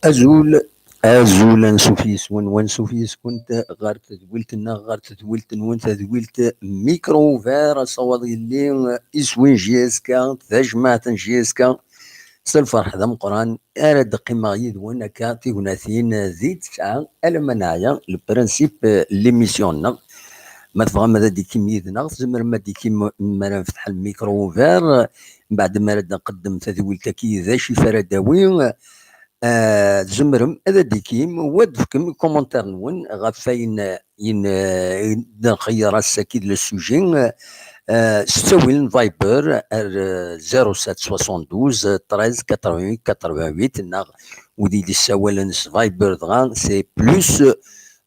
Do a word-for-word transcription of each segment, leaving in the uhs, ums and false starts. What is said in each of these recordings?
Azul, azul, ansuf yes-wen, wansuf yes-kunt ɣer tedwilt-nneɣ, ɣer tedwilt-nwen, tadwilt Micro Ouvert, asawaḍ yelli iswi n J S K, tajmaɛt n J S K, s lferḥ d ameqqran ara d-qqimeɣ yid-wen akka tignatin di tesɛa alamma neɛya, le principe n l'émission-nneɣ. Ma tebɣam ad d-ikim yid-neɣ, tzemrem ad d-ikim mi ara nfetḥ le Micro Ouvert, mbeɛd mi ara d-nqeddem tadwilt-agi, d acu i ara d-tawi. Ah, tzemrem ad d-ikim, wa d-tefkem commentaire-nwen ɣef wayen, yen, eh, d-nxeyyer ass-agi d le sujet, eh, s ttawil n Viber ar, eh, zéro sept soixante-douze treize quatre-vingt-huit quatre-vingt-huit, neɣ wid i d-issawalen s Viber dɣa, c'est plus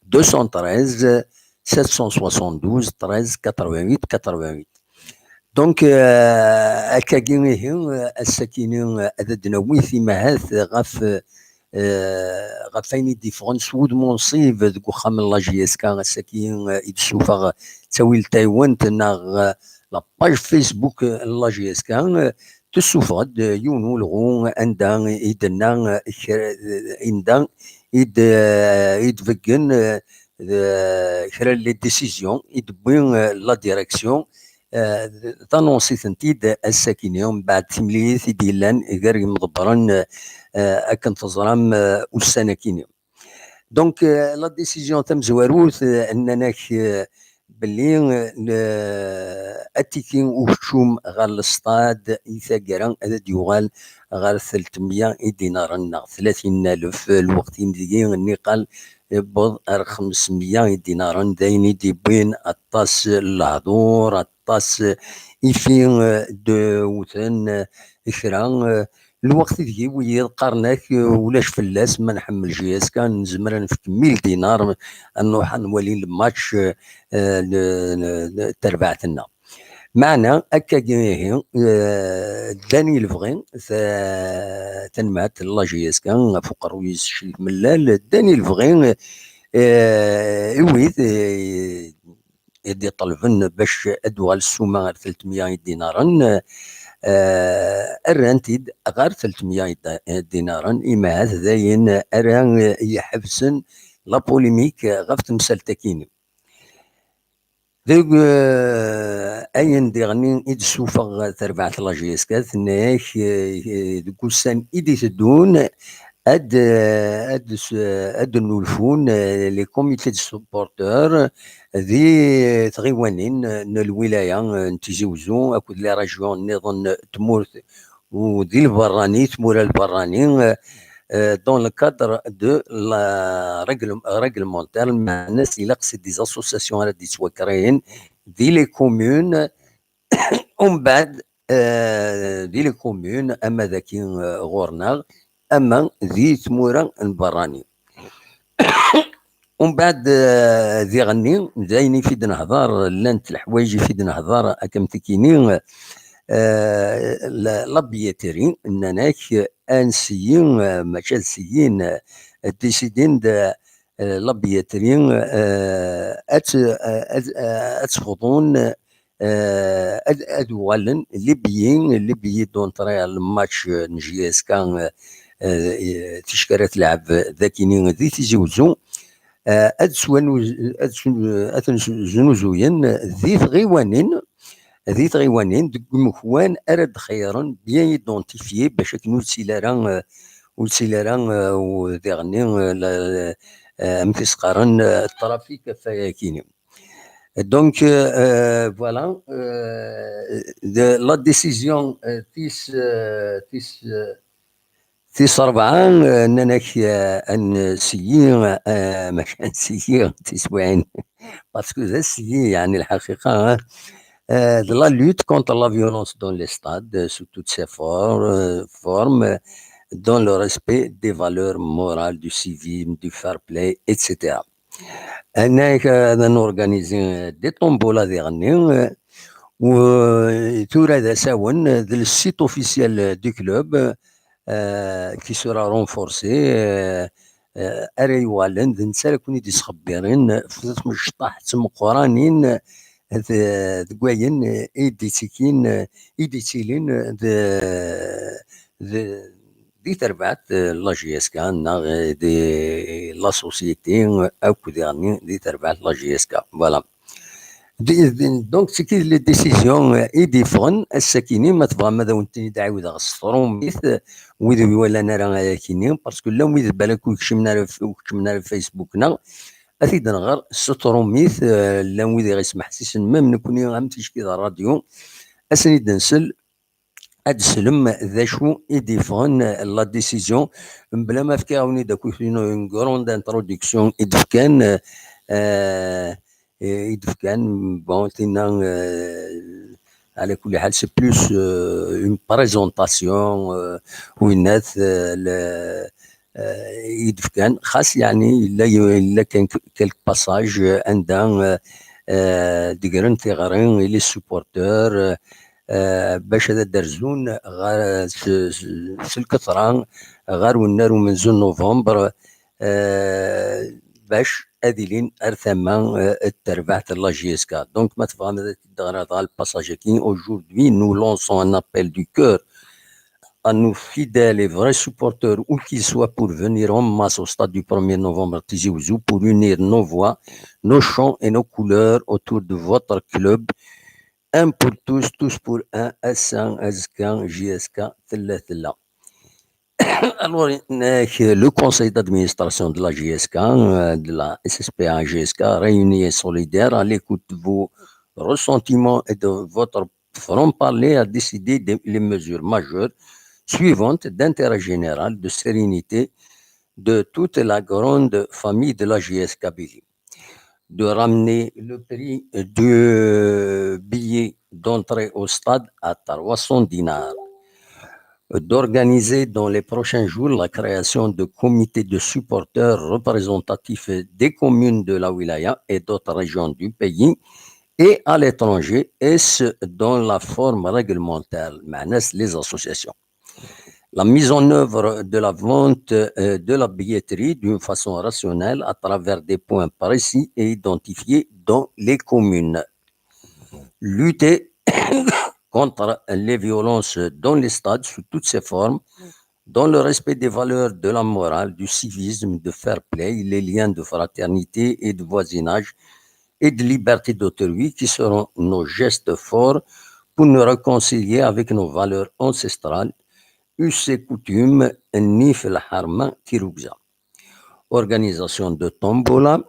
deux cent treize sept cent soixante-douze treize quatre-vingt-huit quatre-vingt-huit. Donc, euh, akkagi ihi, euh, ass-akini, euh, ad d-nawi timahat ɣef, euh, ɣef wayen i d-yeffɣen s wudem unṣib deg uxxam n la J S K, ass-agi, euh, i d-ssufeɣ ttawil taywant neɣ, euh, la page Facebook n la J S K, euh, tessufeɣ-d yiwen n ulɣu anda i d-tenna, euh, kra, anda i d-, euh, i d-tbeggen, euh, d-, kra n les décisions i d-tewwi, euh, la direction, euh, tanonsi-tent-id ass-akini, mbeɛd timlilit i d-yellan gar yimḍebbren, euh, akken teẓram, euh, ussan-akini. Donc, euh, la décision tamezwarut, euh, nnan-ak, euh, belli, euh, le, atiki ukeččum ɣer lestad i taggara ad d-yuɣal ɣer telt mya idinaren neɣ tlatin alef, lweqt-in deg-i nniqal yewweḍ ar xemsmya idinaren, d ayen i d-yewwin aṭas n lehdur, aṭas ifi, eh, d-wten, eh, kra, eh, lweqt ideg i wiyiḍ qqaren-ak, eh, ulac fell-as, ma nḥemmel J S K nezmer ad nefk mil dinar ad nruḥ ad nwali lmatch, eh, eh, n, n, n terbaɛt-nneɣ. Meɛna, akkagi ihi, eh, ddan i lebɣi, ta-, tanmaɛt n la J S K, ɣef uqerruy-is ccrik mellal, ddan i lebɣi, eh, i wid, eh, i d-iṭelben bac ad d-tuɣal ssuma ar telt mya idinaren, eh, rran-t-id ɣer telt mya id-, idinaren, imahat d ayen ara, eh, iḥebsen la polémique ɣef temsalt-akini. Deg, eh, ayen diɣen i d-ssufeɣ terbaɛt la J S K, tenna-ak, eh, deg ussan i d-iteddun ad, eh, ad s-, ad d-nnulfun, eh, les comités de supporters di tɣiwanin n lwilaya, eh, n Tizi Wezzu akked les régions nniḍen n tmurt u di lberrani, tmura lberrani, euh, euh, dans le cadre de la règle-, réglementaire, meɛna ilaq c'est des associations ara d-yettwakreen di les communes, umbeɛd, euh, di les communes, ama daki, euh, ɣur-neɣ, ama di tmura n berrani. Umbeɛd, eh, diɣenni, d ayen i fi d-nehḍer, llant leḥwayeǧ i fi d-nehḍer, akka am tikini, eh, la, la billetterie, nnan-ak, eh, ad nseyyi, eh, mačči ad seyyin, eh, décidin-d, eh, la billetterie, eh, ad t-, eh, ad, eh, ad sefḍun, eh, ad, ad uɣalen les billets, les billets d'entrée à le match, eh, n J S K, eh, eh, ticki ara tleɛb dagini di Tizi Wezzu, eh, ad swan-, ad swan-, ad ten-znuzuyen di tɣiwanin, di tɣiwanin, deg umekwan ara d-xeyyren, bien identifié, bac akken ur ttili ara, eh, ur ttili ara, eh, u-, diɣenni, eh, la, eh, amek i s-qqaren, eh, trafic ɣef wayakini. Donc, euh, euh, voilà, euh, de la décision, euh, tis, euh, tis, euh, tis rebɛa, euh, nnan-ak, euh, ad nseyyi, euh, mačči ad nseyyi, tiswiɛin, parce que d aseyyi, yeɛni lḥaqiqa, hein, euh, de la lutte contre la violence dans les stades, euh, sous toutes ses for-, euh, formes, euh, dans le respect des valeurs morales, du civisme, du fair play, et cetera. Nnan-ak, euh, ad n-organiser des tombolas diɣenni, euh, u tura d asawen, euh, d le site officiel du club, euh, qui sera renforcé, euh, euh, ara yuɣalen d netta ara ken-id-yesxebbiren f tmecṭaḥt meqqranin, euh, d-, deg wayen, euh, i d-ittikin, euh, i d-ittilin, euh, d-, d-, di terbaɛt, eh, la J S K neɣ, eh, di la société, eh, akk diɣenni di terbaɛt la J S K. Voilà. Di- di- donc, c'est que les décisions, eh, i d-yeffɣen ass-akini, ma tebɣam ad awen-ten-id-ɛiwdeɣ s trumit, eh, wid ur iwalan ara ayakini, parce que llan wid balak ur keččmen ara f-, ur keččmen ara Facebook-neɣ, ad t-id-nɣer s trumit, eh, llan wid i ɣ-ismeḥsisen, même nekni am ticki d rradyu, ad sen-id-nsel, ad d-slem d acu i d-yeffɣen, eh, la décision, mebla ma fkiɣ-awen-id akk une, une grande introduction i d-fkan, eh, eh, i d-fkan, bon, tinna, eh, على كل حال, c'est plus, euh, une présentation, euh, winnat, euh, le, euh, i d-fkan, xas, yeɛni, yella, yella kan quelques passages, euh, anda, euh, euh, d-gren tiɣri i les supporters, euh, euh, bac ad d-rzun ɣer, s, s, s lketra ɣer wennar umenzu n novembre, euh, bac ad ilin ar tama, euh, n terbaɛt n la J S K. Donc, ma tebɣam ad d-ɣreḍ ɣer le passage-agi, aujourd'hui, nous lançons un appel du cœur à nos fidèles et vrais supporters, où qu'ils soient, pour venir en masse au stade du premier novembre Tizi Ouzou pour unir nos voix, nos chants et nos couleurs autour de votre club. Un pour tous, tous pour un, ass-a, azekka, J S K, tella, tella. Alors, le conseil d'administration de la J S K, euh, de la S S P A J S K, réuni et solidaire, à l'écoute de vos ressentiments et de votre franc-parler, a décidé de, les mesures majeures suivantes d'intérêt général, de sérénité de toute la grande famille de la J S K Kabylie. De ramener le prix du billet d'entrée au stade à trois cents dinars, d'organiser dans les prochains jours la création de comités de supporters représentatifs des communes de la wilaya et d'autres régions du pays et à l'étranger, et ce, dans la forme réglementaire, معناها les associations. La mise en œuvre de la vente, euh, de la billetterie d'une façon rationnelle à travers des points précis et identifiés dans les communes. Lutter contre les violences dans les stades sous toutes ses formes, dans le respect des valeurs de la morale, du civisme, de fair-play, les liens de fraternité et de voisinage et de liberté d'autrui qui seront nos gestes forts pour nous réconcilier avec nos valeurs ancestrales, us et coutumes, nnif lḥerma tirugza. Organisation de tombola.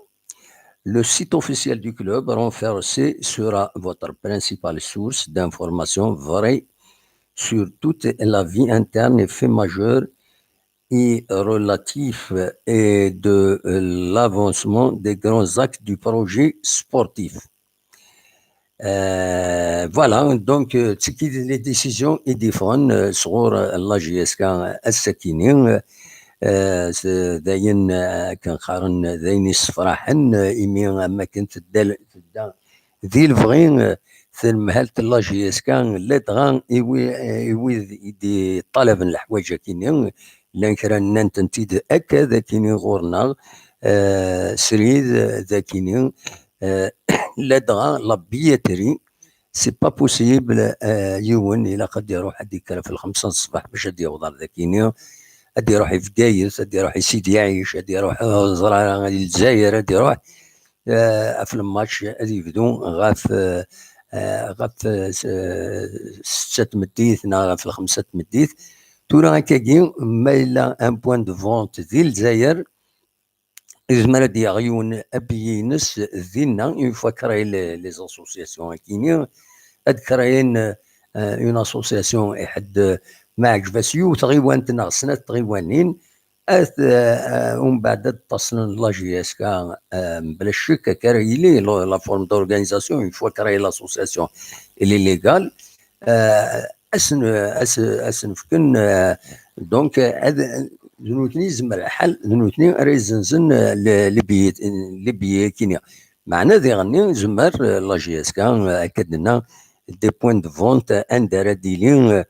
Le site officiel du club renforcé sera votre principale source d'information vraie sur toute la vie interne et faits majeurs et relatifs et de, euh, l'avancement des grands axes du projet sportif. Euh, voilà, donc, euh, d tigi les décisions i d-yeffɣen, euh, sɣur, euh, la J S K, euh, ass-akini, euh, euh, d ayen, euh, akken qqaren, d ayen yessefraḥen, euh, imi am akken tedda, tedda di lebɣi, euh, temhelt n la J S K, ladɣa i wi-, i wid i d-yeṭṭalaben leḥwayeǧ-akini, llan kra nnan-tent-id akka d akini ɣur-neɣ, euh, srid, d akini, euh, ladɣa la billetterie, c'est pas possible, euh, yiwen ilaq ad iruḥ ad yekker ɣef lxemsa n ṣṣbeḥ bac ad yaweḍ ar dakini, ad iruḥ i Bgayet, ad iruḥ i Sidi Ɛic, ad iruḥ, euh, ẓer ara, i Lezzayer, ad iruḥ, euh, ɣef lmatch ad yebdu ɣef, euh, euh, ɣef, euh, s-, euh, setta tmeddit neɣ ɣef lxemsa tmeddit. Tura akkagi, ma yella un point de vente di Lezzayer, yezmer ad d-yaɣ yiwen abiyi-ines dinna, une fois créé les, les associations akini, ad créé une, euh, une association i ḥedd, euh, ma ɛǧeb-as yiwet tɣiwant neɣ snat tɣiwanin, ad, euh, umbeɛd ad ṭṭaṣnen la J S K, euh, mebla ccek akka ara yili, la, la forme d'organisation, une fois créé l'association, elle est légale, euh, ad sen-, ad s-, ad sen-fken, euh, donc, euh, ad, d nutni yezmer lḥal, d nutni ara izenzen, euh, le, le billet, le billet akini. Meɛna diɣenni, zemer, euh, la J S K, euh, akka d-nenna, des points de vente, anda ara d-ilin, euh,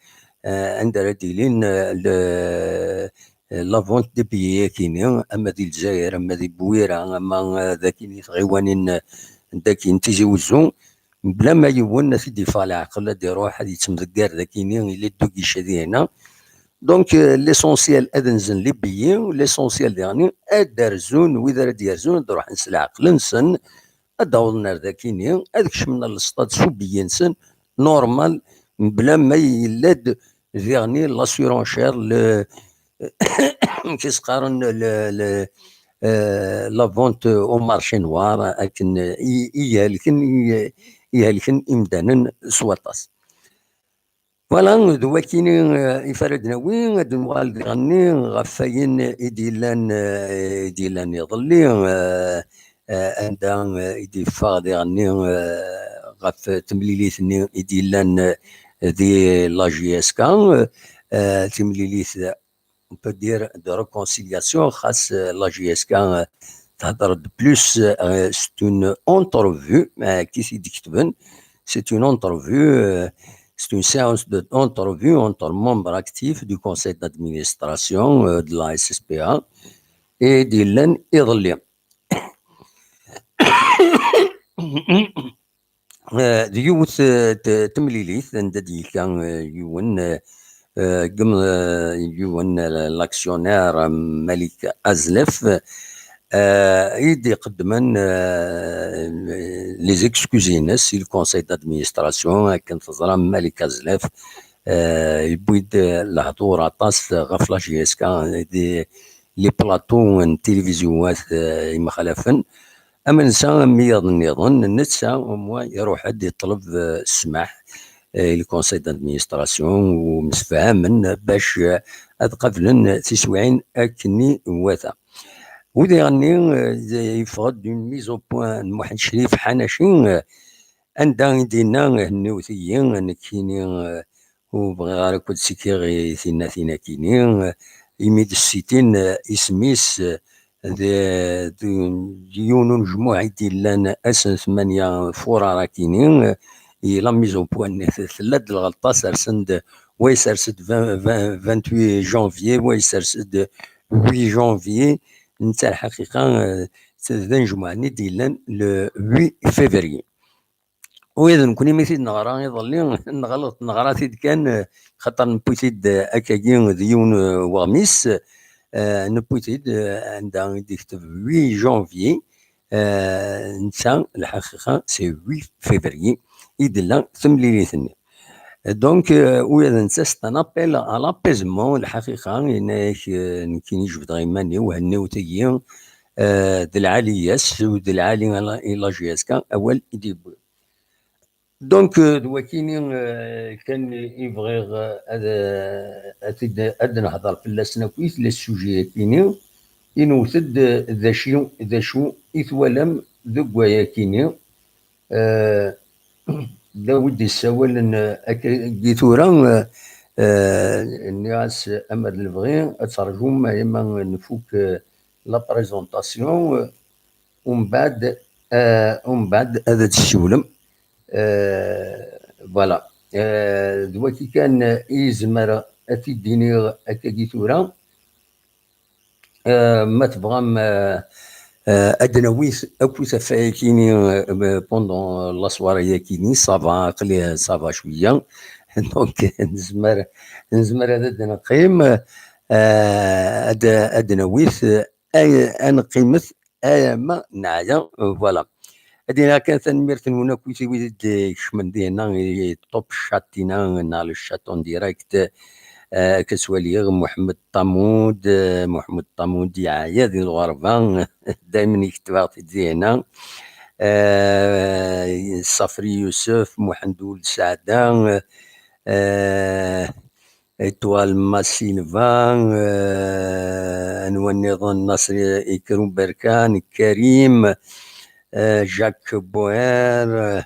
euh, anda ara d-ilin, euh, le, euh, la vente des billets akini, ama di Lezzayer, ama di Bwira, ama, euh, d akini tɣiwanin, euh, d akini Tizi Wezzu, bla ma yiwen ad t-id-yeffeɣ leɛqel, ad iruḥ ad yettemdeggar d akini, il est deux guichets dinna. Donc, euh, l'essentiel ad nzen les billets, l'essentiel daɣen ad d-rzun, wid ara d-yerzun ad ruḥen s leɛqel-nsen, ad d-awḍen ar dakini, ad kecmen ar lestad s ubiyyi-nsen, normal, mebla ma yella-d diɣen la surenchère, le, amek i s-qqaren, le, le, euh, la vente au marché noir, akken i, i ihelken, i, i ihelken imdanen s waṭas. Voilà, d wakini, euh, i fara d-nawi, ad nuɣal diɣenni ɣef wayen i d-yellan, euh, i d-yellan iḍelli, euh, euh, anda, euh, i d-yeffeɣ diɣenni, euh, ɣef temlilit-nni i d-yellan, euh, di la J S K, euh, euh, timlilit, on peut dire, de réconciliation, xas, euh, la J S K, euh, tehder-d plus, euh, c'est une entrevue, euh, qui s'est dictée, c'est une entrevue, euh, c'est une séance d'entrevue entre membres actifs du conseil d'administration, euh, de la S S P A et d-yellan iḍelli. Euh, d yiwet, euh, t-, temlilit anda d-yekka, euh, yiwen, euh, euh, gem-, euh, yiwen, euh, l'actionnaire, euh, Malik Azlef, euh, i d-iqeddmen, euh, les excuses-ines i le conseil d'administration, akken teẓram Malik Azlef, euh, yewwi-d, euh, lehdur aṭas ɣef la J S K, di les plateaux n tilivizyu-wat, euh, imexlafen. Am netta, am wiyaḍ nniḍen, netta, au moins, iruḥ-d iṭleb, euh, ssmaḥ, euh, i le conseil d'administration, u msefhamen bac, euh, ad qablen tiswiɛin akken iwata. U diɣenni, euh, yeffeɣ-d une mise au point n Muḥend Crif Ḥanaci, euh, anda i d-yenna, henniwet-iyi, nekkini, euh, ur bɣiɣ ara akk ad sikiɣ i tinatin-akini, imi d-ssitin, eh, isem-is, eh, d, d, d yiwen unejmuɛ i d-yellan ass n tmanya furar akini, eh, i la mise au point-nni tella-d lɣelṭa, sersen-d, wa yessers-d vingt, vingt, vingt-huit janvier, wa yessers-d huit janvier, netta lḥaqiqa, eh, d anejmuɛ-nni d-yellan le huit février. Wid nekkni mi t-id-neɣra iḍelli, neɣleḍ, neɣra-t-id kan, eh, xaṭer newwi-t-id, eh, akkagi d yiwen, eh, weɣmis, eh, newwi-t-id, eh, anda i d-ikteb huit janvier, eh, netta, lḥaqiqa, c'est huit février i d-tella temlilit-nni. Donc, euh, ula d netta, c'est un appel à l'apaisement, lḥaqiqa, yenna-yak, euh, nekkini jebdeɣ iman-iw, henniwet-iyi, euh, d lɛali-yas, u d lɛali i la, i la J S K, awal i d-yewwi. Donc, euh, d wakini, euh, kan i bɣiɣ, euh, ad, euh, ad, ad nehḍer fell-asen akkit, le sujet-akini, i newwet-d, euh, d acu, d acu i twalam deg wayakini, euh, d wi d-yessawalen, euh, akkagi tura, euh, euh, nniɣ-as, ama d lebɣi, ad terjum, ama nfuk, euh, la présentation, euh, umbeɛd, euh, umbeɛd ad d-tessiwlem. Euh, voilà. Euh, d waki kan, euh, i zemreɣ ad t-id-iniɣ akkagi tura. Euh, ma tebɣam, euh, euh, ad d-nawi akkit ɣef wayakini, euh, pendant la soirée-yakini, ça va, aql-i, ça va cwiya. Donc, nezmer, nezmer ad d-neqqim, euh, ad, ad d-nawi, euh, ad, ad neqqimet alamma neɛya, euh, voilà. Ad iniɣ kan tanemmirt-nwen akkit i wid i d-ikecmen dinna, i top chat-ina, neɣ le chat en direct. Euh, akka ttwaliɣ Muḥemmed Ṭamud, euh, Muḥemmed Ṭamud yeɛya di lɣerba, daymen iketbeɣ-t-id dinna. Euh, Safri Yusef, Muḥend Uld Saɛda, euh, Étoile Massilva, euh, anwa nniḍen, Nasri Ikrou Berkan, Karim, euh, Jacques Boer,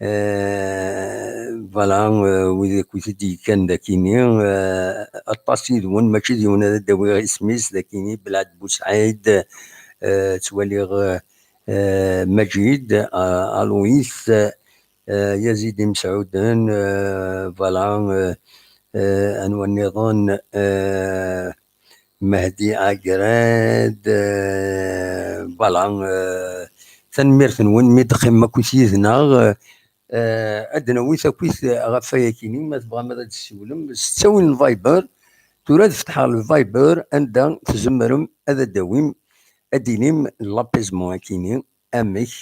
euh, voilà, euh, wid akkit i d-yekkan dakini, euh, aṭas yid-wen, mačči d yiwen ara d-awiɣ isem-is dakini, Belɛed Busɛid, euh, ttwaliɣ, euh, euh, Majid, euh, Aloïs, euh, Yazid Imesɛuden, euh, voilà, euh, euh, anwa nniḍen, euh, Mehdi Agrad, euh, voilà, euh, tanemmirt-nwen mi d-teqqimem akkit yid-neɣ, euh, euh, ad d-nawi takit ɣef wayakini, ma tebɣam ad d-tessiwlem s ttawil n Viber, Tura ad fetḥeɣ le Viber anda tzemrem ad d-tawim, ad d-tinim l'apaisement akini, amek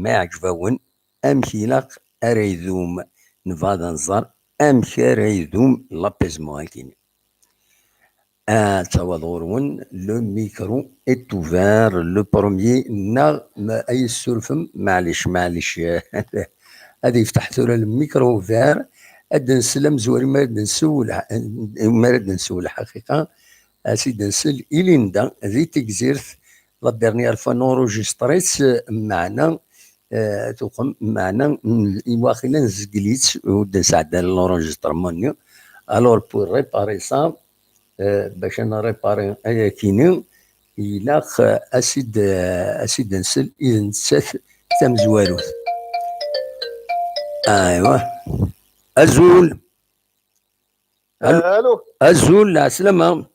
ma iɛǧeb-awen, amek ilaq ara idum, nebɣa ad nẓer amek ara idum l'apaisement akini. Ad tawaḍ ɣur-wen, le micro est ouvert, le premier, neɣ ma ay tessurfem, maɛlic, maɛlic, ad yefteḥ tura le micro ouvert, ad d-nsel amezwaru mi ara d-nsew lḥ-, mi ara d-nsew lḥaqiqa, ad s-id-nsel i Linda di Tegzirt, la dernière fois nenregistre-tt, meɛna, eh, tuqem, meɛna, n-, i waqila nzegl-itt, ur d-nesɛedda l'enregistrement-nni. Alors, pour réparer ça, eh, bac ad nripari ayakini, ilaq, eh, ad s-id, eh, ad s-id-nsel i d nettat tamezwarut. Aywa. Azul. Allô? Allô? Azul, lɛeslama.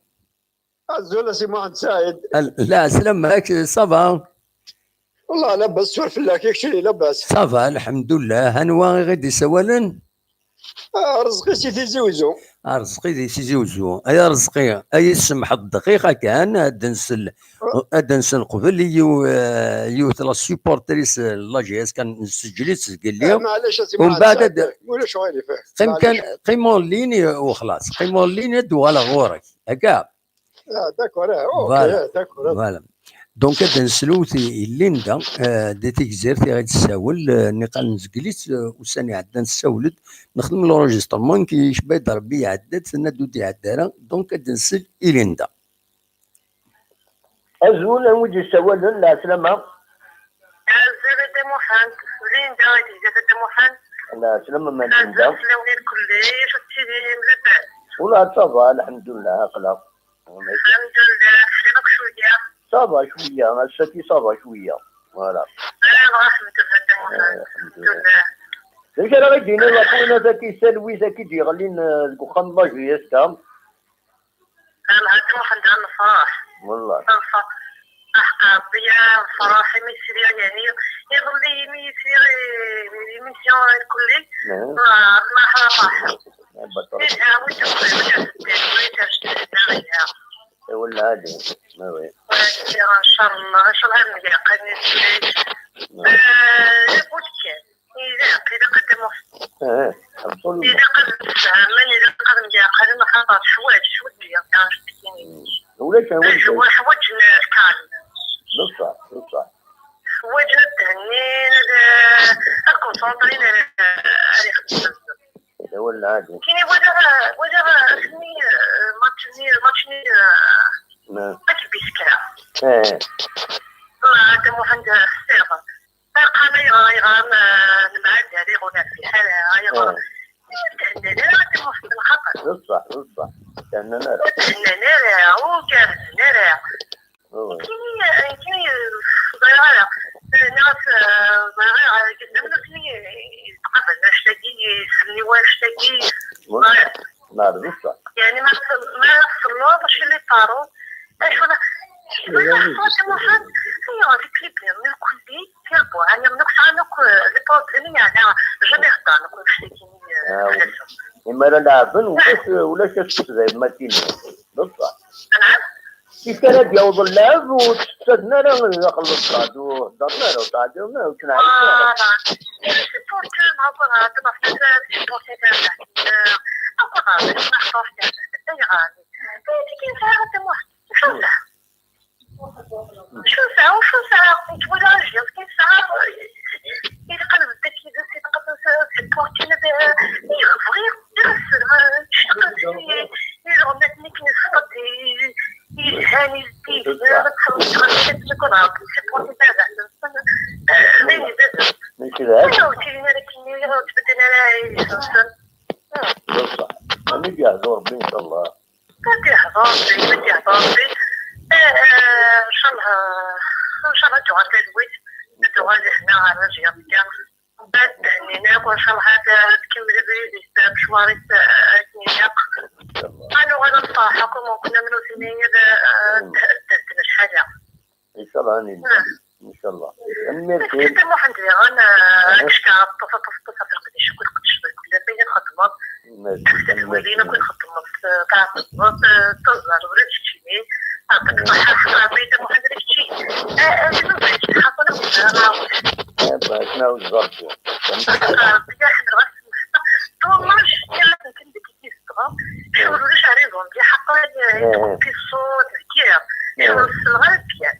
Azul a Si Muḥend Saɛid. Al-, lɛeslama-k, ça va? Wallah, labas, swir fell-ak, kečč labas? Ça va, lḥemdullah. Anwa i ɣ-d-isawalen? Ah, Rezqi si Tizi Uzzu. Ah, Rezqi di Tizi Uzzu. Ay Rezqi, ay semḥeḍ dqiqa kan, ad d-nsel, ad d-nsel qbel i yiw-, eh, yiwet la supportrice, eh, la J S kan, nseǧǧel-itt zgelli. Eh, maɛlic, a Si Muḥend Saɛid, ulac aɣilif, eh. Qim kan, maɛlic. Qim en ligne, u xlas. Qim en ligne, ad d-uɣaleɣ ɣur-k. Akka? Ah, d'accord, ah, ok, voilà. Ah, d'accord, ah. Voilà. Donc, ad d-nsel i, i Linda, eh, di Tegzirt i ɣ-d-tessawel, eh, niqal nezgel-itt, eh, ussan iɛeddan tessawel-d, nexdem l'enregistrement, ki yecba-d Rebbi iɛedda-d, tenna-d ur d-iɛedda ara, donc ad d-nsel i Linda. Azul, anwa i d-yessawalen, lɛeslama? Azul a Dda Muḥend, Linda i d-yezga Dda Muḥend. Lɛeslama, ma Linda? Azul fell-awen irkelli, acu tettidim, labas? Ula d ça va, lḥemdullah, aql-aɣ. Lḥemdullah, xir akk cwiya. Ça va cwiya, ass-agi ça va cwiya. Voilà. Ah, lḥemdullah, eh, lḥemdullah. D acu ara ɣ-d-yini lakwinat-agi, talwit-agi d-yeɣlin, eh, deg uxxam n la J S K? Ah, lḥaǧa Muḥend, ad nefreḥ. Wallah. Ad nefreḥ. Aḥeqqa Rebbi, ad nefreḥ, imi sliɣ, yani, iḍelli imi sliɣ i, i l'émission irkelli, eh, ma, ma ferḥeɣ. Eh, baṭel. Yelha, wid akk, wid akk, wid akk, yelha. Eh, wala ɛadi. Ah, oui. Wa, ncallah, ncallah ad ngeɛ qanun. Eh. Eh, labud kan. Ilaq, ilaq a Dda Muḥend. Eh, absolument. Ilaq ad nessefhamen, ilaq ad ngeɛ qanun, axaṭer teḥwaǧ, teḥwaǧ, mm, ulac awen-, teḥwaǧ lkalm. Bṣaḥ, bṣaḥ. Teḥwaǧ ad thennin, ad, ad concentré, ad, ad ixeddem. Wala ɛadi. Kini wala, wala asmi, eh, match-nni, match-nni, eh, ad k-biskra. Eh. Wallah, a Dda Muḥend, ḥsiɣ. Aql-aɣ ayɣer, ayɣer, eh, nemɛadar iɣunaf fi lḥal, ayɣer? Eh. Ur thennan ara, a Dda Muḥend, lxaṭer. Bṣaḥ, bṣaḥ. Ur thennan ara. Ur thennan ara, ur kerrzen ara. Nekkini, nekkini, ur ẓriɣ ara. Nniɣ-as, ur ẓriɣ ara, nutni yettqabalen annect-agi, yeslen i wannect-agi, ur ẓriɣ. Neɛref, neɛref, ṣṣeḥ. Yeɛni ma, ma tselleḍ acu i la yeqqaren, acu la, ur ẓriɣ ara, Muḥend, ayɣer di clip-nni, nekkni, Yerbuɛ, yeɛni, nekk sɛan akk, euh, des problèmes, yeɛni, jamais heddren akk annect-agi, euh, fell-asen. Imi ara leɛben, ulac, ulac asefsed, ay ma tini. D ṣṣeḥ. Anɛam? Kif ara d-yaweḍ llɛeb ur ttefsaden ara daxel n ṣṣeḥ, ur heddren ara, ur ttɛeddiḍen ara, ur ttneɛɛic ara. Voilà. Supporter, ma akk ɣer d ma fnat supporter, euh, akk ɣer d ma supporter, ayɣer? Tigi nesɛa Dda Muḥend, acu nesɛa? Acu nesɛa, acu nesɛa? Nekk walaɣ ajeɣ kan nesɛa, ilaq ad nebded yid-s, ilaq ad supporter, ad, eh, bɣiɣ, bɣiɣ ad s-, eh, ctaqeɣ s-, eh, ileɣmaten akken yesfeḍ, eh, yelhan, yezdid, eh, ad txedmeḍ ɣer yat nekk ad supporter tarbaɛt-nsen, eh, d ayen ibaden. Nekk d hada. Ur ttili ara akken, ur ttbeddil ara idis-nsen. D ṣṣeḥ. Amek i d-yehdu Rebbi, ncallah. Ad d-yehḍer Rebbi, ad d-yehḍer Rebbi. Eh, eh, ncallah, ncallah ad tuɣal talwit, ad tuɣal lehna ɣer Rajiya Mekka. Ad d-hennin akk, ncallah ad, ad tkemmel abrid-is, amecwar-is, eh, akken ilaq. Ad nuɣal ad nefreḥ akk, ma kunna nutni ad, ad, ad d-ddmen ḥala. Ncallah, amin. Ah. Ncallah. Tanemmirt-im. Muḥend diɣen, eh, ad k-cekreɣ, ṭṭef, ṭṭef, ṭṭef ɣef leqdic akk, leqdic d lkul, ayen txedmeḍ. Tadwilin akk i txeddmeḍ, tɛeqleḍ, teẓẓar ula d keččini. Ɛṭik ṣaḥḥa, ṣaḥḥa, Saɛid Muḥend, d kečči. Acu n wayt tḥaṣel akk ẓriɣ. Rebbi aḥmed ɣas semmeḥta. Ṭumac yal akken kan deg i zedɣeɣ. Cɣel ulac raison di ḥaqa. Iṭuqi ṣṣut deg yiḍ. Cɣel selɣa byan.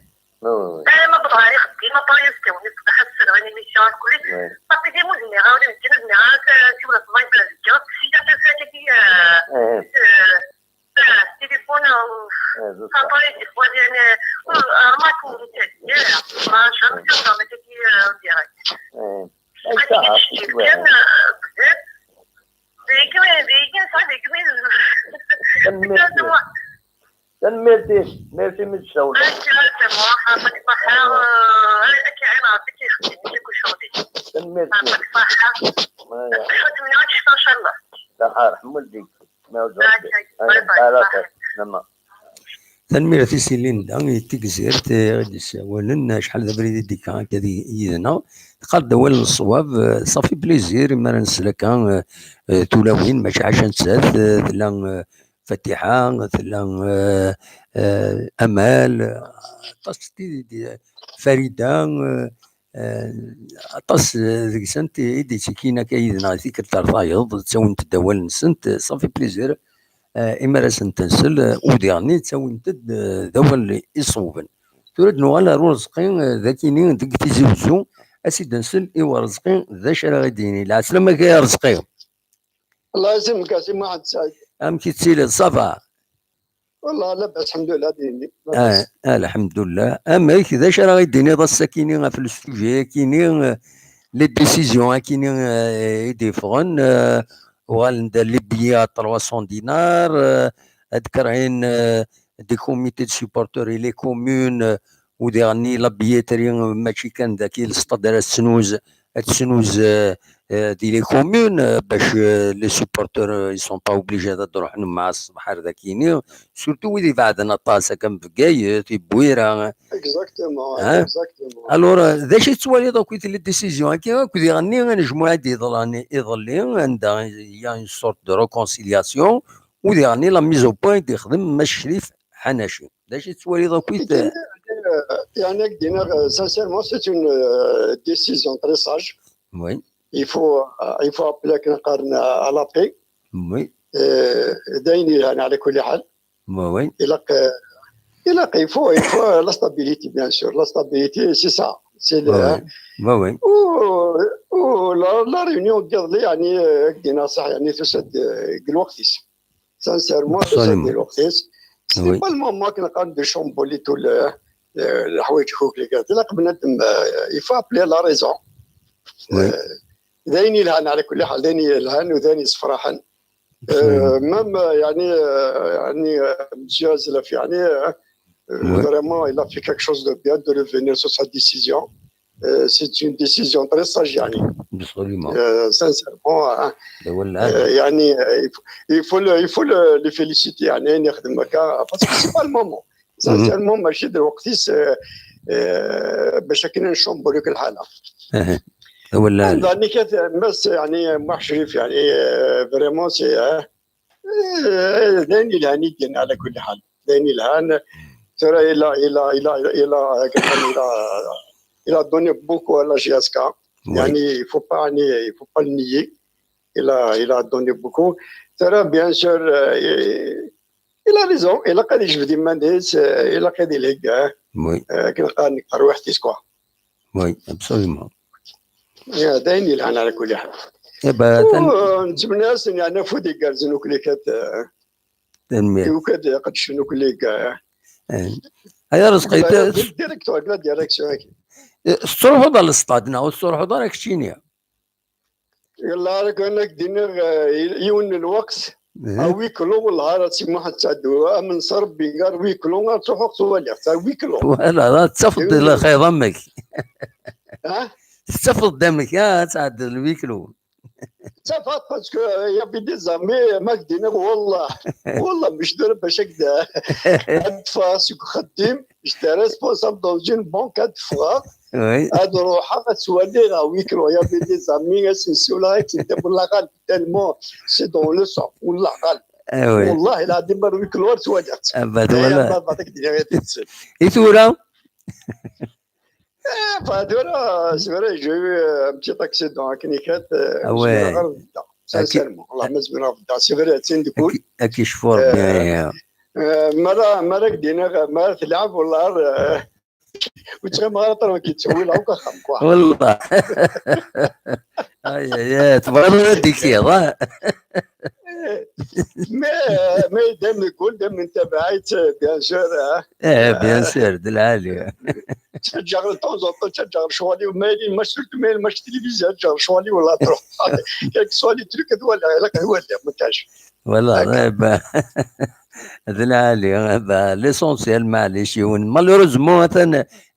Ah, ma bɣa ixeddim, ma bɣa yas-d-yawen iṣbeḥ ad selɣen émission akk. Papi di mudni ɣa ur imkin ad nniɣ ara siwlet ḍayf la deg si la tafat di téléphone. Papi di fois yani. Remarque ur ntagi ara. Jamais siwleɣ ma tagi direct. Akken bzaf. Digi digi sa digi. Tanemmirt-ik. Merci mi d-tsawleḍ. Akka, akka, Muḥ, ɛṭik ṣaḥḥa. Akka, ɛin Rebbi k-ixeddim, mkul cɣel-ik. Tanemmirt-ik. Ɛṭik ṣaḥḥa. Aya. Ḥut mnyac, in ca Allah. Saḥa, ḥemmel dik. Mawzat. Aya, bye bye, ala xir. Saḥa. Lama. Tanemmirt i si Linda i Tigzirt, eh, i d-issawalen, acḥal d abrid i d-ikka akka di-, yid-neɣ. Teqqar-d awal n ṣṣwab, eh, ça fait plaisir, imi ara nsel akka, eh, eh, tulawin, mačči ɛaca nettat, eh, tella, eh, Fatiḥa, tella, eh, eh, Amal, aṭas di, di, Farida, eh, eh, aṭas, eh, deg-sent i d-ittekkin akka yid-neɣ tikkelt ar tayeḍ, ttawint-d awal-nsent, eh, ça fait plaisir, eh, imi ara sent-nsel, eh, u diɣenni ttawint-d, eh, d awal iṣewben. Tura ad nuɣal ar Urezqi, eh, d akini deg Tizi Wezzu, ad s-id-nsel i Urezqi d acu ara ɣ-id-yini. Lɛeslama-k ay Arezqi. Allah yesselmek-ak, a Si Muḥend Saɛid. Amek i tettiliḍ, ça va? Wallah, labas, lḥemdulillah, d yini. Ah, ah, lḥemdulillah. Amek, d acu ara ɣ-d-tiniḍ ass-akini ɣef le sujet-akini, eh, les décisions akini, eh, i d-yeffɣen, eh, uɣalen-d les billets à trois cents dinars, eh, ad kerhen, eh, des comités de supporters et les communes, eh, u diɣenni la billetterie, eh, mačči kan daki le stade ara tesnuz, ad tesnuz, eh, eh, di les communes, eh, bac, eh, les supporters, eh, ils sont pas obligés ad d-ruḥen mɛa ṣṣbeḥ ar dakini, surtout wid ibeɛden aṭas, akka am Bgayet, i Bwira. Exactement, hein? Exactement. Alors, eh, d acu i tettwaliḍ akkit les décisions-agi, akk diɣenni anejmuɛ i d-yeḍran iḍelli, anda il y a une sorte de réconciliation, u diɣenni la mise au point i d-yexdem Mass Crif Ḥanaci. D acu i tettwaliḍ akkit? Yeɛni, ad k-d-iniɣ, euh, sincèrement, c'est une, euh, décision très sage. Oui. Il faut, euh, il faut appeler akken qqaren, euh, à la paix. Oui. Euh, d ayen yelhan ɛla kulli ḥal. Oui, oui. Ilaq, euh, ilaq, il faut, il faut, euh, la stabilité, bien sûr. La stabilité, c'est ça. C'est le, oui, oui. Oui, oui. Ou, ou la, la réunion n yiḍelli, yeɛni, euh, ad k-d-iniɣ ṣṣeḥ, yeɛni, tusa-d, euh, deg lweqt-is. Sincèrement, c'est ça, absolument. C'est pas le moment akken qqaren de chambouler tout le, euh, leḥwayeǧ akk. Ilaq bnadem, euh, il faut appeler la raison. Oui. Euh, d ayen yelhan, ɛla kulli ḥal, d ayen yelhan u d ayen yessefraḥen. Euh, même, euh, yeɛni, euh, yeɛni, euh, monsieur Azlaf, yeɛni, euh, euh, oui, vraiment, il a fait quelque chose de bien de revenir sur sa décision. Euh, c'est une décision très sage, yeɛni. Absolument. Euh, sincèrement, hein. Euh, yeɛni, euh, il faut, il faut le, il faut le, le féliciter, yeɛni, ayen yexdem akka, parce que c'est pas le moment. Sincèrement, mačči d lweqt-is, euh, euh, bac akken ad ncamber akk lḥala. Anda nnikat, mass, yeɛni, Muḥ Crif, yeɛni, euh, vraiment, c'est, euh, Eh, d ayen yelhan i d-yenna, ɛla kulli ḥal. D ayen yelhan. Tura, il a, il a, il a, il a, il a, il a donné beaucoup à la J S K. Oui. Yeɛni, il faut pas, il faut pas le nier. Il a, il a donné beaucoup. Tura, bien sûr, euh, il, il a raison. Ilaq ad yejbed iman-is, euh, ilaq ad yelheg, hein. Oui. Euh, akken qqaren deg terwiḥt-is, quoi. Oui, absolument. Ya, d ayen yelhan ɛla kulli ḥal. Eh ben, tan- Nettemna-asen, yeɛni, afud igerrzen akk likat, eh, tanemmirt. Akk ad qedcen akk lik, eh, eh. Ay Arezqi, di-, directeur, la direction-agi. Eh, tettruḥuḍ ɣer lestad neɣ ur tettruḥuḍ ara keččini? Yella ara kan ad k-d-iniɣ, eh, yiwen n lweqt, eh, à huis clos, wellah ara Si Muḥend Saɛid, amen s Rebbi, ɣer huis clos, ad truḥeḍ twaliḍ, à huis clos. Voilà, ad tafeḍ lxiḍ amek. Ha? Tettafeḍ-d amek, ah, ad tɛeddeḍ le huis clos. Ttafeɣ parce que, euh, il y avait des amis, ma k-d-iniɣ, wallah, wallah, mec d bac ad d-ffɣeɣ seg uxeddim, j'étais responsable dans une banque, ad ffɣeɣ, Oui. Ad ruḥeɣ ad ttwaliɣ à huis clos. Il y avait des amis, ad sen-siwleɣ, ad tteddeɣ, wallah ɣaleb, tellement c'est dans le sang, wallah ɣaleb. Ah oui. Wallah العظيم à huis clos ur ttwaliɣ-tt. Ah bah D'ailleurs, voilà. ma بعد كدير غير تتسد. I tura? Enfin, voilà, c'est vrai, j'ai eu, euh, un petit accident à Knikat, euh, Ah ouais. sincèrement. Allah ma زمير غدا. C'est vrai, c'est une découle. Ad k-icfu Rebbi. Euh, ma la, ma la كدينا، ma la تلعب والله، euh, وتغير ما غلط راه كيتسوي لها وكا خام كوا. والله. Ay, ay, ay, tebɣiḍ ad d-ikiḍ, ah? Mais, euh, mais دائما نقول، دائما نتابعك، bien sûr، hein. Eh, bien sûr, d lɛali. تشجع de temps en temps، تشجع شوالي، وما يلي ما شفت، ما يلي ما شفت التلفزيون، تشجع شوالي ولا تروح. Quel que soit les trucs، هو اللي يعلق، هو اللي ما كاش. Voilà, eh ben, d lɛali, eh ben, l'essentiel, معليش, yiwen. Malheureusement, atan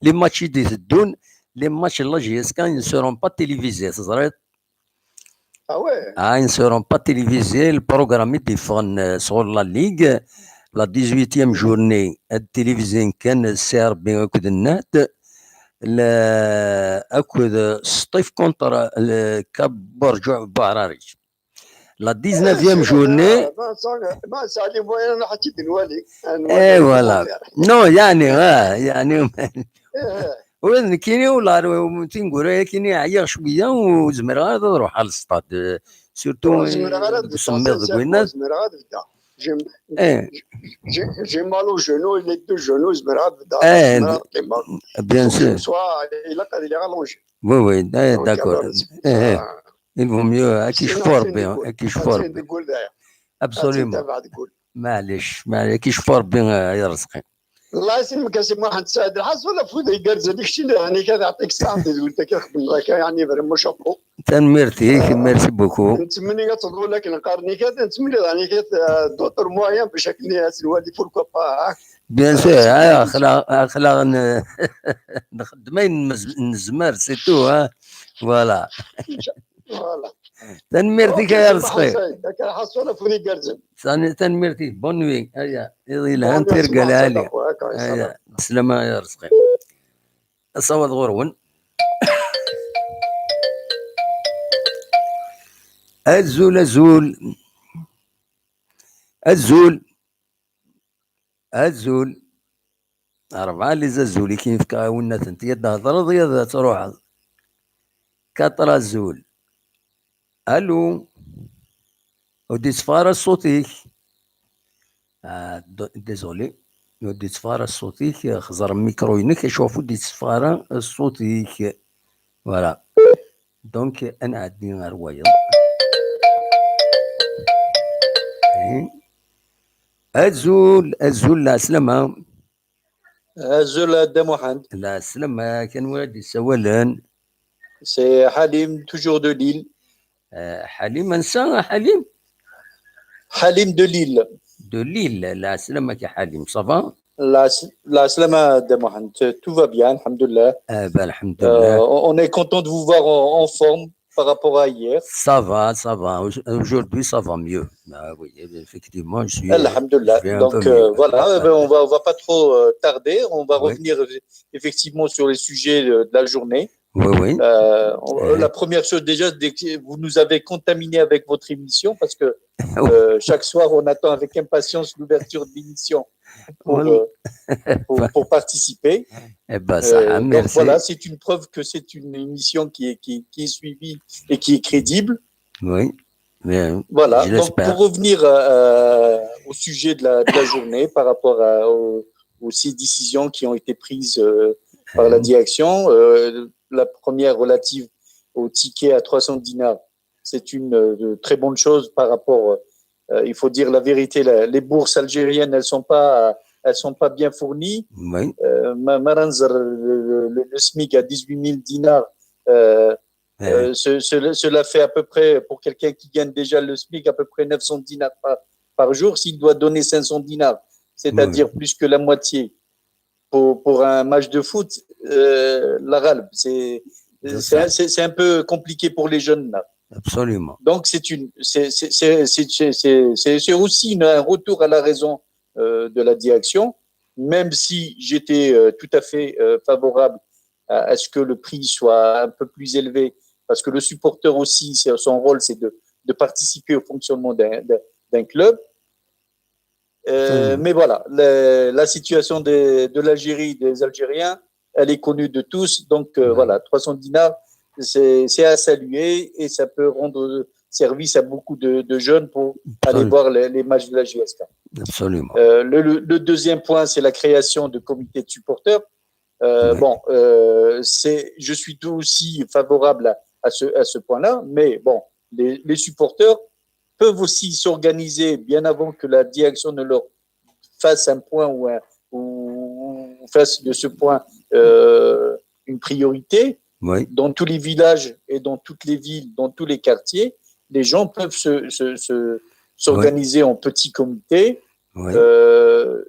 les matchs i d-iteddun, les matchs n la J S K, ils ne seront pas télévisés, teẓriḍ? Ah ouais. Ah, ils ne seront pas télévisés. Le programme i d-yeffɣen, euh, sɣur la Ligue, la dix-huitième journée, ad télévisé kan Ssi Rebbi akked Nnad, la, akked Sṭif contre le Cap Borj Buɛrariǧ. La dix-neuvième journée. ما صار، ما صار لي وين، انا حكيت نوالي. Eh, voilà. Non, يعني, ah, يعني. Ula d nekkini, ula d tineggura-yakini ɛyiɣ cwiya, ur zmireɣ ara ad ruḥeɣ ɣer lsṭad. Surtout, زمير غير deg usemmiḍ deg winna. زمير غير بدا. J'ai Eh, j'ai- j'ai mal au genou, les deux genoux, زمير غير بدا. Eh, زمير غير بدا. bien Faut que je sûr. sois, il a قال لي غير longe. Oui, oui, eh, Donc, d'accord. euh, Eh, eh. Il vaut mieux, ad k-icfu Rebbi, ad k-icfu Rebbi. نقول ذا. Absolument. تبع تقول. معليش, معليش, ad k-icfu Rebbi, eh, ay Arezqi. الله يسلمك يا سي محمد سعد، الحاصل فوت يقرز هذيك الشيء، يعني كذا يعطيك الصحة، تقول لك يا أخي، يعني vraiment chapeau. Tanemmirt-ik, merci beaucoup. نتمنى تظهر لك القرن كذا، نتمنى يعني كذا d'autres moyens باش هكا الناس الوالي، pourquoi pas, ها؟ Bien sûr, ah, aql-aɣ, aql-aɣ n-, nxeddem ayen nmez-, nezmer, c'est tout, hein. Voilà. Voilà. Tanemmirt-ik, ay Arezqi. هكا الحاصل فوت يقرز. Tan-, tanemmirt-ik. Bonne nuit. Aya, iḍ yelhan, tirga lɛali. Aya, bislama, ay Arezqi. Asawaḍ ɣur-wen. Azul, azul. Azul. Azul. Rebɛa les azul i k-in-fkeɣ, a winna tent-, yad d-thedreḍ, yad ad truḥeḍ. Quatre azul. Allô? Ur d-yetteffeɣ ara ṣṣut-ik. Ah, d-, désolé. Ur d-yetteffeɣ ara ṣṣut-ik. Xẓer micro-inek, acu ɣef ur d-yetteffeɣ ara ṣṣut-ik. Voilà. Donc, ad nɛeddi ar wayeḍ. Eh. Azul, azul, lɛeslama. Azul a Dda Muḥend. Lɛeslama, kan wara d-yessawalen. C'est Halim, toujours de Lille. Euh, Halim, ansa, Halim? Halim de Lille. De Lille, lɛeslama-k a Halim, ça va? Lɛes-, lɛeslama a Dda Muḥend, tout va bien, alhamdoulilah. Ah, ben, alhamdoulilah. Euh, on on est content de vous voir en, en forme par rapport à hier. Ça va, ça va. Au-, aujourd'hui, ça va mieux. Ah oui, effectivement, je suis, Alhamdoulilah. je vais un peu Donc, mieux. Euh, voilà, eh ben, on va, on va pas trop euh, tarder. On va Oui. Revenir eff-, effectivement sur les sujets de, de la journée. Oui, oui. Euh, on- Euh. La première chose, déjà, dès que vous nous avez contaminés avec votre émission parce que euh, chaque soir, on attend avec impatience l'ouverture de l'émission pour, Voilà. euh, pour, pour participer. Eh ben, ça, Euh, donc merci. Voilà, c'est une preuve que c'est une émission qui est, qui, qui est suivie et qui est crédible. Oui. Bien. Voilà, Je donc l'espère. Pour revenir euh, au sujet de la, de la journée par rapport à, au- aux six décisions qui ont été prises euh, par la Euh. direction, euh, la première relative au ticket à trois cents dinars, c'est une euh, très bonne chose par rapport, euh, il faut dire la vérité, la- les bourses algériennes, elles sont pas, elles sont pas bien fournies. Oui. Euh, ma- ma ra nẓer, le, le- le- le SMIC à dix-huit mille dinars, euh, Euh, euh, ce- ce- cela fait à peu près, pour quelqu'un qui gagne déjà le SMIC, à peu près neuf cents dinars par, par jour. S'il doit donner cinq cents dinars, c'est-à-dire plus que la moitié pour, pour un match de foot, euh, la ghalb, c'est Je c'est un, sais. c'est- c'est un peu compliqué pour les jeunes là. Absolument. Donc, c'est une, c'est, c'est, c'est, c'est, c'est, c'est, c'est aussi une- un retour à la raison euh, de la direction, même si j'étais euh, tout à fait euh, favorable à, à ce que le prix soit un peu plus élevé, parce que le supporter aussi, c'est- son rôle, c'est de, de participer au fonctionnement d'un d'un- d'un club. Euh, Mm. Mais voilà, la, la situation de, de l'Algérie, des Algériens, elle est connue de tous. Donc euh, Ouais. Voilà, trois cents dinars, c'est c'est à saluer et ça peut rendre service à beaucoup de, de jeunes pour aller Absolument. Voir les, les matchs de la J S K. Absolument. Euh, le, le- le deuxième point, c'est la création de comités de supporters. Euh, Ouais. Bon, euh, c'est, je suis tout aussi favorable à, à ce, à ce point-là, mais bon, les, les supporters peuvent aussi s'organiser bien avant que la direction ne leur fasse un point ou, un- ou fasse de ce point euh, une priorité. Oui. Dans tous les villages et dans toutes les villes, dans tous les quartiers, les gens peuvent se, se- se- s'organiser en petits comités, Oui. euh,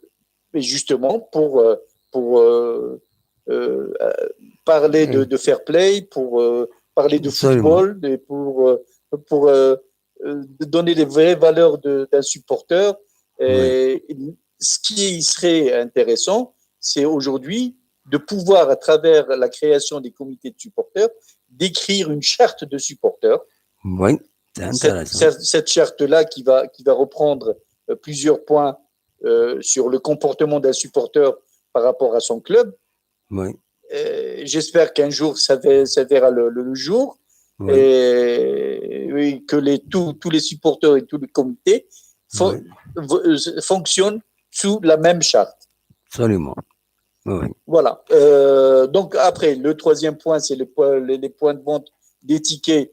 et justement pour, euh, pour euh, euh, euh, parler de, Oui. de fair play, pour euh, parler de Absolument. Football, et pour, euh, pour euh, euh, donner les vraies valeurs de- d'un supporter. Et ce qui serait intéressant, c'est aujourd'hui de pouvoir, à travers la création des comités de supporters, d'écrire une charte de supporters. Oui. C'est Cette, intéressant. cette- cette charte-là qui va, qui va reprendre euh, plusieurs points euh, sur le comportement d'un supporter par rapport à son club. Oui. Euh, J'espère qu'un jour ça, va- ça verra le, le- le jour Oui. et, et que les, tous- tous les supporters et tous les comités fo- Oui. vo- euh, fonctionnent sous la même charte. Absolument. Oui, oui. Voilà. Euh, donc après, le troisième point, c'est le point- les, les points de vente des tickets.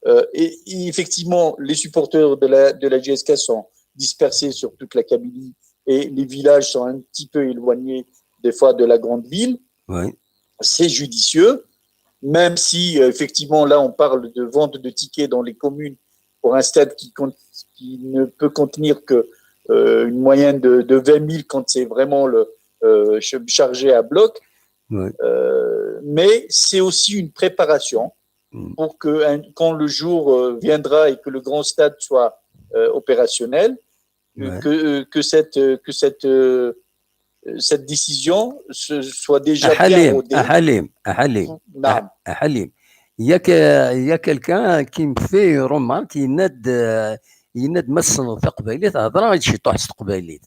Euh, et, et effectivement, les supporters de la, de la J S K sont dispersés sur toute la Kabylie et les villages sont un petit peu éloignés des fois de la grande ville. Oui. C'est judicieux, même si euh, effectivement là on parle de vente de tickets dans les communes pour un stade qui, compte- qui ne peut contenir que euh, une moyenne de, de vingt mille quand c'est vraiment le, euh, ch- chargé à bloc. Oui. Euh, mais c'est aussi une préparation Mm. pour que un- quand le jour euh, viendra et que le grand stade soit euh, opérationnel, Ouais. que, euh, que cette, euh, que cette, euh, euh, cette décision se- soit déjà bien أحليم rodée. أحليم أحليم نعم. أحليم ياك ياك الكان كيم في رومارك يناد يناد ما تصنف تقبايليت هضره يشي طوح تقبايليت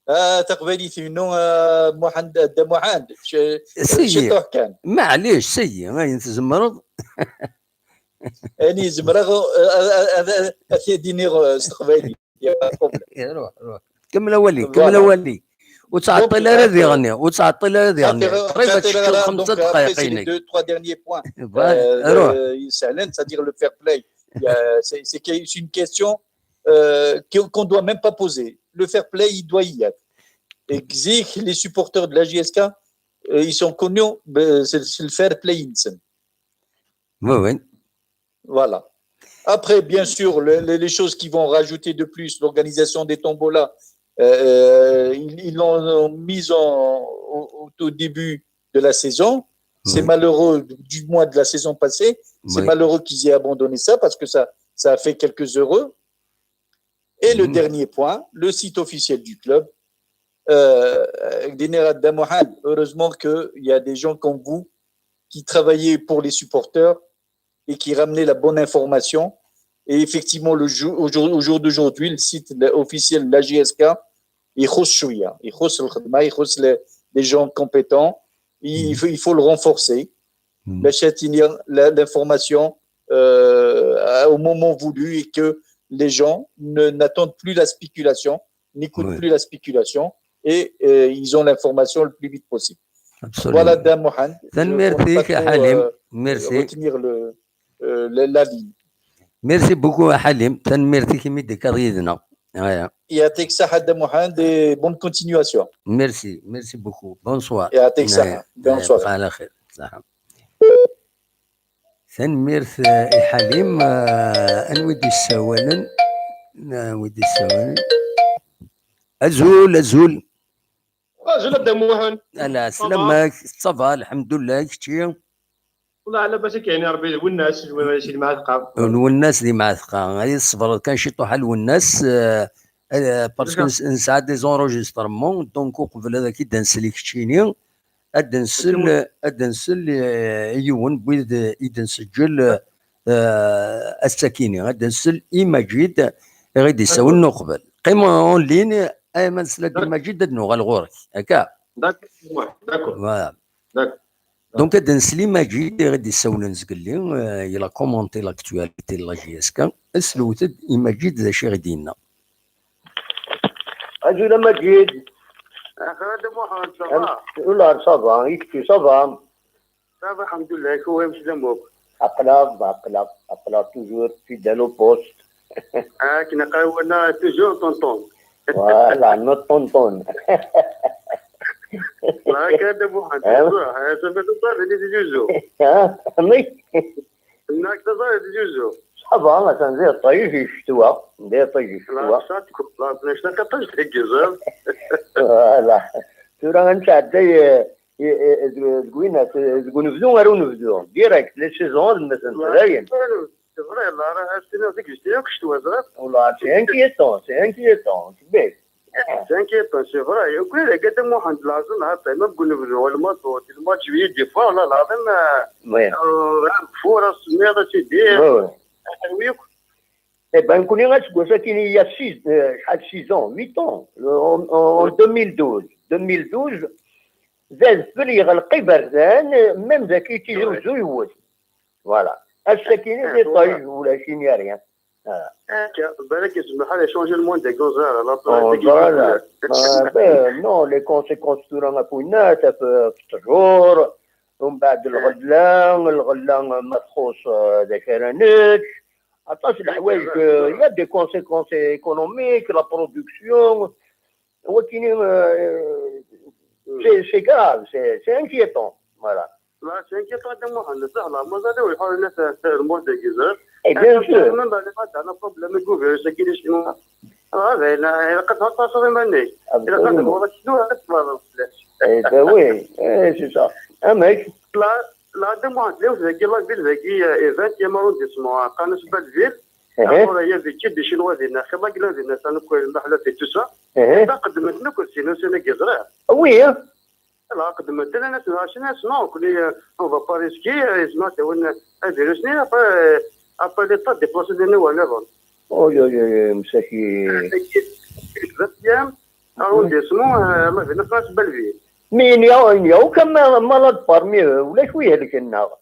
آه تقبايليت منو آه محمد دا محمد ش- سيي شطوح كان معليش سيي ما ينتزمرض اني زمرغ هذا ديني استقبالي روح روح كمل اولي كمل Voilà. اولي وتعطل Donc, على euh, ذي غني وتعطل على ذي غني قريبه تشكل خمسه دقائق c'est les عينيك deux, trois derniers points. روح Euh, سهلين, c'est-à-dire le fair play. Il y a- C'est c'est que- c'est une question euh, que- qu'on ne doit même pas poser. Le fair play, il doit y être. Et que les supporters de la J S K, euh, ils sont connus, ben, c'est c'est le fair play. وي وي Voilà. Après, bien sûr, le- les, les choses qui vont rajouter de plus, l'organisation des tombolas, euh, ils ils l'ont mise en- au, au tout début de la saison. C'est Oui. Malheureux du moins de la saison passée. C'est Oui. Malheureux qu'ils aient abandonné ça parce que ça, ça a fait quelques heureux. Et le Mhm. Dernier point, le site officiel du club. Euh, Dine Rad Damohan, heureusement qu'il y a des gens comme vous qui travaillaient pour les supporters et qui ramenaient la bonne information. Et effectivement, le jour, au jour, au jour d'aujourd'hui, le site officiel de la J S K, il y a des gens compétents. Il, il faut, il faut le renforcer. Mhm. باش تيني la- l'information euh, au moment voulu et que les gens ne- n'attendent plus la spéculation, n'écoutent Oui. plus la spéculation et euh, ils ont l'information le plus vite possible. Absolument. Voilà, Dame Mohamed. تنميرتيك يا حليم. Merci. Retenir le, euh, la, la ligne. Merci beaucoup يا حليم. تنميرتيك مي ديكار يدنا. هيا. يعطيك الصحة Dame Mohamed et bonne continuation. Merci, merci beaucoup. Bonsoir. يعطيك الصحة. Bonsoir. على خير. صحة. تنميرت آه، يا حليم آه، انوي دي السوالن انوي دي السوالن ازول ازول ازول Dame Mohamed. على سلامك. صافا الحمد لله كتشي. Wallah, ala bas akka, yani, Rebbi d Lwennas, Lwennas di Mɛatqa. Lwennas di Mɛatqa. Ay, tṣebreḍ kan ciṭuḥ a Lwennas, euh, euh, parce que nesɛa des enregistrements, donc uqbel ad ak-id-nsel i keččini, ad nsel, ad nsel, euh, i yiwen n wid, euh, i d-nseǧǧel, euh, ass-akini. Ad nsel i Maǧid, i ɣ-id-isawlen uqbel. Qqim en ligne, ay ma nesla-d i Maǧid, ad nuɣal ɣur-k. Akka? D'accord, d'accord. Voilà. D'accord. Donc, ad nsel i Maǧid, i ɣ-d-issawlen zgelli, euh, il a commenté l'actualité de la J S K. Slewt-d i Maǧid d acu i ɣ-d-yenna. Azul a Maǧid. Axir a Dda Muḥend, ça va? Ula, ça va, i kečči, ça va? Ça va, alhamdoulilah, amek llan akk? Aql-aɣ, aql-aɣ, aql-aɣ toujours fidèle au poste. Akken aqawen-a, toujours tonton. Voilà, notre tonton. Là, a Dda Muḥend, ça fait longtemps que je suis toujours. Hein? Oui. Nekk d aẓar di Tizi Uzzu. Ça va, atan di Ṭṭij, di ccetwa. Di Ṭṭij, di ccetwa. Là, ça, tu coupes, là, mais je t'attends, je t'ai dit, hein. Voilà. Tura ad nesɛedday, eh, eh, eh, deg, deg winna, deg unebdu ar unebdu. Direct, les saisons, ad mmtent, dayen. C'est vrai, là, là, c'est une, c'est une, c'est une, je dois dire. Voilà, c'est inquiétant, c'est inquiétant. C'est bête. C'est inquiétant, c'est vrai. Et puis, les gars de Mohamed Lazim, hein, c'est même que nous voulons le mois d'août, le mois de juillet, des fois, là, là, même, euh, Oui. euh, faut la semaine, c'est des, Oui, oui. euh, oui, Eh ben, nekkni aseggas-agi, il y a six, euh, شحال, six ans, huit ans, euh, en, en deux mille douze. Deux mille douze, d adfel yeɣleq iberdan, même dagi Tizi Uzzu yewwet. Voilà. Ass-agi, Ah, di voilà. Ṭṭij, ulac, il n'y a rien. Voilà. Ah, tiens, balak yesmeḥ ad changer le monde des grands arts, là, Oh, c'est voilà. Ah, ben, non, les conséquences tura akk winna, ça fait ttjur, ومن بعد الغلة، الغلة ما تخص، euh, d acu ara nečč. Aṭas n leḥwayeǧ, euh, il y a des conséquences économiques, la production. Wakini, euh, c'est, c'est grave, c'est, c'est inquiétant. Voilà. Là, c'est inquiétant, de moi, on le sait, là. Moi, ça, oui, on est sur le monde des gizards. Et bien sûr. Même dans les matchs, dans le problème, le gouvernement, c'est qui les Chinois. Ah, ben, là, il y a quatre cents personnes, maintenant. Il y a quatre cents, Absolument. on va se dire, on va se dire. Eh ben oui, eh, c'est ça. Un mec. Là, là, de moi, là, vous avez la ville, vous avez, euh, vingtième arrondissement, à Canis Belleville. Eh, Après, il y a des Chinois, des Nakhima, des Nakhima, des Nakhima, et tout ça. eh. Là, قدمت لنا كل سنة، سنة قزرة. Oui, hein. لا، قدمت لنا سنة، سنة، سنة، كل، on va pas risquer, euh, سنة، وين، هذه سنة، après, euh, après, les pas déplacés de nous, ولا bon. Oh, yo, yo, yo, مساكين. Vingtième arrondissement, euh, la ville, France, Belleville. Mais il n'y a, il n'y a aucun ma-, malade parmi eux. ولا شوية هذيك النار.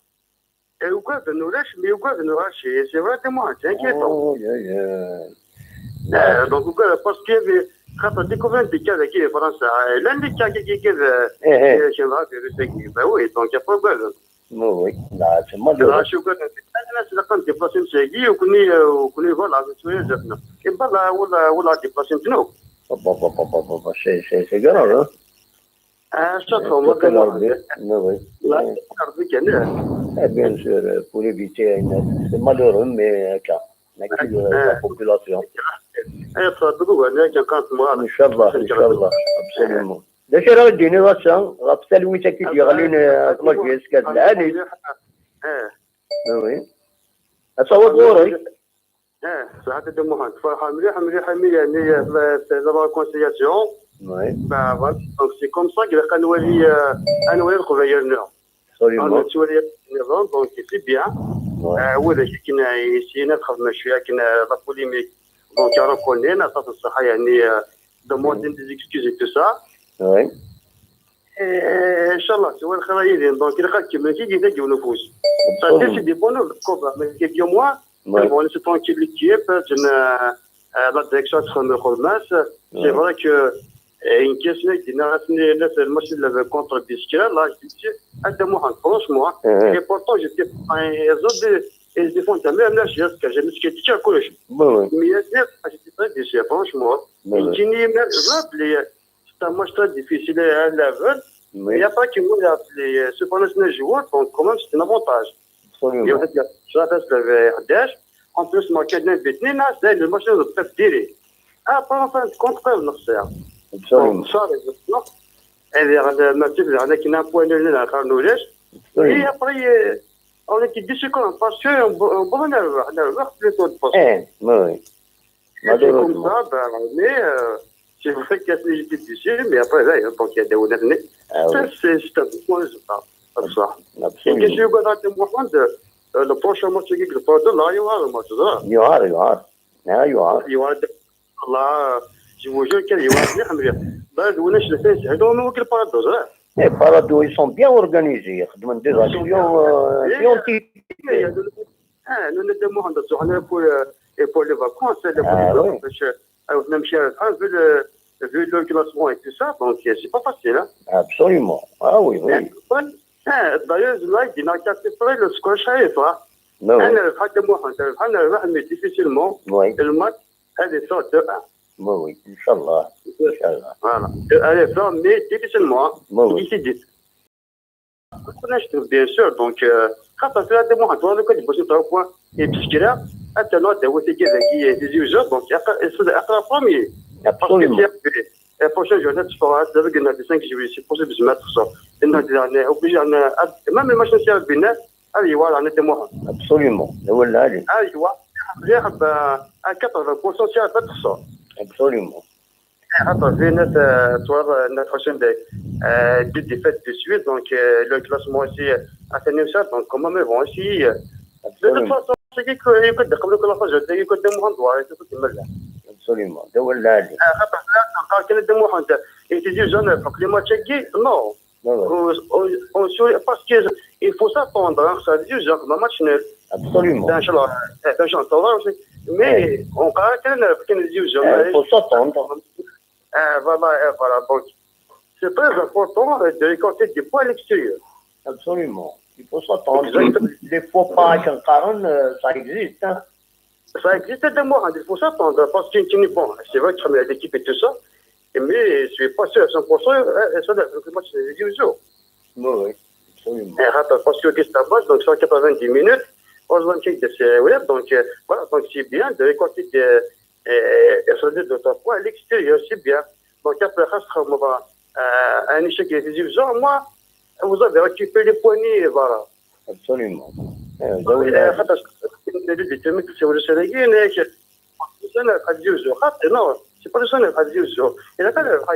Et ugaden ulac, mais ugaden ulac, c'est vrai, de moi, c'est inquiétant. Oh, yo, yo. Euh, donc, ugaden, parce que, euh, خاطر découvrir des cas dagi di Fransa, euh, llan des cas qui, qui, qui, euh, Eh, eh. euh, qui va faire ce qui, ben oui, donc, il y a pas de problème. Oui, oui. Là, c'est malheureux. Là, je suis content. Là, c'est la grande déplacement, c'est qui, ou connaît, euh, ou connaît, voilà, c'est sûr, je sais. Et ben là, on l'a, on l'a déplacé, nous. Bon, bon, bon, bon, bon, bon, c'est, c'est, c'est grave, hein. Ah, ça, Euh, on va c'est grave, commencer. mais oui. Là, Ouais. c'est grave, c'est grave. Eh, bien sûr, euh, pour éviter, euh, c'est malheureux, mais, euh, quand, mais qui, euh, la population. Eh, ça, c'est grave, hein, quand moi, Inch'Allah, Inch'Allah, absolument. D acu ara d-tiniḍ ass-a ɣef talwit-agi d-yeɣlin, eh, ɣef la J S K d lɛali? Eh, Ah oui. Ad taweḍ ɣur-k. Eh, saɛet Dda Muḥend, ferḥeɣ mliḥ, mliḥ, imi, yani, la, la réconciliation. Oui, Bah, voilà. Donc, c'est comme ça que la Kanwali, euh, Anwali Leqbayel-nneɣ. absolument. Nettwali nniḍen, donc, c'est bien. Ouais. Euh, widak akken, euh, yessin ad xedmen cwiya akken, euh, la polémique. Donc, ara ken-nini, aṭas n ṣṣeḥḥa, yani, euh, demander des excuses et tout ça. Oui. Eh, Inch'Allah, c'est vrai, xir yid-i. Donc, ilaq ad kemmlen tigi dagi ufus. Ça, c'est des bonnes, mais quelques mois, Ouais. Bon, c'est tranquille, l'équipe, euh, euh, la direction, c'est Ouais. vrai que, euh, une question, je dis, le match, il avait contre Biskra, là, je dis, à deux mois, franchement, hein. Mhm. Et pourtant, j'étais, euh, ils ont des, ils défendent, même là, je dis, que je me suis dit, tiens, quoi, je, Ouais, ouais. mais il y a des, j'étais très déçu, franchement. Ouais, Et ouais. qui n'est même là, les, c'est un match très difficile à level. Oui, Et après, que moi, les, cependant, c'est un joueur, donc quand même, c'est un avantage. absolument. يوم هاد الشهر هذا حداش. En plus, ما كان بيتنين ناس داير الماتش نبقى في ديري. Après, en fin de compte, قال نخسر. Absolument. صار نخسر. هذه غد ما تبدا على كنا بوين لنا خار نولاش. Oui. Et après, euh, On est déçu quand même, parce que on, on, on nervex, nervex plutôt de poste. Eh, oui, oui. C'est comme ça, ben, mais euh, c'est vrai qu'il y a des difficiles, mais après, là, il y a, donc, il y a des honnêtes. Ah, oui. C'est c'est un bon résultat. Absolument. Et qu'est-ce que vous attendez, Mohamed, euh, le prochain match, c'est le prochain, là, il y aura le match, là. Il y aura, il y aura. Ah, il y aura. Il y aura des... Là, je vous jure qu'il y aura des... Ben, vous ne savez pas, c'est dans le parado, là. Eh, parado, ils sont bien organisés. Ils ont des actions, euh, scientifiques. Ah, nous, nous demandons, on est pour, euh, et pour les vacances, les vacances, parce que, euh, même si, euh, vu le, vu le classement et tout ça, donc, euh, c'est pas facile, hein. Absolument. Ah oui, oui. Hein, d'ailleurs, là, il a quatre près le score, ça y est, quoi. Non, oui. On a le droit de mourir, on a le droit, mais difficilement. Oui. Et le match, elle est sorte de un. Oui, oui, Inch'Allah. Inch'Allah. Voilà. Elle est sorte, mais difficilement. Oui, oui. D'ici dix. Bien sûr, donc, euh, خاطر في هذا الموضوع لو كان يبغى يضرب بوان اي بشكل، حتى نوع هو تيجي ذاكي تيجي وجه، donc يقرا premier. Absolument. Parce que c'est la prochaine journée tu pourras avec une cinq juillet c'est possible de mettre ça. انه يعني obligé يعني même le match نتاع البناء هذه هو رانا طموحنا. Absolument. هو اللي هذه. هذه هو ياخذ à quatre-vingts pour cent c'est pas ça. Absolument. خاطر في ناس، آه، صور، آه، ناس خشن داك، آه، deux défaites de suite, donc, euh, le classement aussi, آه، عطيني وسط, donc comment ils vont essayer. De toute façon, c'est qui que, يقدر قبل كل حاجة، يقدر مهم دوار، يقدر ملح. Absolument. دول العالم. آه، خاطر لا، خاطر كان يقدر مهم، يتيجي جون فوق les matchs كي، non. Non, non. On, on, on, parce que il faut s'attendre, hein, ça veut dire, genre, match nul. Absolument. إن شاء الله، إن شاء الله. Mais on قال كان، كان يجي جون. Il faut s'attendre. Ah, voilà, eh, voilà. Donc, c'est très important, euh, de récolter des points à l'extérieur. Absolument. Il faut s'attendre. Exactement. Les faux pas, quand on, euh, ça existe, hein. Ça existe, de moi, il faut s'attendre. Parce que, bon, c'est vrai que l'équipe et tout ça, mais je suis pas sûr à cent pour cent, euh, ça doit être le match, euh, du jour. Oui, oui, absolument. Et, attends, parce que c'est un match, donc cent quatre-vingt-dix minutes, on se donne quelques séries, donc, euh, voilà, donc c'est bien de récolter des, et, et ça veut dire de trois points à l'extérieur, c'est bien. Donc après, خاص تخمم، euh, un échec décisif, genre, moi, vous avez récupéré les points, voilà. Absolument. Eh, خاطر les déterminants, c'est vrai, c'est les gains, c'est ça, نربح ديوزو. خاطر, non, c'est pas ça, نربح ديوزو. Il a pas نربح.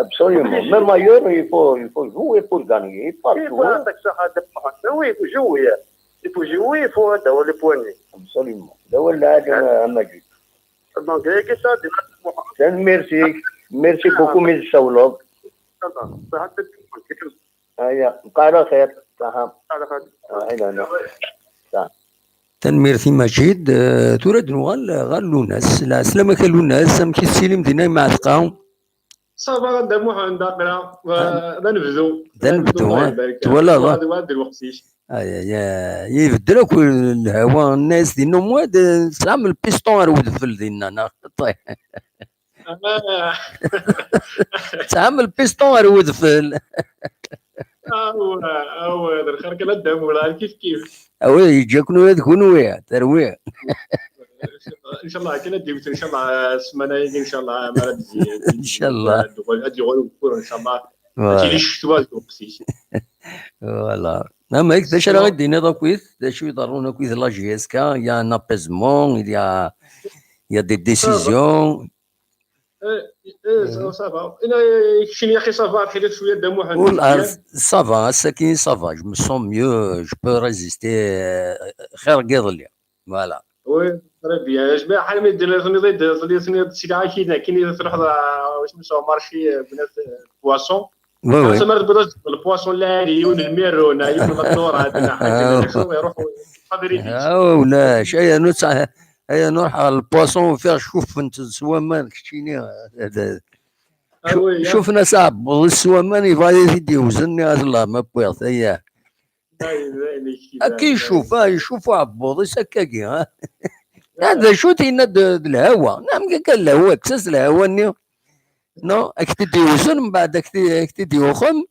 Absolument. Même ailleurs, il faut, il faut jouer pour gagner. Il faut jouer. Oui, il faut jouer. Il faut jouer, il faut avoir les points. Absolument. هذا هو اللي عاد أنا ما جيت. Donc, هي كي صار ديما. Merci. Merci beaucoup, monsieur Saoulov. صحة. هيا، بقى على خير. صحة. على خير. آه، إلى هنا. صح. Tanemmirt i Maǧid. Eh, tura ad nuɣal ɣer Lunas. Lɛeslama-k a Lunas, amek i tessilim dinna i Mɛetqa? Ça va, a Dda Muḥend, aql-aɣ, eh, d anebdu. D anebdu, eh? Twalaḍ, eh? Ad, ad, ad lweqt-ik. Ay, ay, ay, ibeddel akk lhawa, nna-yas dinna umwad, eh, tesɛam lpisṭun ar wedfel dinna, neɣ? Ah. Tesɛam lpisṭun ar wedfel. Awa, awa, d lxir kan a Dda Mulal, kif kif. Awi, yeǧǧa-ken ula d kunwi, terwi. Inchallah, kan ad d-iwet, inchallah, ssmana-agi, inchallah, ma ara d-, inchallah. Ad yuɣal, ad yuɣal ugeffur, inchallah. Voilà. Ad tili ccetwa deg lweqt-is. Voilà. Ama d acu ara ɣ-d-tiniḍ akkit? D acu iḍerrun akkit la J S K? Il y a un apaisement, il y a, il y a des décisions. Eh, eh, ça, ça va. Ina, keččini, axi, ça va, lḥilat cwiya, Dda Muḥend. Ul-, ah, ça va, ass-agi, ça va, je me sens mieux, je peux résister, euh, xir n yiḍelli. Voilà. Oui, très bien. Jmaɛ, ḥal mi d-, tniḍ-, tniḍ-, tniḍ-, tniḍ-, sila akin, akin i truḥeḍ, ah, wacu, au marché, euh, bnat, euh, poisson. Oui, oui. Xas ma tewwiḍ le poisson lɛali, yiwen lmirun, yiwen la dorade, ḥaǧa, ah, iruḥ, iruḥ, iruḥ. Ah, ulac, aya nutsa-, aya nruḥ ɣer le poisson, ufiɣ cufent s waman, keččini. Ah, oui, cufna s aɛebbuḍ-is s waman, yebɣa ad t-id-iwzen, nniɣ-as, "Allah, ma wwiɣ-t, aya." Akka icuf, ah, icuf uɛebbuḍ-is akkagi, ha? Ah, d acu t-yenna d, d lhawa? Nɛam, akka lhawa, kkes-as lhawa-nni. Non, ak-t-id-iwzen, mbeɛd ak-t-, ak-t-id-yuxem.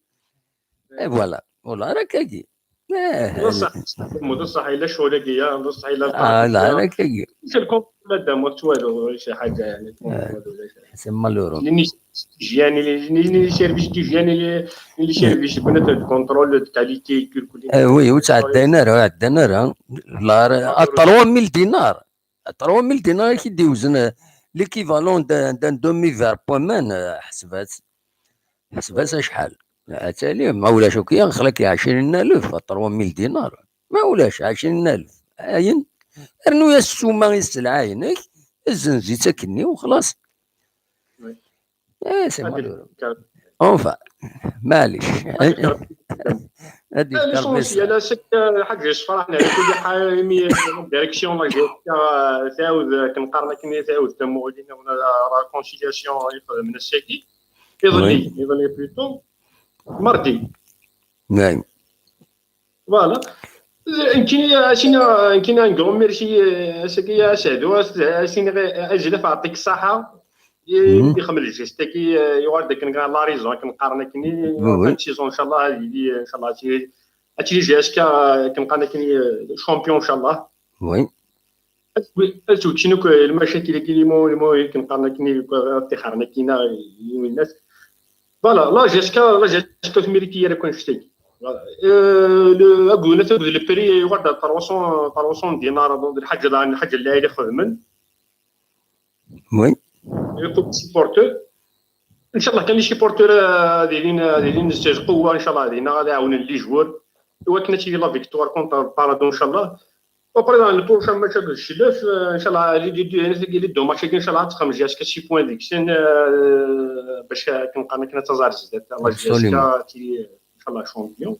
Et voilà. Voilà, akkagi. Eh, d ṣṣeḥ, d ṣṣeḥ, yella ccɣel-agi, ya, d ṣṣeḥ, yella ah, lqerḥ-agi, la, ya. Akka-yi. Ulac lkontrol, madam, ur tettwaliḍ, ulac ḥaǧa, yani, lkontrol, ulac. C'est malheureux. Llan les services d'hygiène, les, les services de contrôle de qualité, calcul. Eh, oui, ur ttɛeddayen ara, ur ɛeddan ara. La, à trois mille dinars. Trois mille dinars i k-id-iwzen, eh, l'équivalent d'un, d'un demi-verre pomme, eh, ḥseb-as. Ḥseb-as acḥal. Attali, ma ulac akk, ya, xlak ɛecrin alef, trois mille dinars. Ma ulac, ɛecrin alef. Ayen, rnu-yas ssuma i sselɛa-inek, zzenz-itt akkenni u xlaṣ. Oui. Eh, c'est malheureux. Enfin, maɛlic. Ad yefk Rebbi. L'essentiel, c'est que, ḥaǧa yessefraḥen, ɛla kulli ḥal, imi la direction, la G S K, tɛawed, akken qqaren akken, tɛawed tamuɣli niḍen, la réconciliation, i xedmen ass-agi. Iḍelli, oui, iḍelli plutôt. Mardi. Naɛam. Voilà. Nekkini, asini, nekkini un grand merci, euh, à Sehdu, asini, azul, yeɛṭik ṣṣeḥḥa. Mhm. Ixdem le geste-agi, euh, yuɣal-d akken la raison, akken qqaren akken, oui, oui, fin de saison, inchallah, ad yili, inchallah, ad tili, ad tili G S K, euh, akken qqaren akken, euh, champion, inchallah. Oui. Ad tw-, ad tt-wekcen akk lmacakil-agi, limo, limo, akken qqaren akken, ad ṭṭixren akken, i winnas. Voilà, la G S K, la G S K ur tmériti ara akk annect-agi. Voilà. Euh, le, aggunat akked le prix, yuɣal-d trois cents, trois cents dinars, donc, d lḥaǧa, d lḥaǧa n lɛali xedmen. Oui. Yakk les supporters. Inchallah, kan les supporters, euh, ad ilin, ad ilin s lqewwa, inchallah, dinna ad ɛawnen les joueurs. I wakken ad tili la victoire contre Paradou, inchallah. Après, dans le prochain match akked Cclef, euh, inchallah, les, les, les deux matchs-agi, inchallah, ad texdem G S K six points deg-sen, euh, bac akken qqaren akken ad taẓ ar zdat. Inchallah, G S K, absolument, tili, inchallah, champion.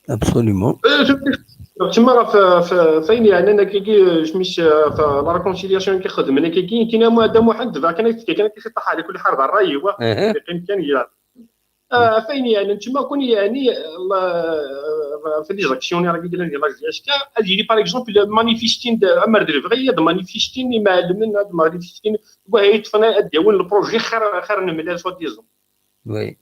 Absolument. Euh, tma ɣef, ɣef, ɣef ayen yeɛnan akkagi, euh, jmis, euh, ɣef la réconciliation i xedmen akkagi, kina Muḥend, bɣiɣ kan ad tefk kan akka ciṭṭaḥ, ɛla kulli ḥal, d ṛṛay-iw, yeqqim kan ya. Ah, ɣef ayen yeɛnan, tma kun yeɛni, la, ɣef les actionnaires i yellan di la G S K, ad yili, par exemple, manifestin, amer d lebɣi, ad manifestin imɛellmen, ad manifestin, wah, yeṭṭfen, ad d-yawin le projet xir, xir n mlal, soi-disant. Oui.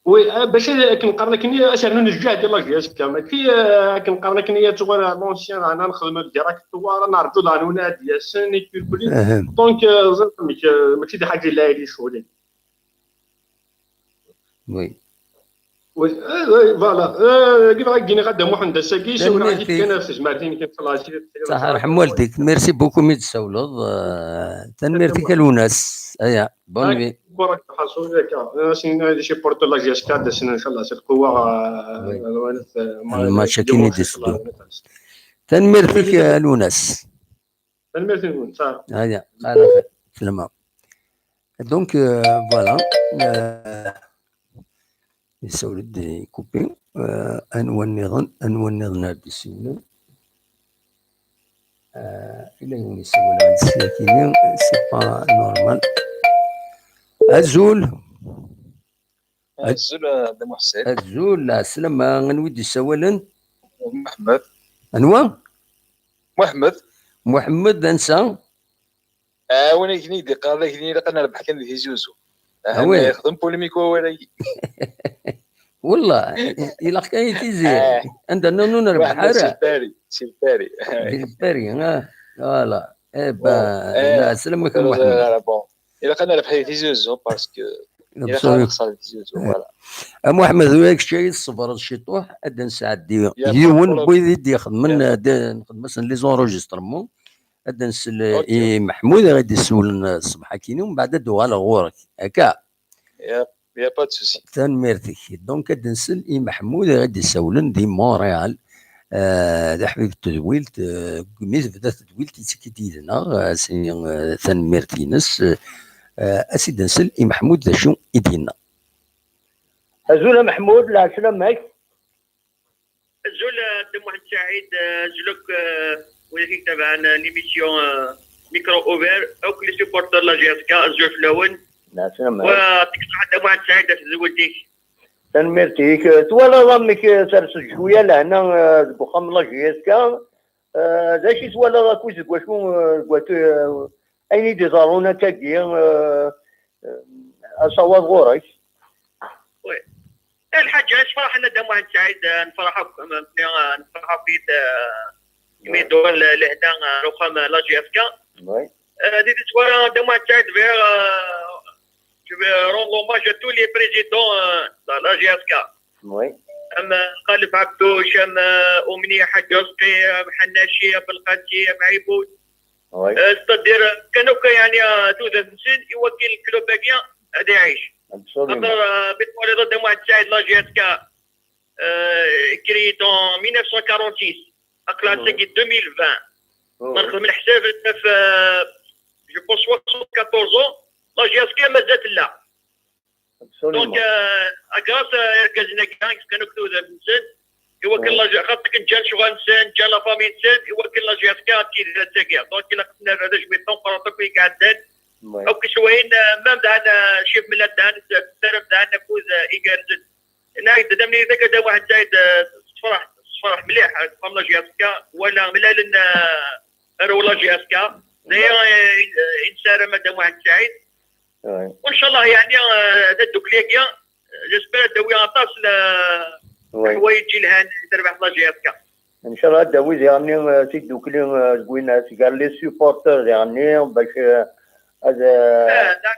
Oui, ah, bac ad, akken qqaren akken, ad s-rnun lǧehd i la G S K, mačči, ah, akken qqaren akken, ad tuɣal l'ancien, ɛna nexdem le directoire, ad nerǧu daɣen win ad d-yasen, et puis, donc, euh, ẓer amek, euh, mačči d ḥaǧa yella yili ccɣel-agi. Oui. Oui, euh, oui, voilà. Euh, kif ɣa gini ɣa Dda Muḥend ass-agi, siwel ɣa kan ɣef tezmert-inek, inchallah. Saḥa, rḥem waldik. Merci beaucoup mi d-tsawleḍ. Euh, tanemmirt-ik a Lwennas. Aya, bonne nuit. Barak lḥaṣul, akka. Euh, sin, euh, les supporters la G S K, ad d-asen, inchallah, s lqewwa, euh, euh, lmatch akin i d-iteddun. Tanemmirt-ik a Lwennas. Tanemmirt-nwen, saḥa. Aya, ala xir, slama. Donc, euh, voilà. Euh, yessawel-d, coupé. Euh, anwa nniḍen, anwa nniḍen ar d-yessiwlen? Euh, ila yiwen yessawel ar d-ssyakini, c'est pas normal. Azul. Azul, a Dda Muḥsin. Azul, lɛeslama, anwa i d-yessawalen? Muḥemmed. Anwa? Muḥemmed. Muḥemmed, ansa? Ah, win akken i d-iqqar d akken ilaq ad nerbeḥ kan di Tizi Uzzu. Ah, ah, oui. Yexdem polémique wawal-agi. Wallah, ilaq kan i Tizi. Ah. Anda nunu nerbeḥ ara. Si Lpari, si Lpari. Di Lpari, ah, voilà. Eh ben, bon, eh, lɛeslama-k a Muḥemmed. Bon. Ilaq ad nerbeḥ di Tizi Uzzu, parce que ilaq ad nexṣer di Tizi Uzzu, voilà. A Muḥemmed, ula d kečč ad tṣebreḍ ciṭuḥ, ad d-nesɛeddi yiwen n wid i d-ixedmen, ad nxedm-asen les enregistrements, ad d-nsel i Meḥmud i ɣ-d-issewlen ṣṣbeḥ-akini, u mbeɛd ad d-uɣaleɣ ɣur-k. Akka? Y a pas de souci. Tanemmirt-ik. Donc, ad d-nsel i Meḥmud i ɣ-d-issawlen di Montréal. Euh, d aḥbib n tedwilt, euh, mi tebda tedwilt, yettekki-d yid-neɣ, euh, si, euh, tanemmirt-ines. Euh, ad s-id-nsel i Meḥmud d acu i d-yenna. Azul a Meḥmud, lɛeslama-k. Azul, euh, Dda Muḥend Saɛid, euh, azul akk, euh, wid i itabaɛen, euh, l'émission, euh, Micro Ouvert, akk les supporters de la G S K, azul fell-awen. Lɛeslama. Wa, yɛeṭik ṣṣeḥḥa Dda Muḥend Saɛid, ɣef tzewwut-ik. Tanemmirt-ik. Twalaḍ amek, euh, terseḍ cwiya lehna, euh, deg uxxam n la G S K? Euh, d acu i twalaḍ akk deg wacu, euh, deg wat-, euh, ayen i d-iḍerrun akkagi, euh, euh, asawaḍ ɣur-k? Oui. Lḥaǧa, nefreḥ, nna Dda Muḥend Saɛid, eh, nefreḥ akk, eh, nefreḥ akk, eh, imi d-uɣal lehna, eh, ar uxxam, eh, la J F K. Oui. Eh, di tezwara, Dda Muḥend Saɛid, bɣiɣ, eh, je vais rendre hommage à tous les présidents, eh, de la J F K. Oui. Am, eh, Qaleb Abdouch, am, eh, Oumni Hadj Razqi, am Hannachi, am Belqasi, am Aiboud. Oui. Eh, c'est-à-dire, eh, kan akk, yeɛni, eh, tudert-nsen, i wakken club-agi ad iɛic. Absolument. Xaṭer, eh, mi twaliḍ Dda Muḥend Saɛid, la J F K, eh, créé en mille neuf cent quarante-six. Aql-aɣ sagi deux mille vingt. Ma nexdem leḥsab, naf, eh, je pense soixante-quatorze ans, la J F K mazal tella. Absolument. Donc, eh, grâce à irgazen-agi, kan akk tudert-nsen, i wakken la J-, xaṭer akken ǧǧan ccɣel-nsen, ǧǧan la famille-nsen, i wakken la J F K ad tidir ass-agi. Donc, ilaq ad nerr d ajmiḍ tameqqrant akk i iɛeddan. Oui. Akk s wayen, eh, même daɣen, eh, Chef Mellal daɣen, tessaram daɣen akud, eh, igerrzen. Nna-ak-d, d amnir deg Dda Muḥend Saɛid, eh, tefreḥ, tefreḥ mliḥ, eh, tfam la J F K, wala mlalen, eh, arraw la J F K. D aya, eh, i nessaram a Dda Muḥend Saɛid. Oui. Inchallah, yeɛni, eh, taddukli-agi, eh, j'espère ad d-tawi aṭas n, oui, leḥwayeǧ yelhan i terbaɛt la J F K. Inchallah, ad d-tawi diɣenni, eh, tiddukli, eh, deg win, eh, seg les supporters diɣenni, bac, eh, ad, eh, eh, da,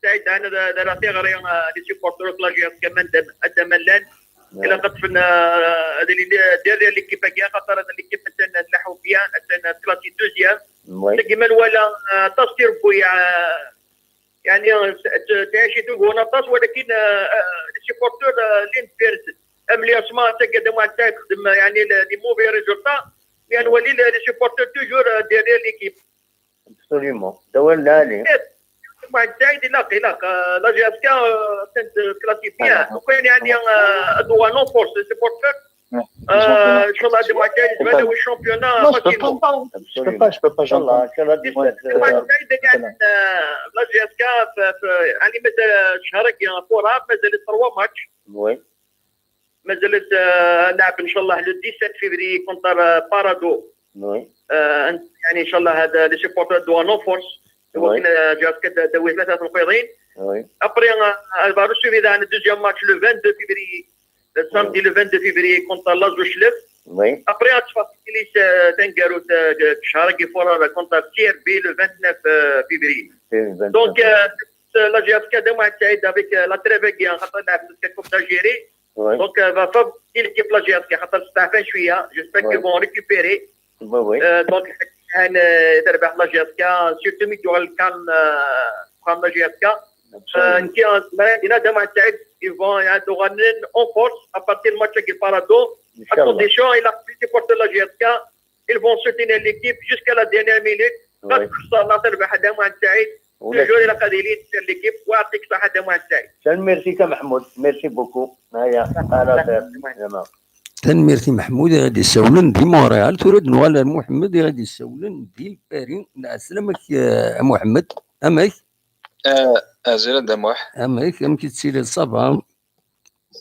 Saɛid, da, da, da, tiɣri, eh, les supporters n la J F K, ma d, ad d-aman llan. Oui. Ilaq ad ṭṭfen, eh, ad ilin, eh, derrière l'équipe-agi, xaṭer ad l'équipe attan tlaḥu bien, attan classée deuxième. Oui. Tagi ma nwala, eh, aṭas tirebbuyaɛ, eh, يعني، ت-، ت-، تعيشي تقول نطاس، ولكن، آه، آه، les supporters، آه، اللي نفيرت. أم الياسما تلقى دموع تاعي تخدم، يعني، ل-، les mauvais résultats، لأن ولي ل-، les supporters toujours، آه، derrière l'équipe. Absolument. دور العالي. دموع تاعي دي لاقي، لاق، آه، la J F K، آه، كانت classée bien. وكان، يعني، آه، أدوار non force، les supporters. آه، إن شاء الله هذا المعدل يجبد له الشامبيونا. Non, je peux pas. Absolument. Je peux pas, je peux pas, j'entends. إن شاء الله، إن شاء الله. المعدل يعني، آه، la J F K في، في، يعني مازال شهر كي فورا، مازال trois matchs. Oui. مازال، آه، نلعب إن شاء الله le dix-sept février contre، آه، Paradou. Oui. آه، يعني إن شاء الله هذا les supporters doivent non force. Oui. هو كنا جات كده دوي ثلاثة في القيضين. Oui. Après، آه، va recevoir dans le deuxième match le vingt-deux février. Le samedi le vingt-deux février contre l'Azouchlef. Oui. Après، غتفاصل لي، آه، تنقالوا، آه، شهر كيفورا contre C R B le vingt-neuf، آه، février. Le vingt-neuf. Donc، آه، la J F K دابا مع التعيد avec، آه، la trêve كي خاطر لعب la Coupe d'Algérie. Oui. Donc، آه، va favoriser l'équipe la J F K خاطر استعفى شوية. J'espère qu'ils vont récupérer. Oui, oui. آه، donc، آه، تربح la J F K، surtout ميدو الكام، آه، كام la J F K. آه، نكي، آه، ما يدينا دابا مع التعيد، ils vont يعدوا غنن en force à partir du match كي Paradou. إن شاء الله. À condition، il a supporté la J F K. Ils vont soutenir l'équipe jusqu'à la dernière minute. Oui. غتخسر لا تربح، هذا ما نتاعي. Toujours إلا قاعد يلي تسير l'équipe، ويعطيك الصحة، هذا ما نتاعي. Merci محمود، merci beaucoup. هيا، على خير. تمام. Tanemmirt i Meḥmud i ɣ-d-issawlen di Montréal. Tura ad nuɣal ar Muḥemmed i ɣ-d-issawlen di Paris. Ɛeslama-k, eh, a Muḥemmed. Amek? Eh, azul a Dda Muḥ. Amek? Amek i tettiliḍ? Ça va?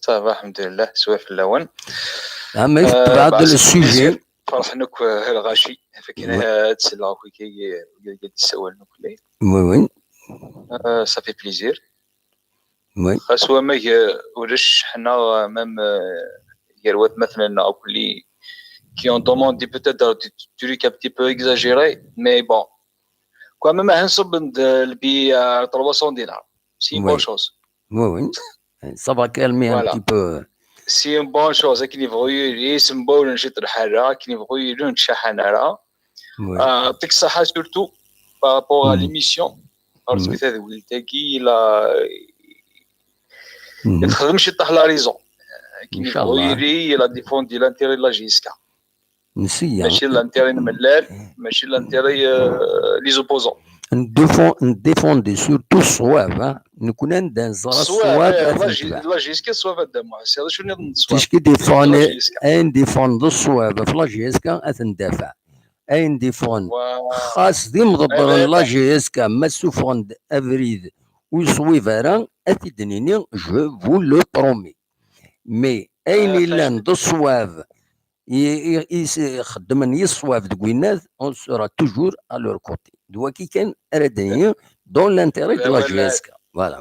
Ça va, الحمد لله، سوا فلاون. Amek, eh, tebɛeḍ le sujet? Ferḥen akk, eh, lɣaci. Fakken ad d-selleɣ akk i d-ssawalen akk. Oui, oui. Eh, ça fait plaisir. Oui. Xas wamag, eh, ulac ḥna, eh, même, eh, gar watmaten-nneɣ akk qui ont demandé peut-être des trucs un petit peu exagérés, mais bon. Quand même, ad nṣubb-d, eh, lbi, eh, trois cents dinars. C'est une bonne chose. Oui, oui. Ça va calmer un petit peu. C'est une bonne chose. Akken yebɣu yili, sembawlen ciṭ lḥala, akken yebɣu yili, ur nettcaḥan ara. Oui. Ah, yeɛṭik ṣṣeḥḥa surtout par rapport à l'émission. Parce que tadwilt-agi, la, texdem ciṭ la raison. Akken yebɣu yili, il a défendu l'intérêt de la J S K. Nsiya. Mačči l'intérêt n Mellal, mačči l'intérêt, euh, les opposants. Ndéfon-, ndéfendu surtout ṣṣwab, hein. Nekni ad neẓra ṣṣwab, eh, ad t-netbeɛ. La J S K ṣṣwab a Dda Muḥ, c'est acu nniḍen n ṣṣwab. Ticki défendu, ayen défendu ṣṣwab ɣef la J S K ad t-ndafeɛ. Ayen défendu. Xas d imḍebbren n la J S K ma ssufɣen-d abrid ur yeṣwib ara, ad t-id-nini, je vous le promets. Mais ayen yellan d ṣṣwab, i, i, i s-, xeddmen i ṣṣwab deg winnat, on sera toujours à leur côté. D waki kan ara d-nini, dans l'intérêt de la J S K. Voilà.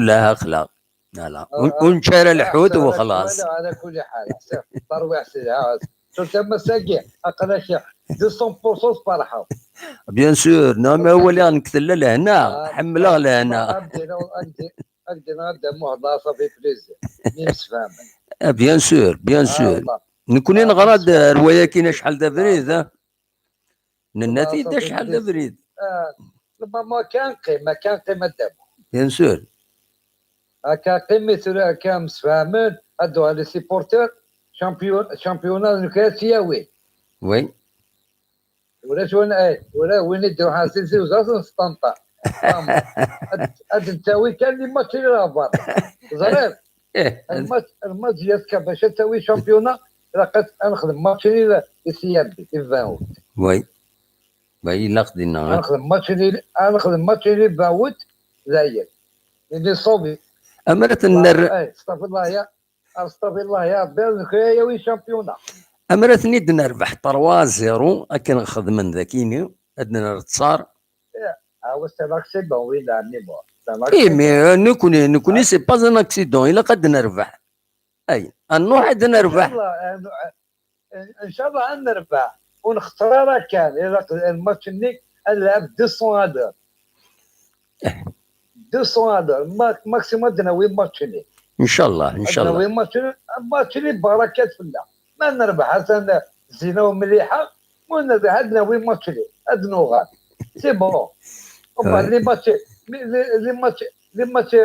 Alhamdulillah, aql-aɣ. Ala. Ur nečči ara lḥut u xlaṣ. Ala kulli ḥal. Tarwiḥt telha. Surtout ass-agi, aql-ak deux cents pour cent tferḥeḍ. Bien sûr, non, mais wali nekk tella lehna, ḥemmleɣ lehna. Ad d-iniɣ, ad d-iniɣ, ad d-iniɣ, ça fait plaisir. Mi msefhamen. Ah, bien sûr, bien sûr. Nekkni neɣra-d rwaya-kin acḥal d abrid, ah. Nenna-t-id acḥal d abrid. Ah, ma, ma kan qima, kan qima ddamu. Bien sûr. Akka qimi tura akka msefhamen, ad d-uɣal les supporters, champion-, championnat nekk ad t-yawi. Oui. Ulac win, eh, ula win i d-iruḥen si Tizi Uzzu ad ten-sṭenṭer. Ad, ad d-tawi kan les matchs i Rabat. Teẓriḍ? Eh, lmatch, lmatch yaska bac ad tawi championnat, ilaq ad, ad nexdem match-nni i C R B, i vingt août. Oui. Oui, ilaq dinna. Ad nexdem match-nni, ad nexdem match-nni vingt août, dayen. Nini sauvé. Amar ad ten-nerr-, eh, astafirlah ya, astafirlah ya Rebbi, ad nekra yawi championnat. Amar ad ten-id-nerbeḥ trois zéro, akken xedmen dakini, ad nerr ttṣar. Eh, ah, c'est un accident, oui, là, mais bon, c'est un accident. Eh, mais, euh, nekkni, nekkni, c'est pas un accident, ilaq ad nerbeḥ. Ay, ad nruḥ ad nerbeḥ. Inchallah, eh, eh, inchallah ad nerbeḥ. Ur nxeṣṣer ara kan, ilaq lmatch-nni ad nlɛeb deux cents à l'heure. Deux cents à l'heure, ma-, maximum ad nawi match-nni. Inchallah, inchallah. Ad nawi match-nni, match-nni barakat fell-aɣ. Ma nerbeḥ atan zzina u mliḥa, ma nerbeḥ ad nawi match-nni, ad nuɣal. C'est bon. Umbeɛd les matchs, les, les matchs, les matchs,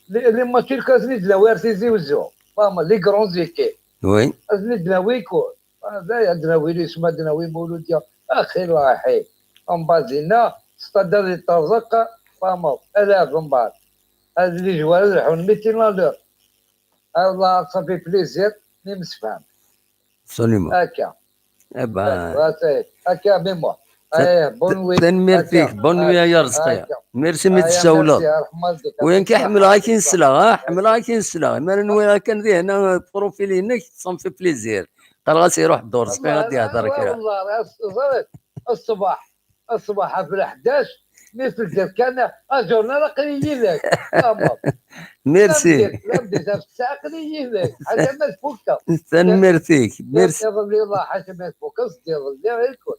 les, les matchs, ad ten-id-nawi ar Tizi Uzzu. Fahmeḍ, les grands équipes. Oui. Ad ten-id-nawi kul. Ah, d ay ad nawi lisem, ad nawi Mouloudia. Axi laḥi. Umbeɛd dinna, stade ad iṭerẓeq, fahmeḍ, ad lɛeb umbeɛd. Ad les joueurs ad lḥun mitin à l'heure. Ah, wallah, ça fait plaisir, mi msefham. Absolument. Akka. Eh ben. Akka, mais moi. Eh, bonne nuit. Tanemmirt-ik, bonne nuit ay Arezqi. Merci mi d-tsawleḍ. Merci, ṛeḥma-k. Wi akka ḥemmleɣ ad k-in-sleɣ, ah, ḥemmleɣ ad k-in-sleɣ. Mi ara nwiɣ akken di hna profil-inek, ça me fait plaisir. Qqareɣ-as iruḥ-d Urezqi ad d-ihder kra. Wallah, ẓriɣ, ṣṣbeḥ, ṣṣbeḥ ɣef leḥdac, mi teldiḍ kan ajournal aql-i yid-k. Merci. Tameddit, tameddit ɣef ttesɛa aql-i yid-k. Ḥaca ma tfukkeḍ. Tanemmirt-ik. Merci. Iḍelli, wallah, ḥaca ma tfukkeḍ, iḍelli, i kul.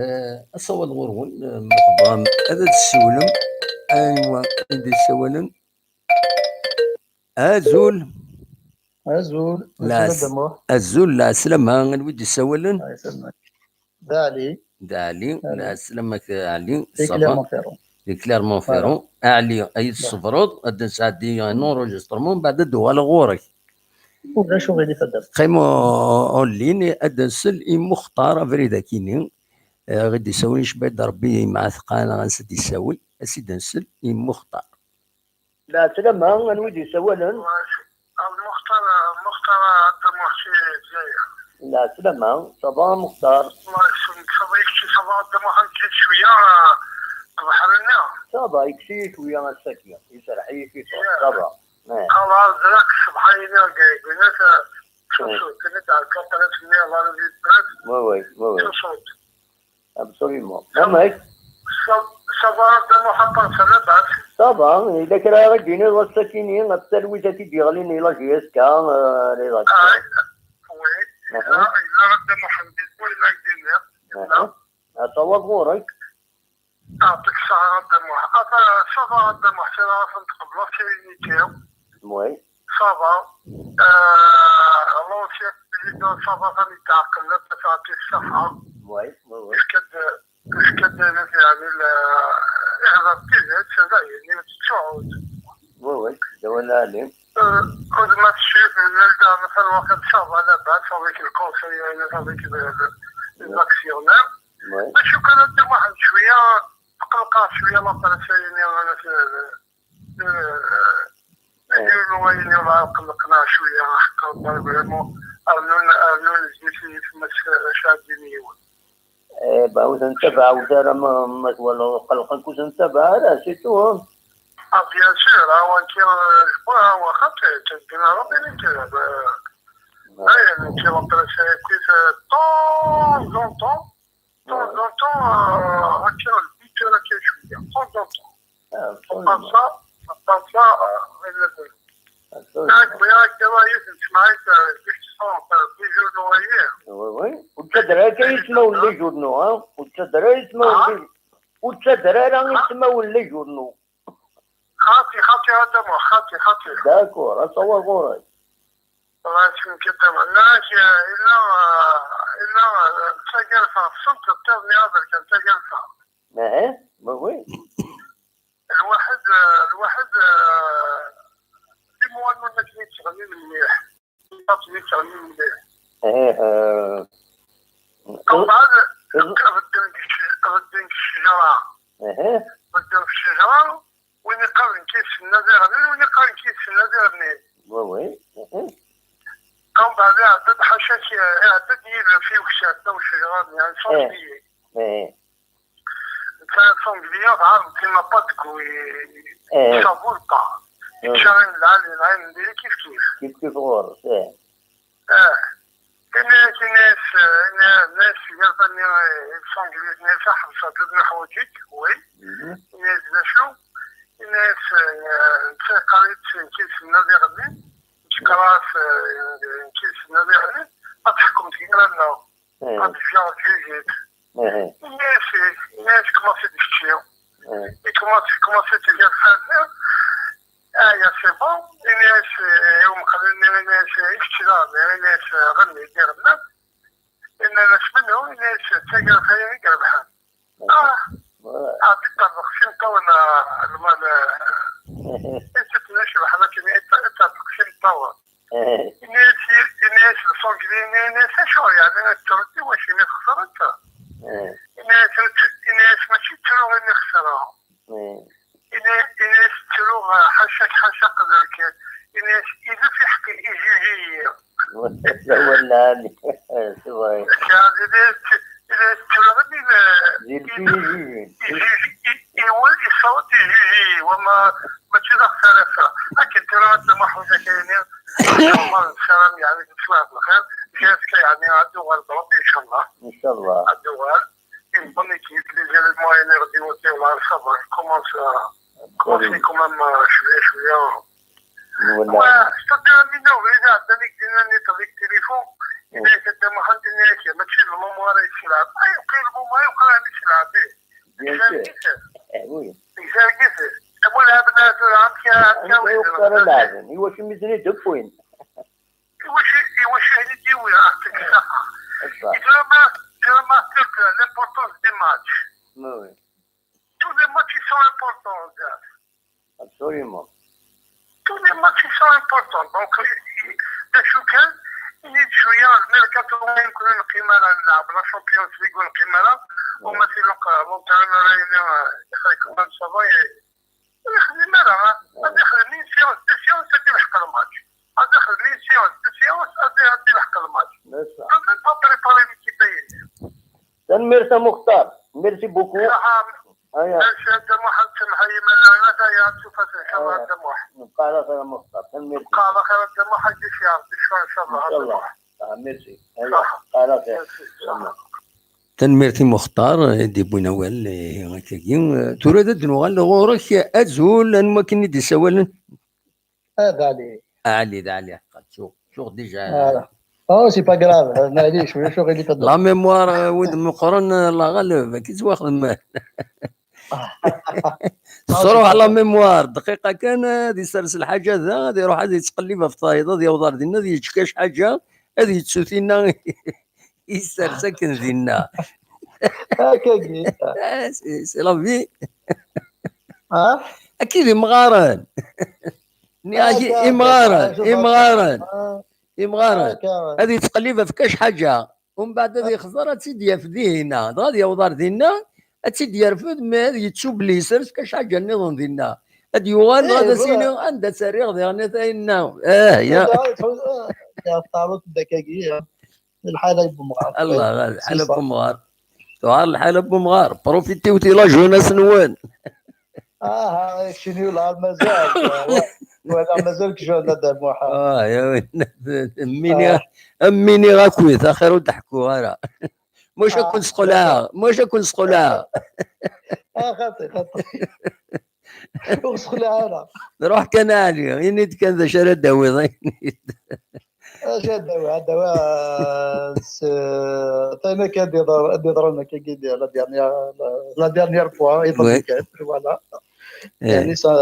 Eh, asawaḍ ɣur-wen, eh, ma tebɣam ad d-tessiwlem. Aywa, i d-yessawalen. Azul. Azul. La Azul, s-, Adamu. Azul, la slama, anwa i d-yessawalen? Ay, salma. D Ali. D Ali, Ali. La slama-k, Ali. Di Clermont-Ferrand. Di Clermont-Ferrand. Voilà. Ali, ay tṣebreḍ, ad d-nesɛeddi un enregistrement, mbeɛd ad d-uɣaleɣ ɣur-k. Ulac uɣilif, Adamu. Qqim en ligne, ad d-nsel i Muxtar abrid akini. Eh, ɣid isawel icba-d Rebbi yemɛetqa neɣ ansa d-isawel, ad s-id-nsel i Muxtar. Lɛeslama, anwa i d-isawalen? Muxtar, Muxtar Adamu si Lezzayer. Lɛeslama, ça va Muxtar? Allah yesselmek, ça va, kečči ça va Adamu, ḥaǧǧit cwiya, eh, lbeḥr-nni. Ça va, yekkes-iyi cwiya ass-agi, iserreḥ-iyi ciṭuḥ, ça va. Eh. Xalaṣ, ẓriɣ ṣṣbeḥ-agi, qqinit, eh, tusut, qqinit ar tlata nni, ɣer di tlata. Oui, oui, oui, oui. Tusut. Absolument. Amek? Ça, ça va, Adamu, ḥaṭer, ça va, labas? Ça va, yella kra ara d-tiniḍ ass-akini ɣef talwit-agi d-yeɣlin i la J S K, euh, les actions? Ah, oui. Aha. Yella, yella, Adamu, ḥemdi, oui, la d-iniɣ. Aha. Ad taweḍ ɣur-k. Yeɛṭik ṣṣeḥḥa, Adamu. Ata, ça va, Adamu, ḥṣiɣ ad ten-tqebleḍ, c'est inutile. Oui. Ça va. Euh, l'ancien président, ça va, ça va, yeɛqel, la, ça va, yeɛṭi ṣṣeḥḥa. Oui, oui, oui. Yefka-d, yefka-d, yeɛni, la, ihḍer d tidet, d ayen, ur tettsuɛut. Oui, oui, d awal ɛli. Euh, ur ma tecfiḍ, nella-d, مثلا, waqil ça va, labas, avec le conseil, avec le, le, les actionnaires. Oui. Mačči kan akka, waḥed cwiya, tqelqeɣ cwiya, la presse, ayen, euh, euh, euh, yiwen wayen ur qellqen cwiya, ḥeqqa, vraiment, rnun, rnun zzi-s i tmes, eh, Caɛdin yiwen. Eh, bah, ur ten-ttabaɛet ara, ma, ma twalaḍ qelqen, ur ten-ttabaɛ ara, c'est tout, hein. Ah, bien sûr, ah, wa, tiens, euh, je crois, ah, wa, xaṭi, ttedden ara, mais, euh, ah, il y a une petite remplace, écoute, euh, de temps en temps, de temps en temps, euh, on tire le but, euh, quelque chose, de temps en temps. Ah, absolument. À part ça, à part ça, euh, il y a de Absolument. Ah, oui, oui, c'est vrai, c'est vrai, c'est vrai, c'est vrai, c'est vrai. Oui, oui. Ur ttadder ara akka ismawen n les journaux, hein? Ur ttadder ara ismawen n les, ur ttadder ara ismawen n les journaux. Xaṭi, xaṭi, a Adamu, xaṭi, xaṭi. D'accord, ad taweḍ ɣur-k. Ɣas nekk a Adamu, nniɣ-ak, illa, illa, d tagerfa, tessneḍ, d tiḍ-nni aberkan, d tagerfa. Aha, oui, oui. Lwaḥed, lwaḥed, d imwan ur akken yettɣennin mliḥ. Akken yettɣennin mliḥ. Eh, eh. Mbeɛd, bedden deg c-, bedden deg ccejra. Aha. Bedden deg ccejra, win iqqaren kis nna diɣen, win iqqaren kis nna diɣen. Oui, oui. Aha. Mbeɛd iɛedda-d ḥaca-k, iɛedda-d yilef i ukessar-nni n ccejra-nni, un sanglier. Eh. Netta sanglier, dɣa il n'a pas de goût, il, eh, il savoure pas. Eh. Yečča ayen lɛali, ayen n diri kif kif. Kif kif ɣur-s, eh. Eh. Ini-as, ini-as, eh, ini-as, ini-as, yerfa-nni, eh, sanglier, ini-as, ḥbes, ad d-nḥwaǧ-ik, oui. Mhm. Ini-as, d acu? Ini-as, eh, netta yeqqar-itt, kif nna diɣenni, tecekras, eh, kif nna diɣenni, ad teḥkem tgira-nneɣ. Eh. Ad d-ǧǧeɣ ǧiǧit. Eh. Ini-as, ini-as, kmaṣi d kečči. Eh. Ikmaṣi, kmaṣi d tigerfa-nni. Aya, c'est bon. Ini-as, eh, i umqelli-nni, ini-as, eh, i kečč daɣen, ini-as, eh, ɣenni, diɣenni. Ini-as, menhu? Ini-as, d tagerfa-ya i irebḥen. Ah, ah, di ṭṭerḍeq s imeṭṭawen, ah, lmal, eh, i tt-necbeḥ, lakin i tt-, i ṭṭerḍeq s imeṭṭawen. Eh. Ini-as, ini-as le sanglier, ini-as, acu, yeɛni, ad tettruḍ i wacu imi txesreḍ? Eh. Ini-as, ini-as, mačči ttruɣ imi xesreɣ. Eh. Ini-, ini-as, ttruɣ, ḥaca-k, ḥaca qedrek. Ini-as, ilef iḥeqq ijuj-iyi. D awal lɛali. C'est vrai. Yeɛni, ini-as, ini-as, ttruɣ imi, di lfil ijuj-iyi. Ijuj-, i-, iwal, iṣawed ijuj-iyi, wama mačči d axsara ass-a. Akken tura a Dda Muḥ Ujakayni, ncallah nessaram, yeɛni, deg ṣṣlaḥ d lxir, jusqu'à, yeɛni, ad d-tuɣal d Rebbi, ncallah. Ncallah. Ad d-tuɣal. Une bonne équipe, les éléments énergivores, là, ça va, commence à, Merci quand même, euh, شوية شوية. Voilà. Ouais, c'est-à-dire, Amina, ولا إذا عندنا دينا نيت avec téléphone، إذا كنت ما خديني هكا، ماشي المهم راه يتلعب. أي وقيل المهم، أي وقيل راه يتلعب، إيه. Bien sûr. Eh oui. يسالكيت. تقول لها بنات، عم كي، عم كي وين؟ يوقع لازم. إيوا شي ميزانية دوك وين؟ إيوا شي، إيوا شي هني ديوي، عرفتك الصح. Vraiment, vraiment, l'importance des matchs. Oui. Tous les matchs, ils sont importants, gars. Absolument. Tous les matchs, ils sont importants. Donc, باش كان نيت شوية الميركاتو، يمكن نقيم أنا نلعب la Champions League ونقيم أنا، وما في لوق l'entraîneur يخليك، ça va، يخدم أنا، غادي يخدم une séance, deux séances، غادي يلحق الماتش. غادي يخدم une séance, deux séances، غادي، غادي يلحق الماتش. Même pas préparer l'équipe. تنميرت مختار. Merci beaucoup. صح. هيا. ماشي، أنت محمد سمحي، ما لا، لا، لا، يا تشوف إن شاء الله. هيا. أنت محمد. نبقى على خير مختار. تنميرت. نبقى على خير، أنت محمد، يا ربي، شكرا، إن شاء الله. إن شاء الله. آه، merci. هيا. صح. على خير. Merci. صح. تنميرتي مختار، دي بوين أول، إيه، هكاكي. ترى دا نوغال غورك، أزول، أن ما كني دي سوالن. هذا علي. علي، دا علي، حقا، شو، شو déjà. Voilà. Oh, c'est pas grave. معليش، ولا شو غادي تهضر؟ La mémoire، آه، ود مقرن، آه، الله غالب، كي تواخذ ما. تصرف على la mémoire، دقيقة كان، آه، غادي يسرس الحاجة ذا، غادي يروح، غادي يتقلب في الطايضة، غادي يوضر دينا، غادي يتشكاش حاجة، غادي يتسوتينا، يسرس أكن دينا. هكاكي. آه، c'est، c'est la vie. ها؟ أكيد مغارن. ني هاكي إمغارن، إمغارن. إمغارن. هذه تقليبة في كاش حاجة. ومن بعد هذه يخزر، هاد سيدي يرفد هنا. غادي يوضر دينا، هاد سيدي يرفد، ما هذه يتسوب لي يسرس كاش حاجة نظن دينا. هاد يوغال، إيه، هذا voilà. سينو، عندها سريع، ذي غني ثاينا. آه، يا. هذا، آه، يا طارق الدكاكية. الحالة بمغار. الله غالب، الحالة بمغار. تعال الحالة بمغار. بروفيتي وتي لا جوناس نوان. آه، شنو لا مازال. ولا مازال كشوف هذا موحى. آه، يا وين. أميني، آه. أميني غاكويت، آخر وضحكوا، غارة. مش آه. أكون سقولا، مش أكون سقولا. آه، خاطي، خاطي. وسخ لها أنا. روح كان علي، ينيت كان ذا شرد داوي، ضينيت. آه، شاد داوي، هاد داوي، آه، س-، تاينا كان دي ضر-، دي ضرنا كي قيدي la dernière, la, la dernière fois, et donc, Oui. Voilà. إيه. يعني، ça,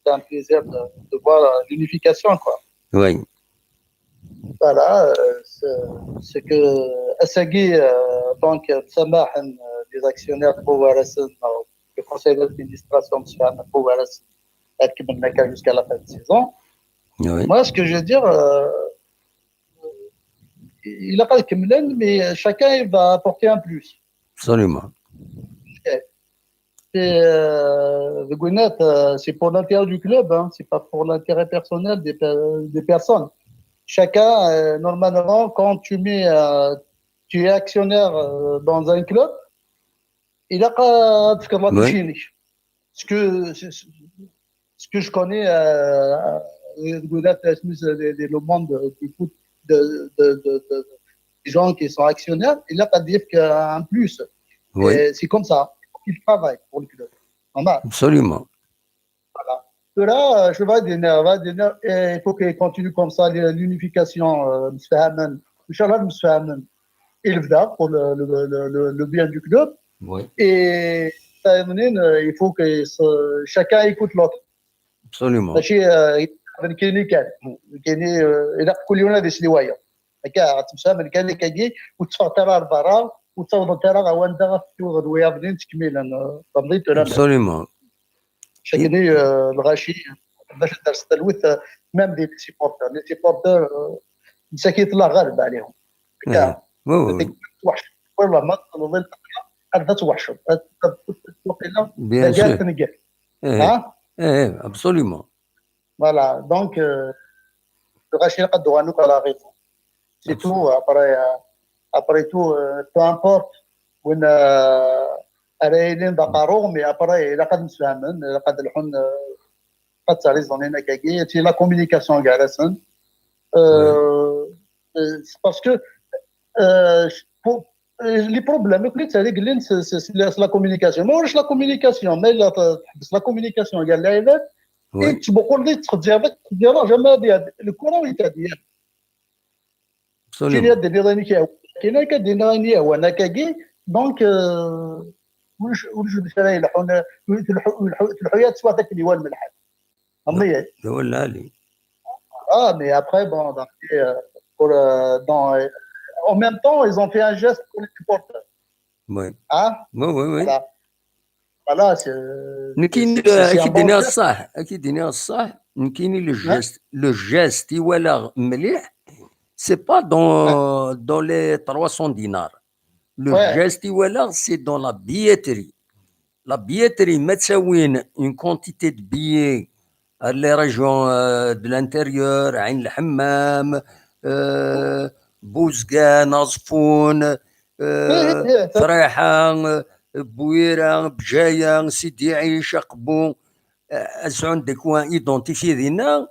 c'est un plaisir de, de voir l'unification, quoi. Oui. Voilà, euh, c'est, c'est que, euh, donc, euh, سماحا، euh, des actionnaires de Bouarasson, euh, le conseil d'administration de Bouarasson, elle qui mène jusqu'à la fin de saison. Oui. Moi, ce que je veux dire, euh, il a pas de, mais chacun, il va apporter un plus. Absolument. Ok. C'est, euh, le Gwinnett, euh, c'est pour l'intérêt du club, hein, c'est pas pour l'intérêt personnel des, pe-, des personnes. Chacun, euh, normalement, quand tu mets, euh, tu es actionnaire, euh, dans un club, il a pas de, Oui. Ce que, ce, ce que je connais, euh, le Gwinnett, le, le monde du foot, de, de, de, de, des gens qui sont actionnaires, il a pas dit qu'un plus. Oui. Et c'est comme ça. Il faut qu'il travaille pour le club. Normal. Absolument. Voilà. Là, euh, je vais dire, va dire, et il faut qu'il continue comme ça, l'unification, euh, مسفهمين. إن شاء الله مسفهمين. Il va pour le, le, le, le, le bien du club. Oui. Et ça, euh, il faut que ce, chacun écoute l'autre. Absolument. ماشي، آه، كاين كان، كاين، آه، إلا كل يوم هذه سلواية. هكا غتمشى من كان كاكي وتفرط على البرا وتصوض انت راه غواندا غتشوف غدوية بنين تكميلا، آه، فهمتي ولا لا؟ Absolument. شكلي، آه، الغاشي باش دار ستلوث، آه، même des supporters. Les supporters، آه، مساكين الله غالب عليهم. هكا. إيه. وي، وي. وحش. والله ما تنوض القطرة، هذا توحشوا. هذا توقيلا. Bien sûr. تنقل. إيه. ها؟ إيه، إيه، absolument. Voilà, donc, euh, الغاشي قد دوانوك على غيثو. C'est tout, après, euh, après tout, euh, peu importe وين، آه، رايلين دقارو، mais après إلا قد نسفهمن، إلا قد الحن، آه، قد تريزونين هكاكي، c'est la communication كاع راسن. Euh, euh, c'est parce que, euh, pour, les problèmes akk i ttreglin s la communication. Ma ulac la communication, ma yella teḥbes la communication gar lɛibad, i tettbuqul di ttxezzir, ttxezzir, jamais ad yad-, le courant ur yettɛeddi ara. Kini ad d-tiniḍ ayen i k-yehwan, kini akka d-tiniḍ ayen i yehwan akkagi. Donc, euh, ulac, ulac d kra yelḥun, telḥu, telḥu, telḥu-ya teswa takliwa n lmelḥan. Amniyat. D awal lɛali. Ah, mais après, bon, donc, euh, pour, euh, dans, euh, en même temps, ils ont fait un geste pour les supporters. Oui. Hein? Oui, oui, oui. Voilà. Voilà, c'est, nekkini, c'est, c'est, c'est un bon geste. Ad k-id-iniɣ ṣṣeḥ, ad k-id-iniɣ ṣṣeḥ, nekkini le geste, le geste i walaɣ mliḥ, c'est pas dans, dans les trois cents dinars. Le geste i walaɣ, c'est dans la billetterie. La billetterie, ma ttawin une quantité de billets à les régions, euh, de l'intérieur, Ain Lḥemmam, euh, Buzgan, Aẓeffun, euh, Friḥa, euh, Bwira, Bjaya, Sidi Ɛic, Aqbu, euh, ad sɛun de quoi identifier dinna,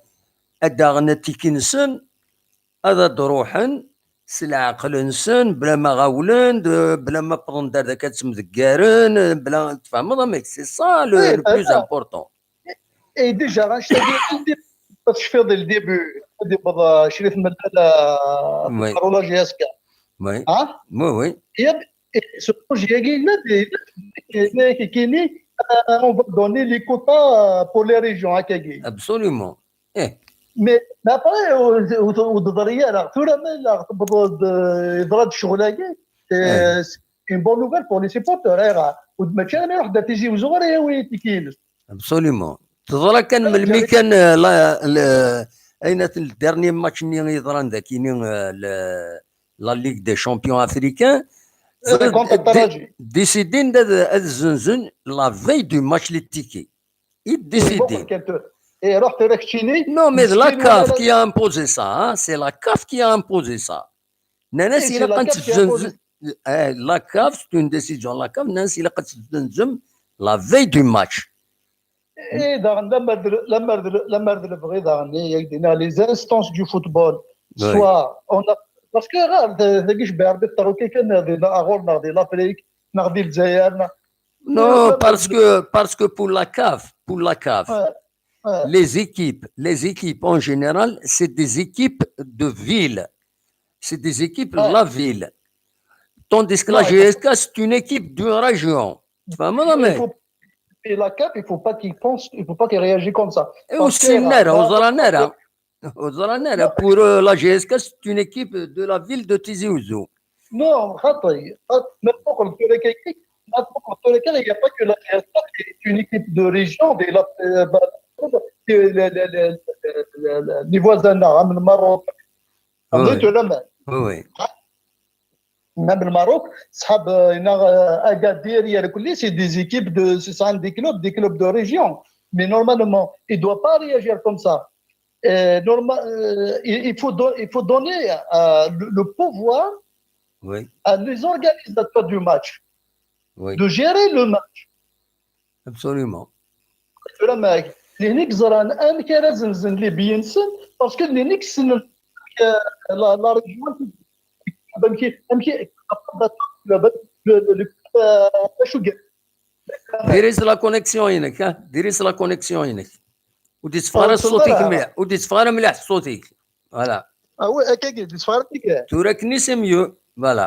ad d-aɣen atiki-nsen, ad d-ruḥen s leɛqel-nsen, bla ma ɣawlen, bla ma wwḍen-d ar dak ad ttemdeggaren, bla, tfehmeḍ amek? C'est ça le, le plus important. Et déjà, anect-agi, tecfiḍ di le début, ad d-yewweḍ, euh, Crif Mellal, euh, ɣer la J S K. Oui. Hein? Oui, oui. Et, et ce projet-agi, il a des, il a des, euh, on va donner les quotas, euh, pour les régions, hein, akkagi. Absolument. Eh. Mais, mais après, ur, ur, ur d-teḍri ara. Tura ma yella tewweḍ-d, yeḍra-d ccɣel-agi, c'est une bonne nouvelle pour les supporters, eh, ur d-, mačči armi iruḥ-d ar Tizi Uzzu ara yawi atiki-ines. Absolument. Teḍra kan melmi kan, euh, la, le, ayen at-, le dernier match-nni i yeḍran dakini, euh, le, la Ligue des Champions Africains, euh, contre Taraji. Décidin-d ad, ad zzenzen la veille du match les tickets. I d-décidin. Et ruḥ tura keččini. Non, mais la CAF qui a imposé ça, hein. C'est la CAF qui a imposé ça. Nnan-as ilaq ad tezzenzem. Eh, la CAF, c'est une décision. La CAF, nnan-as ilaq ad tezzenzem la veille du match. Et daɣen, lemmer d, lemmer d, lemmer d lebɣi daɣen, i ak-d-iniɣ, les instances du football, soit on a, parce que ɣer d, dagi jbiɛ Rebbi teṭṭerru kan di, ɣur-neɣ di l'Afrique, neɣ di Lezzayer, neɣ Non, parce que, parce que pour la CAF, pour la CAF, les équipes, les équipes en général, c'est des équipes de ville. C'est des équipes de la ville. Tandis que la G S K, c'est une équipe d'une région. Tfehmeḍ amek? Et la CAF, il faut pas qu'ils pensent, il faut pas qu'ils réagissent comme ça. Parce que ur ssinen ara, ur ẓran ara. Ur ẓran ara. Pour, euh, la G S K, c'est une équipe de la ville de Tizi Ouzou. Non, xaṭi. Ma tfukreḍ tura kan, ma tfukreḍ tura kan, il n'y a pas que la G S K, c'est une équipe de région, de la, euh, bah, c'est le, le, le, les voisins, hein, le Maroc. Oui, oui. Même le Maroc, c'est, euh, Agadir, il y a le, c'est des équipes de, ce sont des clubs, des clubs de région. Mais normalement, il ne doit pas réagir comme ça. Euh, norma-, euh, il, il faut do-, il faut donner, euh, le, le pouvoir à les organisateurs du match de gérer le match. Absolument. Tura ma, nitni i yeẓran amek ara zenzen les billets-nsen, parce que nitni i yessnen, euh, la, la région, amek, amek, le, le, le, euh, acu i Diri-s la connexion-inek, ha? Diri-s la connexion-inek. Ur d-itteffeɣ ara ṣṣut-ik mliḥ. Ur d-itteffeɣ ara mliḥ ṣṣut-ik. Voilà. Ah oui, akkagi, d-itteffeɣ ara mliḥ. Tura akken-nni c'est mieux. Voilà.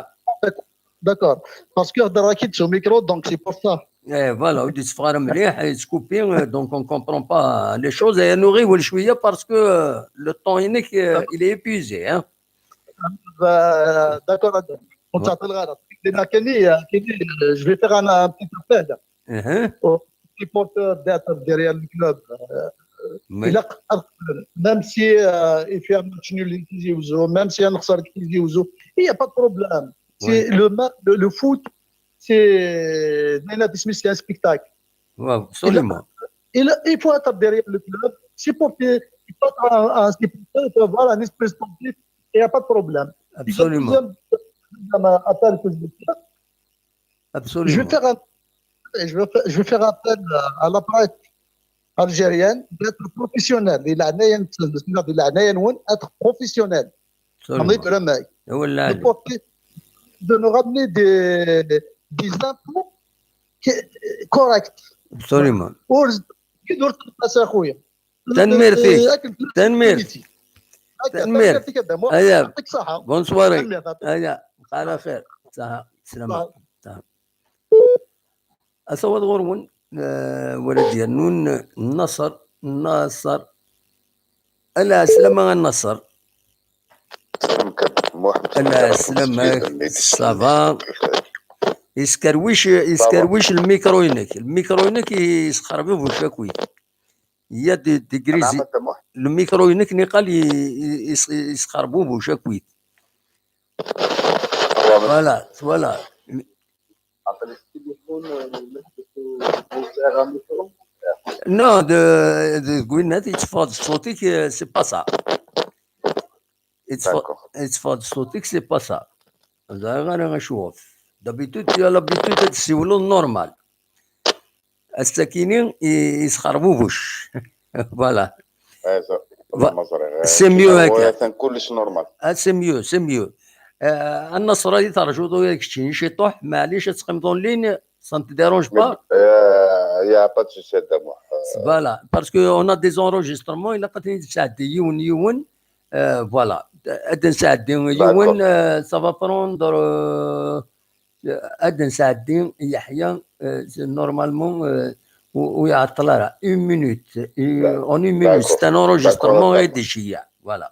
D'accord. Parce que heddreɣ-ak-id s umikru, donc c'est pour ça. Eh, voilà, ur d-itteffeɣ ara mliḥ, yettkupi, euh, donc on comprend pas les choses. Et nous, ɣiwel cwiya parce que, euh, le temps-inek, euh, il est épuisé, hein. Bah, d'accord, Adam. Ur ttɛeṭṭileɣ ara. Dinna kan, euh, kan, euh, je vais faire un, un petit appel aux supporters d'être derrière le club. Euh, ilaq ad qeblen. Même si, euh, i fi match nul i Tizi Ouzou, même si ad nexser deg Tizi Ouzou, il n'y a pas de problème. C'est le ma-, le, le foot, c'est, c'est un spectacle. Absolument. Il, il faut être derrière le club, supporter, il faut être un, un supporter, il faut avoir un esprit sportif, il n'y a pas de problème. Absolument. Deuxième, deuxième appel que je vais faire, je vais faire, je vais faire appel à la presse algérienne d'être professionnelle. Di leɛnaya-nwen, d'être professionnel. Absolument. Supporter, de nous ramener des, des impôts corrects. Absolument. Ur ur tqas a خويا. Tanemmirt-ik. Tanemmirt. Tanemmirt. Tanemmirt. Aya. Yɛṭik ṣṣeḥḥa. Bonsoir. Tanemmirt. Aya. Ala xir. Saha. Slama. Bye. Saha. Asawaḍ ɣur-wen, eh, wala d-yernun Naṣer, Naṣer. Ala slama a Naṣer. Ala slama, ça va. Yeskerwic, yeskerwic lmikru-inek. Lmikru-inek yesxerbibuc akkit. Il y a des, des grises. Lmikru-inek niqal y- y- y- yesxerbubuc akkit. Voilà, voilà. Non, de, de Gwyneth, yetteffeɣ-d ṣṣut-ik, euh, c'est pas ça. Yetteffeɣ-, yetteffeɣ-d ṣṣut-ik, c'est pas ça. Ẓriɣ ara acuɣef. D'habitude, tu as l'habitude ad tessiwleḍ normal. Ass-akini, i- yesxerbubuc. Voilà. C'est mieux akka. Kullec normal. Ah, c'est mieux, c'est mieux. Euh, a Naṣer, ad terjuḍ ula d keččini ciṭuḥ, maɛlic, ad teqqimeḍ en ligne, ça ne te dérange pas? Il n'y a pas de souci, Adam. Voilà, parce que on a des enregistrements, il a pas de sɛeddi yiwen yiwen. Euh, voilà. Ad nsɛeddi yiwen, euh, ça va prendre, euh, ad nsɛeddi Yeḥya, euh, c'est normalement, euh, ur iɛeṭṭel ara. Une minute. Euh, en une minute, c'est un enregistrement ad iceyyeɛ. Voilà.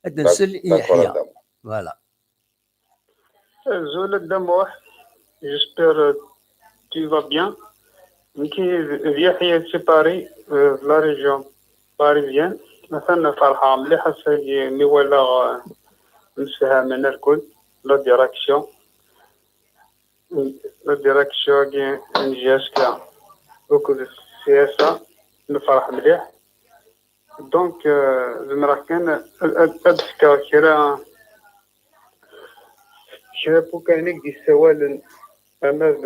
Ad nsel i Yeḥya. Voilà. Azul a Dda Muḥ, j'espère que tu vas bien. Nekki d Yeḥya si Paris, euh, de la région parisienne. Atan ferḥeɣ mliḥ ass-agi mi walaɣ, euh, msefhamen alkul, la direction. La direction-agi n J S K akked C S A, nefreḥ mliḥ. Donc, euh, zemreɣ kan ad, ad, ad d-fkeɣ kra, kra n wukaniyen i d-yessawalen, ama d,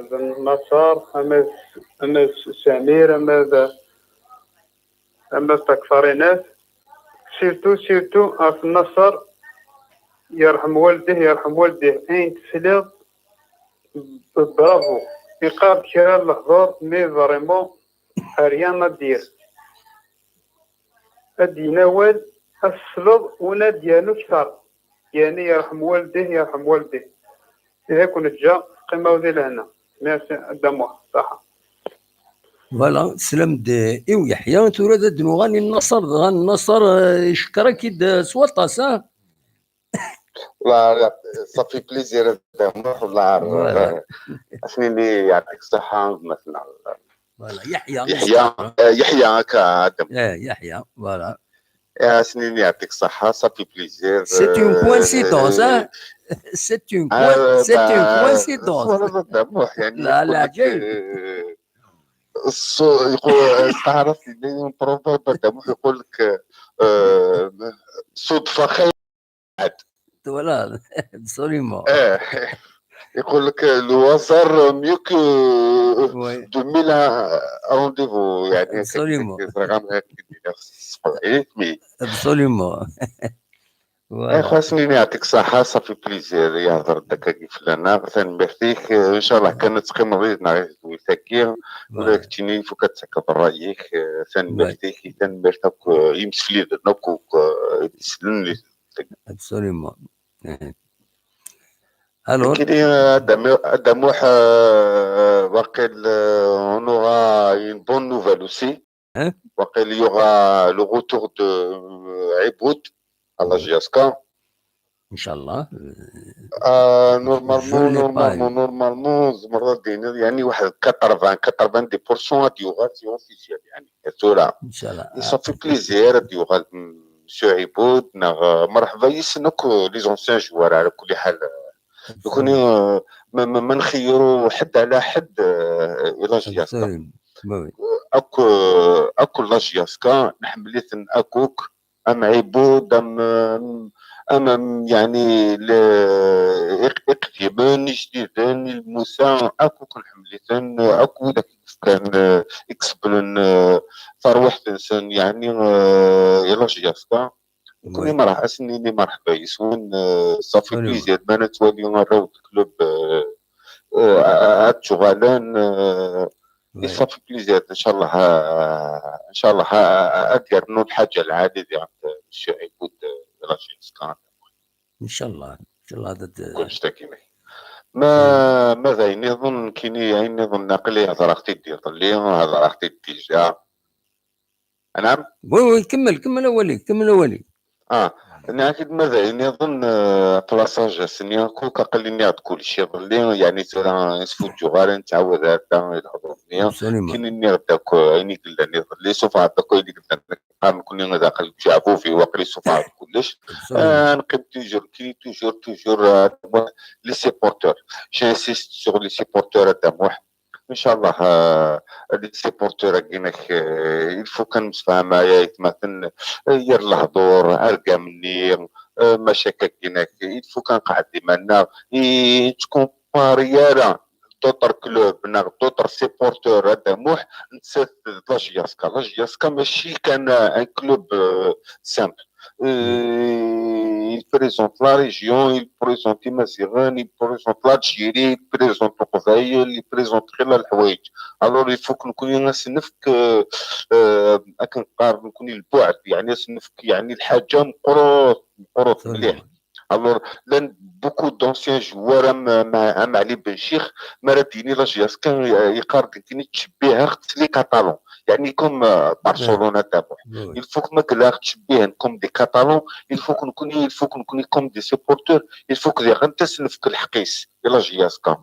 d Naṣer, ama d, ama d Samir, ama d, ama d Takfarinat. Surtout, surtout ɣef Naṣer, yerḥem walideh, yerḥem walideh. Ayen tesliḍ, bravo. Yeqqar-d kra n lehdur, mais vraiment, rien à dire. Ad d-yini awal, ad tesleḍ, win ad d-yernu kter. Yani, yerḥem walideh, yerḥem walideh. Ihi, ad ken-ǧǧeɣ, qqimew di lehna. Merci, a Dda Muḥ, ṣaḥa. Voilà, teslam-d i Yeḥya, tura ad d-nuɣal i Naṣer, dɣa Naṣer, euh, icekkeṛ-ak-id, euh, s waṭas, ah? Wallah, ça fait plaisir, a Dda Muḥ, wallah. Voilà. Asnini, yeɛṭik ṣṣeḥḥa, gma-tneɣ. Voilà, Yeḥya. Yeḥya, euh, Yeḥya, akka, a Dda Muḥ. Eh, Yeḥya, voilà. Asnini, yeɛṭik ṣṣeḥḥa, ça fait plaisir. C'est une Euh, coïncidence, hein? C'est une coi-, c'est une coïncidence. Voilà, a Dda Muḥ, yani, لا، لا، يقول لك، عجيب. آه، الصو-، يقول، استعرفت لي بروفيرب، a Dda Muḥ، يقول لك، آه، صدفة خير. Voilà, absolument. آه. يقول لك le hasard mieux que Oui, deux mille rendez-vous، يعني. Absolument. زعما هكا يدير الصبر عليك، mais absolument. اي Voilà. خاصني يعطيك الصحة، صافي بليزير يهضر داك كيف لنا، ثاني ميرتيك، ان شاء الله كانت تقيم الريد نهار الويتاكي، ولا Voilà. كتشيني فوق تسكب رايك، ثاني Ouais. ميرتيك، ثاني ميرتك، يمسفلي نوك، يسلم لي. Absolument. Alors, كي دي ادم ادم واحد، واقيل، on aura une bonne nouvelle aussi. Hein? واقيل y aura le retour de عبود à la J S K. إن شاء الله. آه، Je normalement l'ai pas normalement eu. normalement زمرة دينا، يعني، واحد quatre-vingts quatre-vingt-dix pour cent غادي يوغال سي اوفيسيال، يعني، ثورة. إن شاء الله. صافي بليزير غادي يوغال مسيو عبود، نغ-، مرحبا يسنك les anciens joueurs على كل حال. يكون، آه، ما، ما، ما نخيروا حد على حد، آه، إلى جياسكا. Absolument. Oui, oui. اكو اكو لا جياسكا نحمليثن اكوك ام عبود ام ام يعني ل- إق- اقديمن جديدن الموسى اكوك نحمليثن اكو ذاك كان اكسبلن ثروحتنسن يعني، آه، إلى جياسكا. Nekkni merḥ-, ad sen-nini merḥba yes-wen, euh, ça fait plaisir ma nettwali arraw n club, euh, euh, ad ttuɣalen, euh, et ça fait plaisir, inchallah, euh, inchallah, euh, ad yernu lḥaǧa lɛali diɣen, euh, monsieur Ayoub, euh, la J S K. Inchallah, inchallah, ad kullec takini. Ma, ma d ayen iḍen, nekkini ayen iḍen aql-i hedreɣ-t-id iḍelli, hedreɣ-t-id déjà. Anɛam? Oui, oui, kemmel, kemmel awal-ik, kemmel awal-ik. Ah, nniɣ-ak-id ma d ayen iḍen, euh, ɣef la sagesse-nni akk, aql-i nniɣ-d kullec iḍelli, yeɛni tura isfuǧǧuɣ ara nettɛawad ar da i lehdur-nni. Absolument. Kini nniɣ-d akk, euh, ayen i yellan iḍelli, sufɣeɣ-d akk ayen i yellan, qqar nekkni d aql deg uceɛbub-iw, aql-i sufɣeɣ-d kullec. Absolument. Euh, neqqim toujours, kini toujours, toujours, euh, les supporters. J'insiste sur les supporters, a Dda Muḥ. Inchallah, euh, ad supporter-agi-inek, euh, il faut kan msefham ay aytmaten, euh, yir lehdur, argam-nni, euh, macakak-inek, il faut kan nqeɛɛed iman-nneɣ, i nettkumpari ara d'autres clubs neɣ d'autres supporters, a Dda Muḥ, nettat d la J S K. La J S K mačči kan, euh, un club, euh, simple. Euh, il présente la région, il présente Imaziɣen, il présente l'Algérie, il présente Leqbayel, il présente xilla n leḥwayeǧ. Alors, il faut que nekkni ad s-nefk, euh, euh, akken qqar nekkni lbuɛd, yeɛni ad s-nefk, yeɛni lḥaǧa meqqret, meqqret mliḥ. Alors, llan beaucoup d'anciens joueurs am, am, am Ali Ben Chikh, mi ara d-yini la J S K, yeqqar-d nekkni ttcebbiheɣ-tt les Catalans. Yeɛni comme, euh, Barcelone, a Dda Muḥ. Il faut que ma qleɣ ttcebbihen comme des Catalans, il faut que nekkni, il faut que nekkni comme des supporters, il faut que diɣen ad s-nefk lḥeqq-is i la J S K.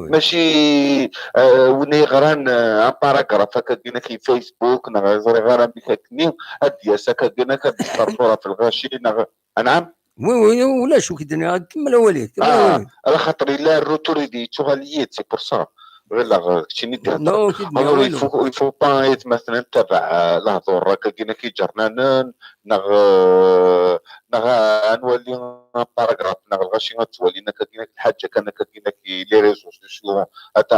Mačči, euh, win yeɣran, euh, un paragraphe akka-agi-inek i Facebook, neɣ ẓriɣ ara amek akkenni, ad d-yas akka-agi-inek ad d-yesṭerṭur ɣef lɣaci, neɣ, anɛam? Oui, oui, ulac, ur k-d-nniɣ, kemmel awal-ik, kemmel awal-ik. Ala xaṭer yella retour i d-yettuɣal yid, c'est pour ça. Ɣileɣ, euh, keččini d-ihedreḍ. Alors, il faut, il faut pas aytmaten ad ntabaɛ, euh, lehdur akka-agi-inek iǧernanen, neɣ, euh, neɣ, euh, ad nwali un paragraphe, neɣ lɣaci ad ttwalin akka-agi-inek lḥaǧa kan akka-agi-inek i les réseaux sociaux, ad, ad,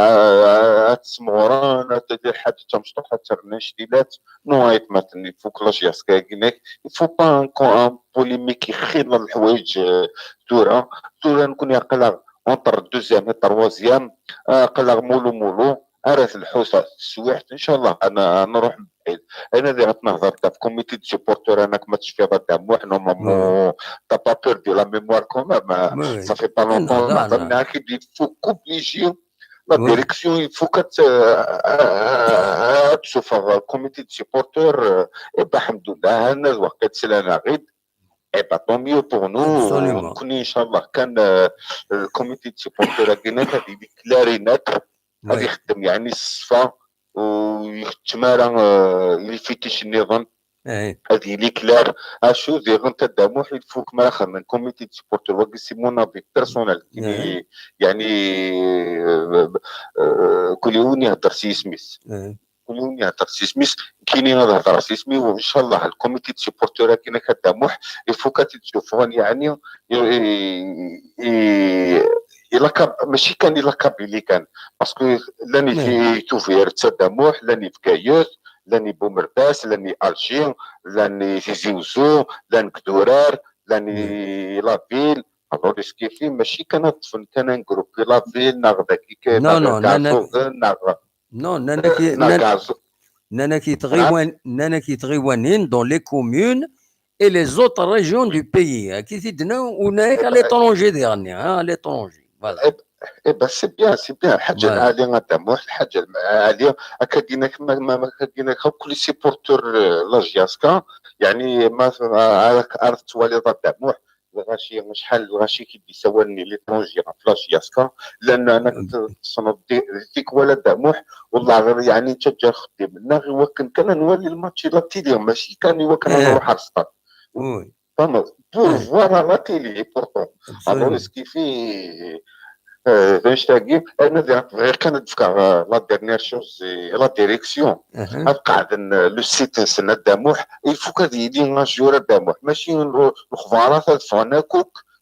ad t-smeɣren, ad tili lḥaǧa d tamecṭuḥt, ad ternu cclilat. Non, aytmaten, il faut que la J S K-agi-inek, il faut pas un, un polémique ixil leḥwayeǧ, euh, tura, tura nekkni aql-aɣ entre deuxième et troisième, euh, aql-aɣ mulu mulu, ara telḥu ta-, teswiɛt, inchallah, ad n-, ad nruḥ mebɛid. Ayen ad iɣ-, ad nehder ɣef comité de supporters, anak ma tecfiḍ a Dda Muḥ, normalement, t'as pas perdu la mémoire quand même, hein. Ça fait pas longtemps, il faut qu'obligé la direction, il faut que, euh, euh, euh, ad tsuffeɣ comité de supporters, euh, et ben, alhamdoulilah, hana d waqt slan-aɣ-id. Eh ben, tant mieux pour nous. Nekkni, inchallah, kan, euh, le comité de supporters-agi-inek ad yili clair et net, ad ixeddem, yeɛni, s ṣṣfa, u yekcem ara, euh, les fétiches nniḍen. Ad yili clair. Acu diɣen, a Dda Muḥ, il faut que ma xedmen comité de supporters, wagi c'est mon avis personnel, yeɛni, euh, euh, kul yiwen ihedder s yisem-is. Kul yiwen ihedder s yisem-is, nekkini ad hedreɣ s yisem-iw, inchallah, le comité de supporters-agi-inek, a Dda Muḥ, il faut qu'ad t-id-suffɣen, yeɛni, i, i, i, i la Kab-, mačči kan i la Kabylie kan, parce que llan i Tubiret, a Dda Muḥ, llan i Bgayet, llan i Bumerdas, llan i Alger, llan i Tizi Uzzu, llan deg Durar, llan i la Ville. Alors, est-ce que fi, mačči kan ad ṭṭfen kan un groupe i la Ville, neɣ dagi kan, neɣ Garzug, neɣ Non, nnan-ak i-, neɣ nnan-, Garzug. Nnan-ak i tɣiwan-, nnan-ak i tɣiwanin dans les communes et les autres régions du pays. Akka i t-id-nnan, u nnan-ak à l'étranger diɣenni, hein, à l'étranger. Voilà. Eh, eh ben, c'est bien, c'est bien. Lḥaǧa lɛali, a Dda Muḥ, lḥaǧa lɛali. Akka-agi-inek, ma, ma, ma, akka-agi-inek, akk les supporters, euh, la J S K, yeɛni, ma, ma, ara, ara tettwaliḍ a Dda Muḥ, lɣaci, acḥal lɣaci i d-yessawalen i l'étranger ɣef la J S K, llan, anak, tessneḍ di, di tikwal a Dda Muḥ, wallah ɣer, yeɛni, nettaǧǧa axeddim-nneɣ i wakken kan ad nwali lmatch i la télé, mačči kan i wakken ad nruḥ ar stade. Tfehmeḍ? Pour voir à la télé, et pourtant. Alors, est-ce que fi, euh, d annect-agi, anadi bɣiɣ kan ad d-fkeɣ, euh, la dernière chose, c'est la direction. Ad qeɛden, euh, le site-nsen a Dda Muḥ, il faut qu'ad yili un jour a Dda Muḥ. Mačči n-, lexbarat ad ffɣen akk,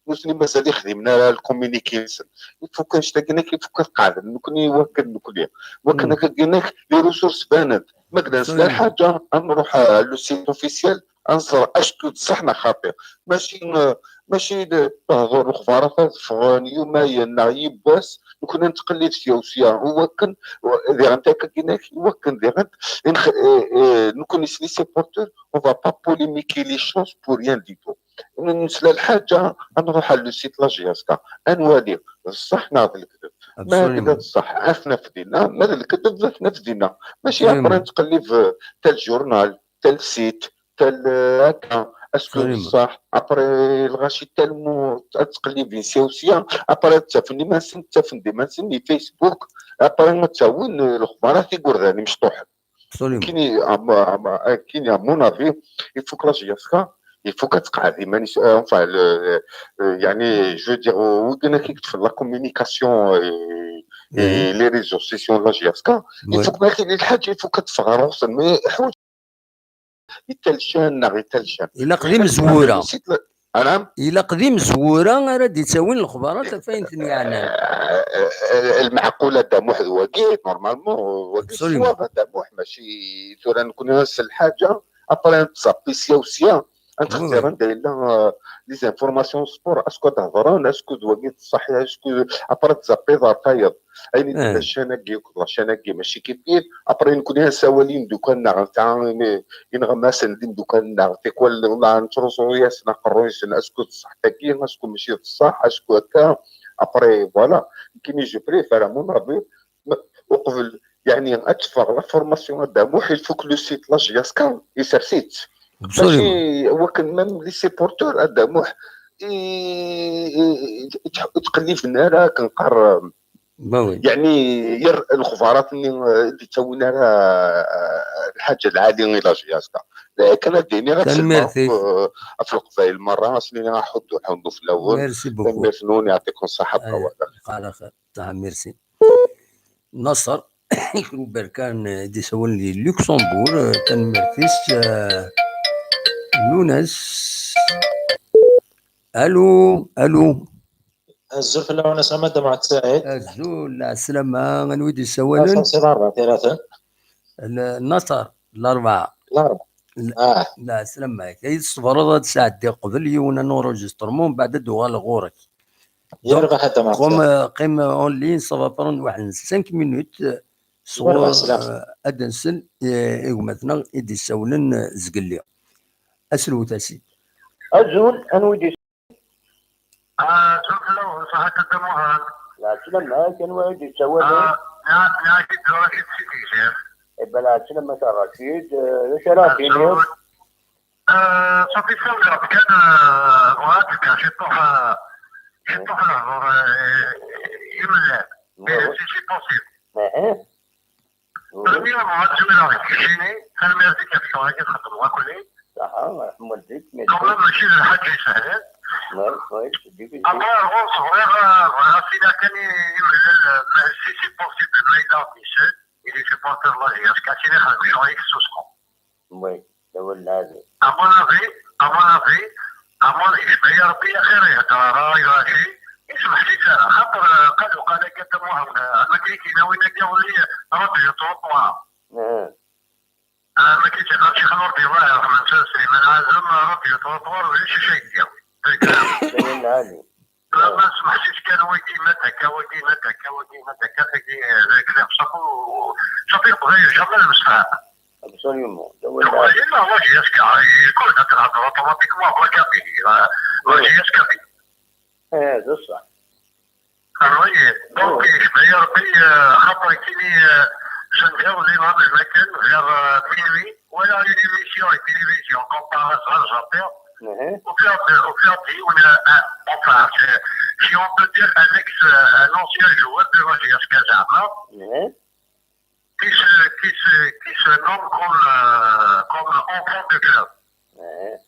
nutni mazal ixdimen ara le communiqué-nsen. Il faut qu'annect-agi-inek, il faut qu'ad qeɛden nekkni wakken nekkni. Wakken akka-agi-inek, les ressources banen-d. Ma yella nesla lḥaǧa, ad nruḥ, euh, le site officiel, ad nẓer acku d ṣṣeḥ neɣ xaṭi. Mačči, eh, mačči d-, tehḍer lexbarat ad ffɣen yumayen neɣ yiwwas, nekni ad nettqellib sya u sya, i wakken, eh, diɣen taggagin-agi, i wakken diɣen, i nex-, eh, eh, nekni s les supporters, on va pas polémiquer les choses pour rien du tout. Nesla lḥaǧa, ad nruḥ ɣer le site la J S K, ad nwali d ṣṣeḥ neɣ d lekdeb. Ma Absolument. Akka d ṣṣeḥ, ad t-naf dinna, ma d lekdeb, ad t-naf dinna. Mačči Absolument. Après nettqellib, eh, tel journal, tel site, tel, eh, akka, est-ce que Absolument. Ṣṣeḥ? Après, lɣaci talmu, ad ttqellibin sya u sya, après ad ttafen iman-nsen, ttafen-d iman-nsen di Facebook, après ad ttawin, eh, lexbarat igerdan imecṭuḥen. Absolument. Kini, à mo-, à mo-, euh, kini, à mon avis, il faut que la J S K, il faut qu'elle tqeɛɛed iman-is, euh, enfin, le, euh, yani, je veux dire, euh, wigna qui fait la communication et, et Mhm. les réseaux sociaux, la J S K, il Ouais. Faut que ma kini lḥaǧa, il faut que teffeɣ ɣer ɣur-sen, mais ḥwaǧ italcan neɣ italcan. Ilaq d imezwura. Anam? Ilaq d imezwura ara d-ittawin lexbarat ɣef ayen ten-yeɛnan. Eh, eh, eh, lmeɛqul a Dda Muḥ d wagi, normalement, wagi Absolument. Ṣṣwab a Dda Muḥ, mačči tura nekni s lḥaǧa, après ad nttẓappi sya u sya, ad nxtir Oui, oui. Anda yella, eh, les informations sport, est-ce que ad hedren, est-ce que d wagi d ṣṣeḥ, est-ce que après ad tẓappiḍ ɣer tayeḍ. Ayen i d-, eh, la chaîne-agi akked la chaîne-agi mačči kif kif, après nekni ad nsawal i yimeddukal-nneɣ, nesɛa imi-, ineɣmasen d imeddukal-nneɣ, tikwal, wallah, nettruẓu-yasen aqerruy-nsen, est-ce que d ṣṣeḥ tagi, est-ce que mačči d ṣṣeḥ, est-ce que akka, après, voilà, nekkini je préfère, à mon avis, ma-, uqbel, yani, ad teffeɣ la formation a Dda Muḥ, il faut que le site la J S K, isers-itt. Absolument. Mačči wakken même les supporters a Dda Muḥ, i, i, i, i, ttqelliben ara, akken qqar, Bah oui. Yani, yir lexbarat-nni, eh, ur d-ttawin ara, eh, lḥaǧa lɛali i la J S K. Akken ad d-iniɣ, ad sellmeɣ, tanemmirt-ik, eh, ɣef Leqbayel merra, ad sen-iniɣ aḥuddu, ḥuddu fell-awen. Merci beaucoup. Tanemmirt-nwen, yeɛṭikum ṣṣeḥḥa. Ay, bɣawa. Qal axir. Tanemmirt-ik. Naṣer, Berkan, eh, i d-isawlen di Luxembourg, eh, tanemmirt-is, eh, Nunes. Allô, allô. Azul fell-awen, a Dda Muḥ Saɛid. Azul, lɛeslama, anwa i d-yessawalen? Naṣer si Larebɛa, Tiraten. L-, Naṣer, Larebɛa. Larebɛa. L-, ah. Lɛeslama-k. Ay tṣebreḍ ad sɛeddiɣ qbel yiwen n enregistrement, mbeɛd ad d-uɣaleɣ ɣur-k. Yerbeḥ a Dda Muḥ Saɛid. Donc, qim, euh, qim en ligne, ça va prendre waḥed cinq minutes, euh, sɣur, yerbeḥ sslam, euh, ad nsel, euh, i gma-tneɣ i d-issawlen, euh, zgelli. Aslewt-as-id. Azul, anwa i d-is- Ah, azul fell-awen, ṣaḥit a Dda Muḥend. Lɛeslama-k, anwa i d-yessawalen? Ah, Nɛa-, Nɛaǧib Racid si Tegzirt. Iban lɛeslama-k a Racid, eh, d acu ara d-tiniḍ? Azul. Eh, ṣafi ssawleɣ-d kan, eh, bɣiɣ ad d-fkeɣ ciṭṭuḥ, eh, ciṭṭuḥ lehdur, eh, i yimellal. Oui, oui. Si c'est possible. Aha. Premièrement, ad zemreɣ keččini, tanemmirt-ik ɣef ccɣel-agi txeddmeḍ akk-nni. Ṣaḥa, ṛeḥma walidek, merci. Quand même, mačči d lḥaǧa isehlen. Oui, oui, c'est difficile. Après, ɣur-s bɣiɣ, bɣiɣ ad s-iniɣ kan i, i yimellal, ma, si c'est possible, ma yella ɣ-d-isel, i les supporters n la J S K, ad s-iniɣ xedmet ccɣel-ik s useqqu. Oui, d awal lɛali. À mon avis, à mon avis, à mon, yecba-yi Rebbi axir ihedder ara i lɣaci, ismeḥ-it ara, xaṭer, eh, qal uqal akka Dda Muḥend, eh, am akken i k-yenna win akka ur-, eh, ṛadyu trottoir. Ah. Ah, am akken i tt-iqqar Ccix Nurdin, Allah yerḥem-as, Sliman Ɛazem, ṛadyu trottoir, ulac acu ay d-yawi. D awal lɛali. Ma smeḥ-it kan, wagi ma d akka, wagi ma d akka, wagi ma d akka, tagi, eh, d akken iɣef ṣafi, ṣafi Leqbayel jamais nemsefham. Absolument. D awal lɛali. Leqbayel neɣ la J S K, il faut ad nehder automatiquement ɣef la Kabylie, la, la J S K B. Eh, d ṣṣeḥ. Ah oui, donc, yecba-yi Rebbi, eh, xaṭer kini, eh, cenǧeɣ liman lmakan vers, eh, minuit, walaɣ une émission à la télévision, comparée à Al Jazeera. Mhm. Ufiɣ-d, ufiɣ-d yiwen, eh, enfin, c'est, si on peut dire, un ex, eh, un ancien joueur de la J S K zeɛma, mhm, qui se, qui se, qui se nomme comme, euh, comme enfant de club. Ouais.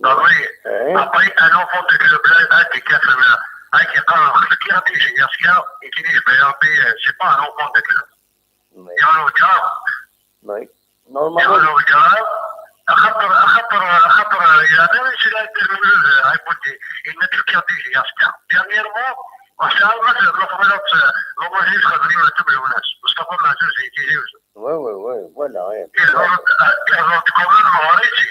Après, ouais, après, un enfant de club, là, là, t'es capable, là, là, qui parle, qui a dit, j'ai dit, c'est pas un enfant de club. Ouais. Il y a un autre. Ouais. Normalement. يقولوا جرى، خاطر، خاطر، خاطر، يعني، ماشي لا يدير من ال-، هاي بوتي، يمد الكارديجي يا سكا. Dernièrement، وحتى مثلا، مثلا، لوموجي خاطر ما تبعوا ناس. مصطفى معزوز يجي يوسف. وي، وي، وي، voilà، وي. كيهضر، كيهضر تقول المغاربي.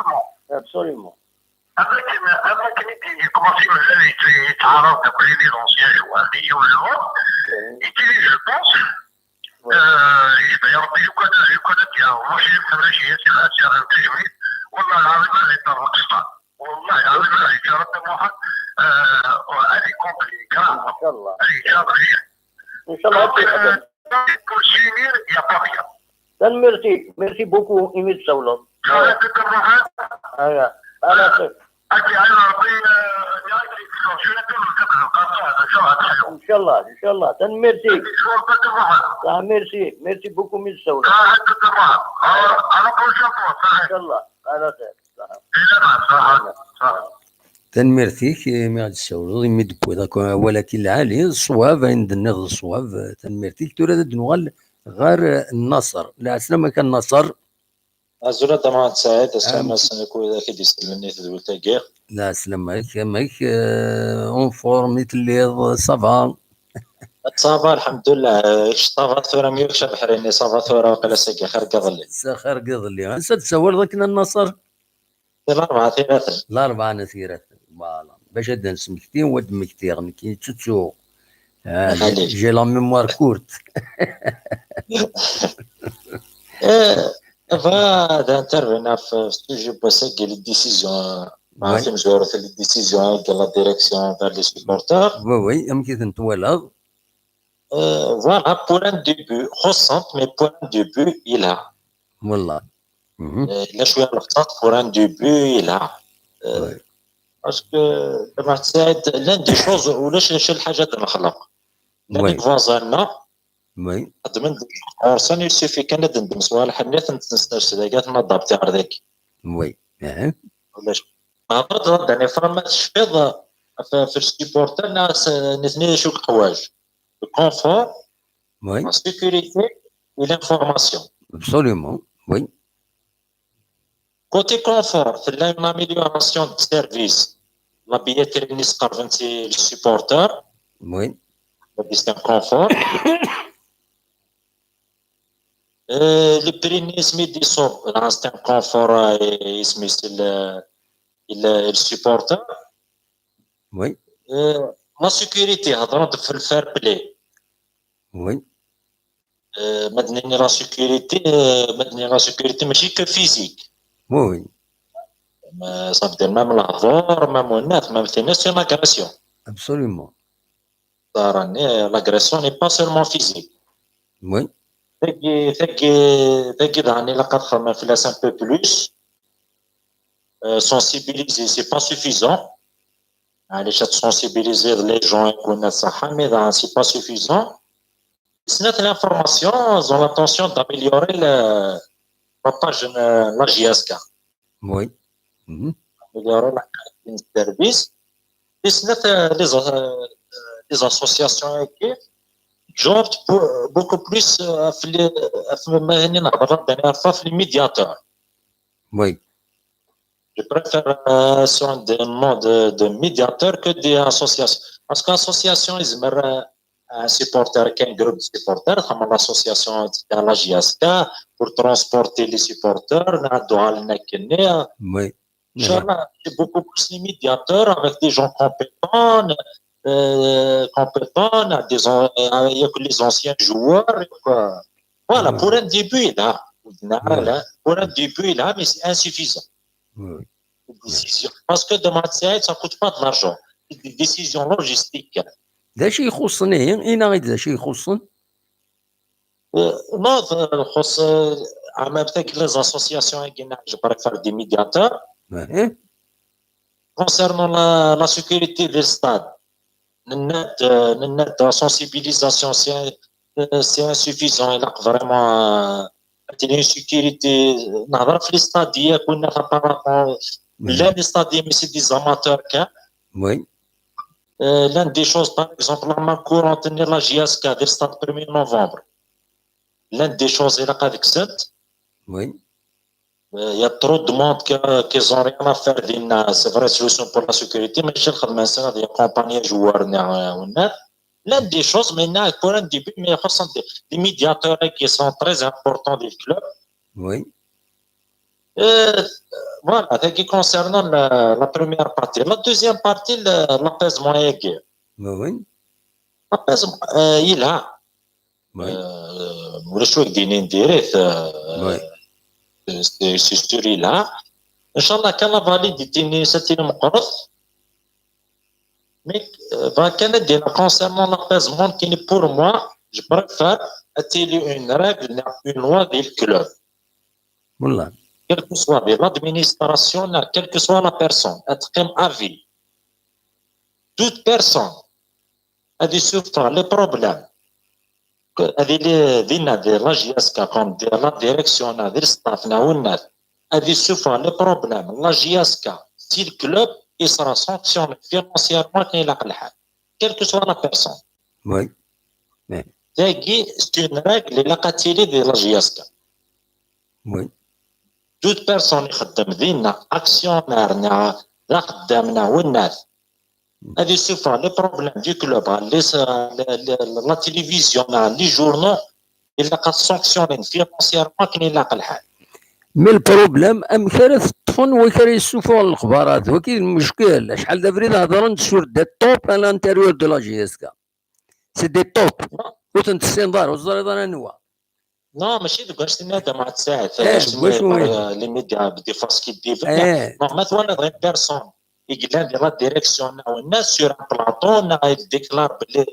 Absolument. Absolument. Am akken, am akken i d-, i commencé mazal yett-, yettɛaraḍ d akk les anciens joueurs, les nouveaux joueurs. Ok. Et puis, je pense, ouais, euh, yecbeḥ Rebbi, lukan, lukan ad yaɣ, mačči d tamaciyat, ad yaɣ tajmilt. Wallah lɛaḍim ad yeṭṭerḍeq ṣṣeḥ. Wallah lɛaḍim ad yeṭṭerḍeq Muḥend, euh, ad icompli, grave. Inchallah. Ad yeǧǧ abrid. Inchallah. Donc, euh, pour s'unir, il y a pas rien. Tanemmirt-ik, merci beaucoup imi d-tsawleḍ. Saɛid Ṛṛuḥan. Aya. Ala xir. Ad k-iɛin Ṛebbi, eh, ad k-yessexdem cwiya kan n lqaṣa, ad tḥlu. Inchallah, inchallah. Tanemmirt-ik. Ad k-yessexdem Ṛebbi. Ah, merci, merci beaucoup imi d-tsawleḍ. Saɛid Ṛṛuḥan. À la prochaine fois, saɛid. Inchallah. Ala xir. Saɛid. Saɛid. Tanemmirt-ik imi ɣ-d-tessawleḍ, imi d-tewwiḍ akk awal-agi lɛali, d ṣṣwab, ayen d-tenniḍ d ṣṣwab. Tanemmirt-ik. Tura ad d-nuɣal ɣer Naṣer. Lɛeslama-k a Naṣer. Azul a Dda Mɛad Saɛid, aslama-sen akk widak i d-isellen i tedwilt-agi. Lɛeslama-k, amek, eh, en forme i telliḍ, ça va? Ça va, lḥemdullah. Kečč ça va tura, mi kečč a Beḥrini, ça va tura, waqila sagi xir n yiḍelli. S xir n yiḍelli. Ansa d-tsawaleḍ akken a Naṣer? Di Larebɛa At Yiraten. Larebɛa n At Yiraten. Voilà. Bac ad d-nesmekti, wa d-mmektiɣ, nekk yettettuɣ. Ah, j'ai, j'ai la mémoire courte. Eh, va ad intervenir ɣef, ɣef sujet n wass-agi, les décisions, euh, ouais, timezwarut, les décisions de la direction vers les supporters. Oui, oui, amek i tent-twalaḍ? Euh, voilà, pour un début, récente, mais pour un début, il a. Voilà. Mhm. Euh, il a joué à la retraite pour un début, il a. Euh, ouais. Parce que, Dda Mɛad Saɛid, l'une des choses, ulac, ulac lḥaǧa ad nexleq. Llan, ouais, les voisins-nneɣ, oui, xedmen-d ɣur-sen, il suffit kan ad d-neddem ṣṣwalḥ-nni, ad ten-nessers dagi, ad ten-adapti ɣer dagi. Oui. Aha. Ulac. Nehḍer-d, d-nini, ma tecfiḍ ɣef, ɣef les supporters, neɣ s-, nitni d acu i yeḥwaǧ? Le confort, oui, la sécurité et l'information. Absolument, oui. Côté confort, tella une amélioration de service. La billetterie-nni s-qerben si les supporters. Oui. C'est un confort. Euh, le prix-nni isem-is d-iṣubb, c'est un confort, euh, isem-is il, il, il supporter. Oui. Euh, la sécurité, هضرت في ال fair play. Oui. Euh, ma d-nini la sécurité, euh, ma d-nini la sécurité, ماشي que physique. Oui, oui. Mais ça veut dire même la mort, même une, même c'est une agression. Absolument. L'agression n'est pas seulement physique. Oui. Tagi, tagi, tagi, daɣen ilaq ad xedmen fell-as un peu plus. Euh, sensibiliser, c'est pas suffisant. علاش تسونسيبيليزي les gens يكون صحة، mais daɣen c'est pas suffisant. Snat, l'information, ils ont l'intention d'améliorer le, la page, euh, la J S K. Oui. Mhm. Améliorer la qualité de service. Snat, euh, les, euh, les associations qui jouent beaucoup plus, euh, في les, في ما هني نهضر la dernière fois في les médiateurs. Oui. Je préfère, euh, sur des noms de, de médiateurs que des associations. Parce qu'association, ils mettent, euh, un supporter, qu'un groupe de supporters, comme l'association de la J S K, pour transporter les supporters, نعدوها لنا كني. Oui. Inch'Allah, c'est beaucoup plus les médiateurs avec des gens compétents, euh, compétents, des, an- euh, il y a que les anciens joueurs, quoi. Voilà, Oui. Pour un début, là, Oui. Pour un début, là, mais c'est insuffisant. Oui. Décision. Parce que de Marseille, ça coûte pas de l'argent. C'est des décisions logistiques. D acu ixuṣṣen ihi? Ini-aɣ-d d acu ixuṣṣen. Euh, non, euh, خص, euh, en même temps que les associations, je préfère des médiateurs. Ouais. Concernant la, la sécurité des stades, ننات, euh, ننات, la sensibilisation, c'est, euh, c'est insuffisant. Il y a vraiment, euh, une sécurité. نهضر في les stades, il y a كنا apparemment, Oui. là, les stades, mais c'est des amateurs, hein. Oui. Euh, l'une des choses, par exemple, la main courante, la J S K, le stade premier novembre. L'une des choses, il y a Oui. Euh, il y a trop de monde que, qu'ils ont rien à faire. دينا, c'est vrai, solution pour la sécurité, mais je le connais, il y a compagnie joueur, l'une des choses, mais il y a pour un début, mais il y a des, des médiateurs qui sont très importants du club. Oui. Euh, voilà, c'est qui concernant la, la première partie. La deuxième partie, le- l'apaisement est guerre. Oui, oui. L'apaisement, euh, il a. Oui. Euh, ولا شو يديني نديريه, euh, Oui. c'est c'est sûr, il a. إن شاء الله كان la validité ني ستي مقرض. Mais, euh, va كان دينا concernant l'apaisement, qui pour moi, je préfère attirer une règle, une loi du club. والله. Quelle que soit l'administration, quelle que soit la personne, être comme avis. Toute personne, elle souffre les problèmes. هذه اللي دينا دي la J S K, comme de la direction, دي le staff, نعاونات. هذه souffre les problèmes, la J S K, si le club, il sera sanctionné financièrement, كي يلاق الحال. Quelle que soit la personne. Oui. تاكي, c'est une règle اللي قاتلي دي la J S K. Oui. Toute personne يخدم دينا, actionnaire, نا, لا خدام, نعاونات. هذه souffre les problèmes du club, les, les, les, la télévision, les journaux, il a sanctionné financièrement, كي يلاق الحال. Mais le problème, amek ara teṭṭfen wak ara yessufuɣen lexbarat? Waki d lmuckel. Acḥal d abrid hedren sur des taupes à l'intérieur de la J S K. C'est des taupes. Ur ten-tessineḍ ara, ur teẓriḍ ara anwa. Non, ماشي deg wacu tenna Dda Mɛad Saɛid, Eh, deg wacu, oui. Les médias, des fois, ce qu'ils disent. Eh. Non, ma twalaḍ une personne i yellan di la direction, neɣ sur un plateau, neɣ il déclare belli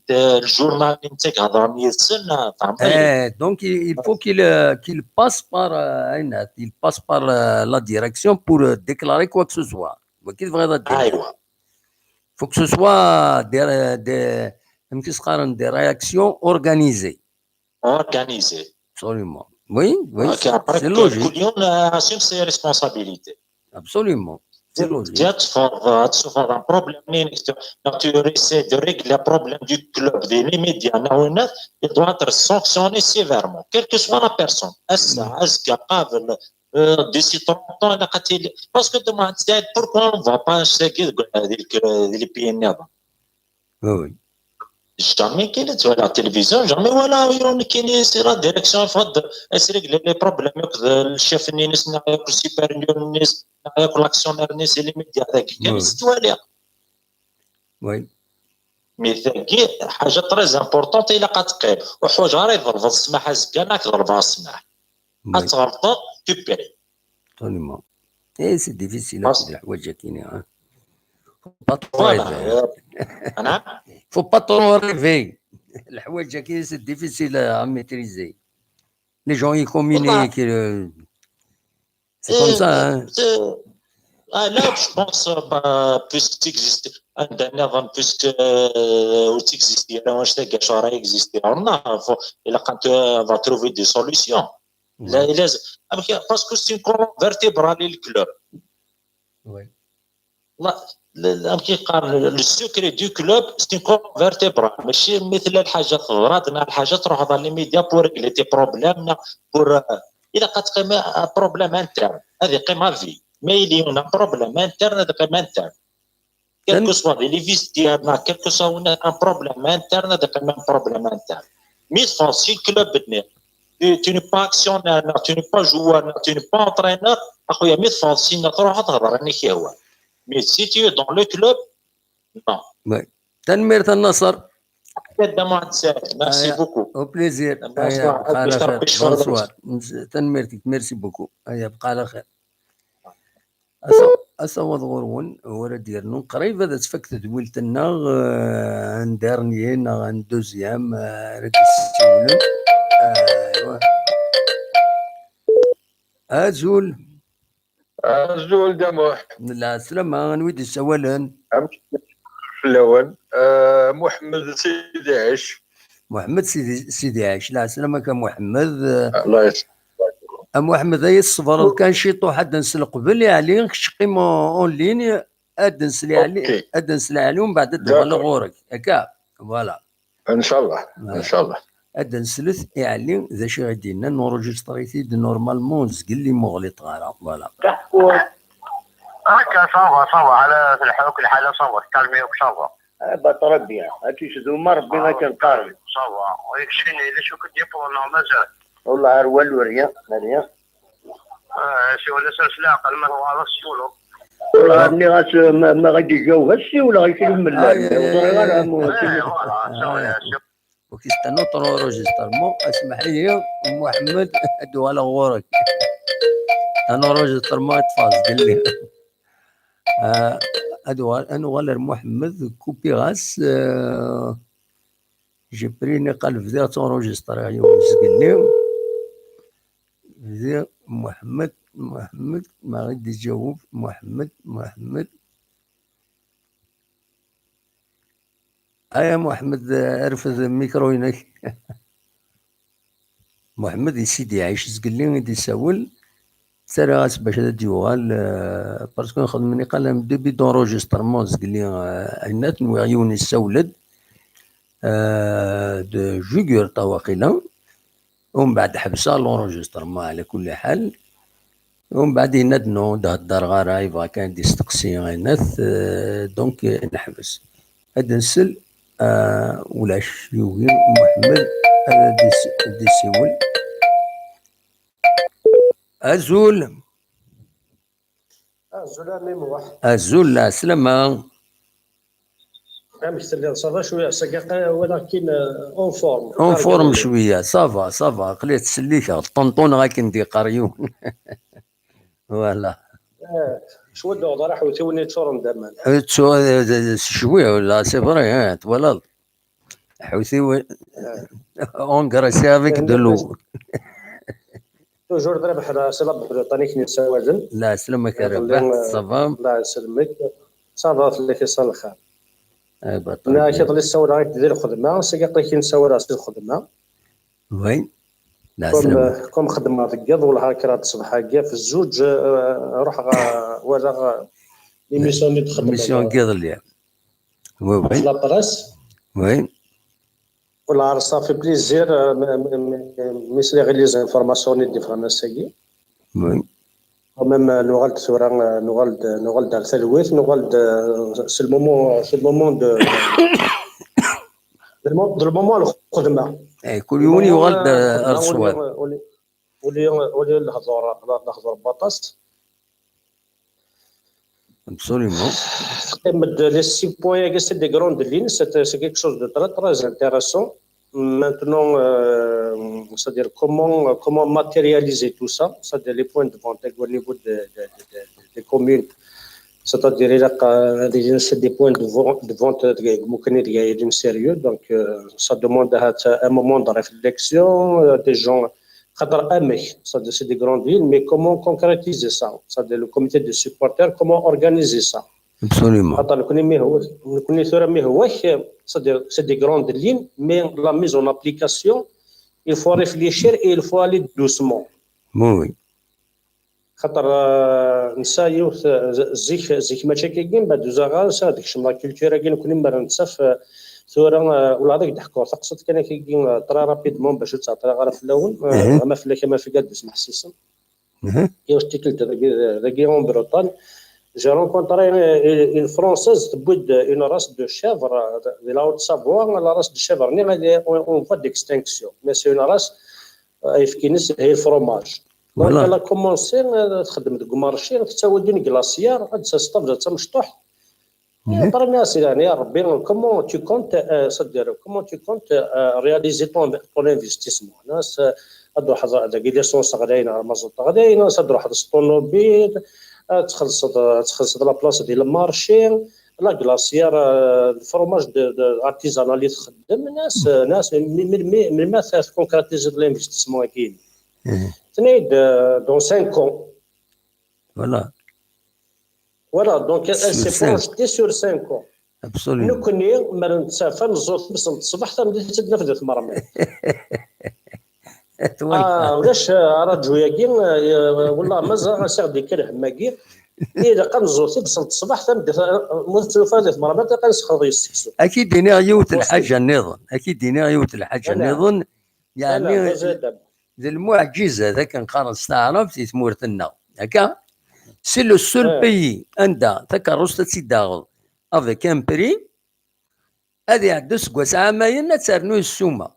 le journal n teg hedren yid-sen, tfehmeḍ? Eh, donc il, il faut qu'il, euh, qu'il passe par, euh, ayen, il passe par, euh, la direction pour, euh, déclarer quoi que ce soit. Waki tebɣiḍ ad d-tiniḍ. Aywa. Faut que ce soit des, des, amek i s-qqaren, des réactions organisées. Organisé. Absolument. Oui, oui, Ok, c'est après, c'est logique. كل يوم, euh, assume ses responsabilités. Absolument. C'est logique. Tu as souffert, tu souffert d'un problème, tu, tu essaies de régler le problème du club, des médias, نعاونات, il doit être sanctionné sévèrement, quelle que soit la personne. Ass-a, azekka, qabel, euh, d'ici trente ans, la قاتل. Parce que demain, c'est pourquoi on va pas essayer de, de, de, de les payer. Oui, oui. Jamais كاين اللي توالى التلفزيون، jamais ولا يوم كاين سي لا ديريكسيون يفضل اسريك لي بروبليم ياك الشيف نينس، نعيا كل سوبيريور نيس، نعيا كل اكسيونير نيس اللي ميديا ذاك كان يستوالي. وي. مي ثاكي حاجه تري امبورطونت الا قاتقيم وحوج غير يضرب السماح زكا ناك ضربها السماح. اتغلطت تبري. تونيمون. اي سي ديفيسيل هاد الحوايج كاينين. فوالا. انا فو با ترو ريفي. الحوايج كاينين سي ديفيسيل ا ميتريزي. لي جون يكومينيكي. سي كوم سا. Ah là, je pense, bah, puisque tu existes, un dernier avant, puisque tu existes, là, on sait que ça existe, on a, il a quand va trouver des solutions. Là, il est, parce que c'est une colonne vertébrale, le club. Oui. Là, le secret du club, c'est une colonne vertébrale. ماشي مثل الحاجة تضرات، الحاجة تروح dans les médias pour régler tes problèmes, pour, il a quand même un problème interne. هذه قيمة vie. Mais il y a un problème interne, هذه قيمة interne. Quel que soit les vestiaires, quel que soit un problème interne, هذا كان problème interne. Mais c'est un club, tu n'es pas actionnaire, tu n'es pas joueur, tu n'es pas entraîneur, اخويا mais c'est تروح تهضر انا كي هو. Mais si tu es dans le club, non. تنميرت النصر. Merci beaucoup. Au plaisir. Bonsoir. تنميرتك. Merci beaucoup. هيا بقى على خير. Asawaḍ ɣur-wen, ur ad yernu qrib ad tfak tedwilt-nneɣ, euh, un dernier neɣ un deuxième, euh, ara d-yessiwlen. Aywa. Azul. Azul d amuḥ. Lɛeslama, anwa i d-yessawalen? Fell-awen. Euh, Muḥemmed Sidi Ɛic. Muḥemmed Sidi, Sidi Ɛic. Lɛeslama-k a Muḥemmed. Allah yesɛa. A Muḥemmed, ay ṣebreḍ kan ciṭuḥ, ad d-nsel qbel, yeɛli, kečč qqim en ligne, ad d-nsel yeɛli, ad d-nsel yeɛli, umbeɛd ad d-uɣaleɣ ɣur-k. Akka, voilà. Ncallah, ncallah. Ad d-nslet yeɛli, d acu i ɣ-d-yenna, nurujistri-t-id normalement, zgelli muɣliṭ ɣara, voilà. Akka, ça va, ça va, ala telḥu-k lḥala, ça va, tkalmi-k, ça va. Ah bah très bien. Ad k-isduma Rebbi akken qqaren. Ça va. Ur yekcini d acu k-d-yewwḍen neɣ mazal? Wallah ar walu, rien, rien. Ah, siwel-as s leɛqel, ma tebɣiḍ ad ssiwleḍ. Wallah nniɣ-as ma, ma ɣ-d-ijaweb ad ssiwleɣ i kra n mellal. Ur ẓriɣ ara. Ur k-istenna enregistrement, asmeḥ-iyi Muḥemmed, ad uɣaleɣ ɣur-k. Enregistrement ad teffeɣ zgelli. Ah, ad uɣal, ad nuɣal ar Muḥemmed, kupiɣ-as, euh, j'ai pris niqal bdiɣ ttunrujistriɣ yiwen zgelli. Bdiɣ Muḥemmed, Muḥemmed, ma ɣ-d-iǧaweb Muḥemmed, Muḥemmed. Aya Muḥemmed, rfed mikru-inek. Muḥemmed i Sidi Ɛic zgelli i d-isawel, ttarraɣ-as bac ad d-yuɣal, euh, parce que nxeddem niqal am début d'enregistrement zgelli, euh, ayen ad nwiɣ yiwen issawel-d, euh, de Jugurta waqila, umbeɛd ḥebseɣ l'enregistrement ɛla kulli ḥal. Umbeɛd yenna-d non, ur d-heddreɣ ara, yebɣa kan ad d-isteqsi ayen-at, euh, donc, euh, neḥbes. Ad nsel, euh, ulac, yugi Muḥemmed ad d-is-, ad d-isiwel. Azul. Azul a Mimi Muḥ. Azul, lɛeslama. Amek telliḍ? Ça va cwiya, sagi walaɣ-k-in, euh, en forme. En forme cwiya, ça va, ça va. Aql-i ttsellikeɣ, ṭṭenṭuneɣ akken d-yeqqar yiwen. Voilà. Eh, cwiya uɣeḍ ara ḥewtiwen yeččuren d aman. Cwiya, là, c'est vrai, hein, twalaḍ. Ḥewtiwen, engraissé avec de l'eau. Toujours d Rabeḥ, c'est la Britannique i k-yessawalen. Lɛeslama-k a Rabeḥ, ça va? Allah yesselmek. Ça va, fell-ak iṣṣan lxir. Nniɣ-ak iḍelli ssawleɣ-ak-d di lxedma, sagi aql-ak i nessawal si lxedma. Oui. Comme, comme xeddmeɣ deg yiḍ, wellah ar kraḍ ṣṣbeḥ-agi ɣef zzuǧ, euh, ruḥeɣ, euh, walaɣ, euh, l'émission-nni d-xeddmeɣ. L'émission n yiḍelli. Oui, oui. La presse. Oui. Wellah ar ça fait plaisir, euh, mi sliɣ i les informations-nni d-yeffɣen ass-agi. Oui. Quand même, euh, nuɣal-d tura, euh, nuɣal-d, nuɣal-d ar talwit, nuɣal-d, euh, c'est le moment, c'est le moment de, De le moment, de le moment, lxedma. Eh, kul yiwen yuɣal-d ar ṣṣwab. Uli, uli, uli lehdur, lehdur n waṭas. Absolument. Teqqim-d les six points-agi, c'est des grandes lignes, c'est, c'est quelque chose de très, très intéressant. Maintenant, euh, c'est-à-dire comment, comment matérialiser tout ça, c'est-à-dire les points de vente au niveau de, de, de, de, des communes. C'est-à-dire, il y a, euh, des, c'est des points de vente, de vente, euh, de, de, de, de sérieux. Donc, euh, ça demande à, à un moment de réflexion, euh, des gens, خاطر أمك, c'est-à-dire, c'est des grandes lignes, mais comment concrétiser ça? C'est-à-dire, le comité de supporters, comment organiser ça? Absolument. خاطر نكوني مي هو، نكوني ثورة مي هواك، c'est-à-dire, c'est des grandes lignes, mais la mise en application, il faut réfléchir et il faut aller doucement. Oui, oui. خاطر، آه، نسا يوث، آه، ز-، زيك، زيك ماشي كي كيما بعد زاغا، نسا هذيك الشمرة كولتور كي نكون مرة نتسف، آه، ثورة، آه، ولا هذاك دحكور تقصد كان كي كي، آه، très rapidement باش تعطي غير في الأول، آه، ما في لك، ما في قد اسمح سيسن. يوث تيكلت ذاكي، ذاكي en Bretagne. J'ai rencontré une, une Française تبويد une race de chèvre, آه، de la Haute-Savoie, la race de chèvre, ني غادي en, en voie d'extinction. Mais c'est une race، آه، يفكينس هي الفرماج. Donc, voilà. Elle a commencé، آه، تخدم ديك مارشي، تساوي دين كلاسيار، هاد سا ستاف جات مشطوح. برنا سي يعني يا ربي، comment tu comptes, آه، c'est-à-dire, comment tu comptes, آه، réaliser ton, ton investissement. ناس، آه، هاد واحد داك ليسونس غلاين، مازوت غلاين، ناس هاد واحد الطوموبيل، آه، تخلص، تخلص la place ديال المارشي، لا كلاسيار، آه، الفرماج دو، دو artisanal اللي تخدم، ناس، ناس من، من، من، من ما تكونكريتيزي l'investissement كاين. تنيد، آه، dans cinq ans. Voilà. Voilà, donc elle s'est projetée sur cinq ans. Absolument. نكوني ما نتسافى نزور بصل الصباح تم ديت تدنا في ذات مرمى. آه، ولاش، آه، رجو ياكي، آه، والله ما زال غاسي غادي كره ماكي. إيه، إذا كان نزور في بصل الصباح تم ديت، آه، موت تلوفا ذات مرمى، تلقى نسخذ يسكسو. أكيد ديني يوت الحاجة النظام. أكيد ديني يوت الحاجة النظام. يعني، d lmuɛǧiza d akken qqaren s taɛrabt i tmurt-nneɣ, akka? C'est le seul pays anda takeṛṛust ad tt-id-taɣeḍ avec un prix, ad iɛeddu useggas ɛamayen ad ternu ssuma.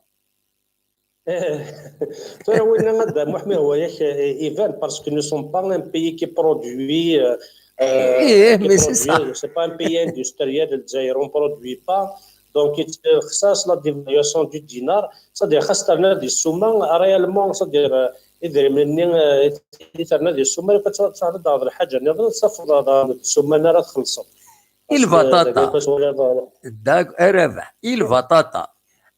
Tura winna ad muḥmi hwa yak, eh, iban, parce que nous sommes pas un pays qui produit, euh, euh, eh, mais c'est ça. C'est pas un pays industriel, Lezzayer, on produit pas. Donc, il, euh, خصاص la dévaluation du dinar, c'est-à-dire خاص ترنا دي السومة réellement, c'est-à-dire, euh, إذا من، euh, ترنا دي السومة، كتعرض على الحاجة، نظن صافي السومة أنا راه خلصت. البطاطا. داك رابح. البطاطا.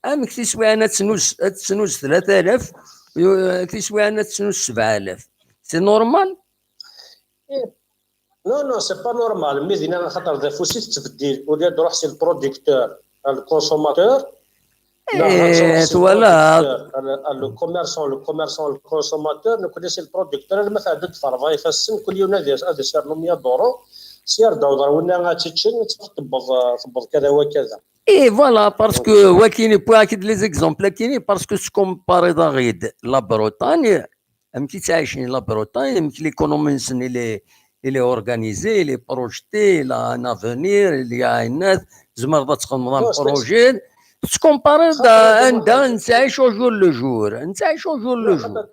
أمك تسوي أنا تسنوس، تسنوس ثلاثة آلاف، يو-، تسوي أنا تسنوس سبعة آلاف. C'est normal؟ Non, non, c'est pas normal. Mais دينا خاطر ذا فوسي تتبدل، ولا تروح سي البروديكتور، الكونسوماتور. إيه، تروح سي البروديكتور، ال-، ال-، le commerçant, le commerçant, le consommateur, نكون سي البروديكتور، لما تعدد فرضا يفسن كل يوم هذا، هذا سعر مية دورو، سير دور ولا غاتشين، تبض، تبض كذا وكذا. إيه، voilà, parce que وكيني بوا كيد les exemples كيني، parce que تكومباري داغيد la Bretagne، أمك تعيشين la Bretagne، أمك l'économie نسن il est, il est organisé, il est projeté, il a un avenir, il y a un, زعما تخدم un projet. تكومباري عندها نتعيش au jour le jour، نتعيش au jour le jour.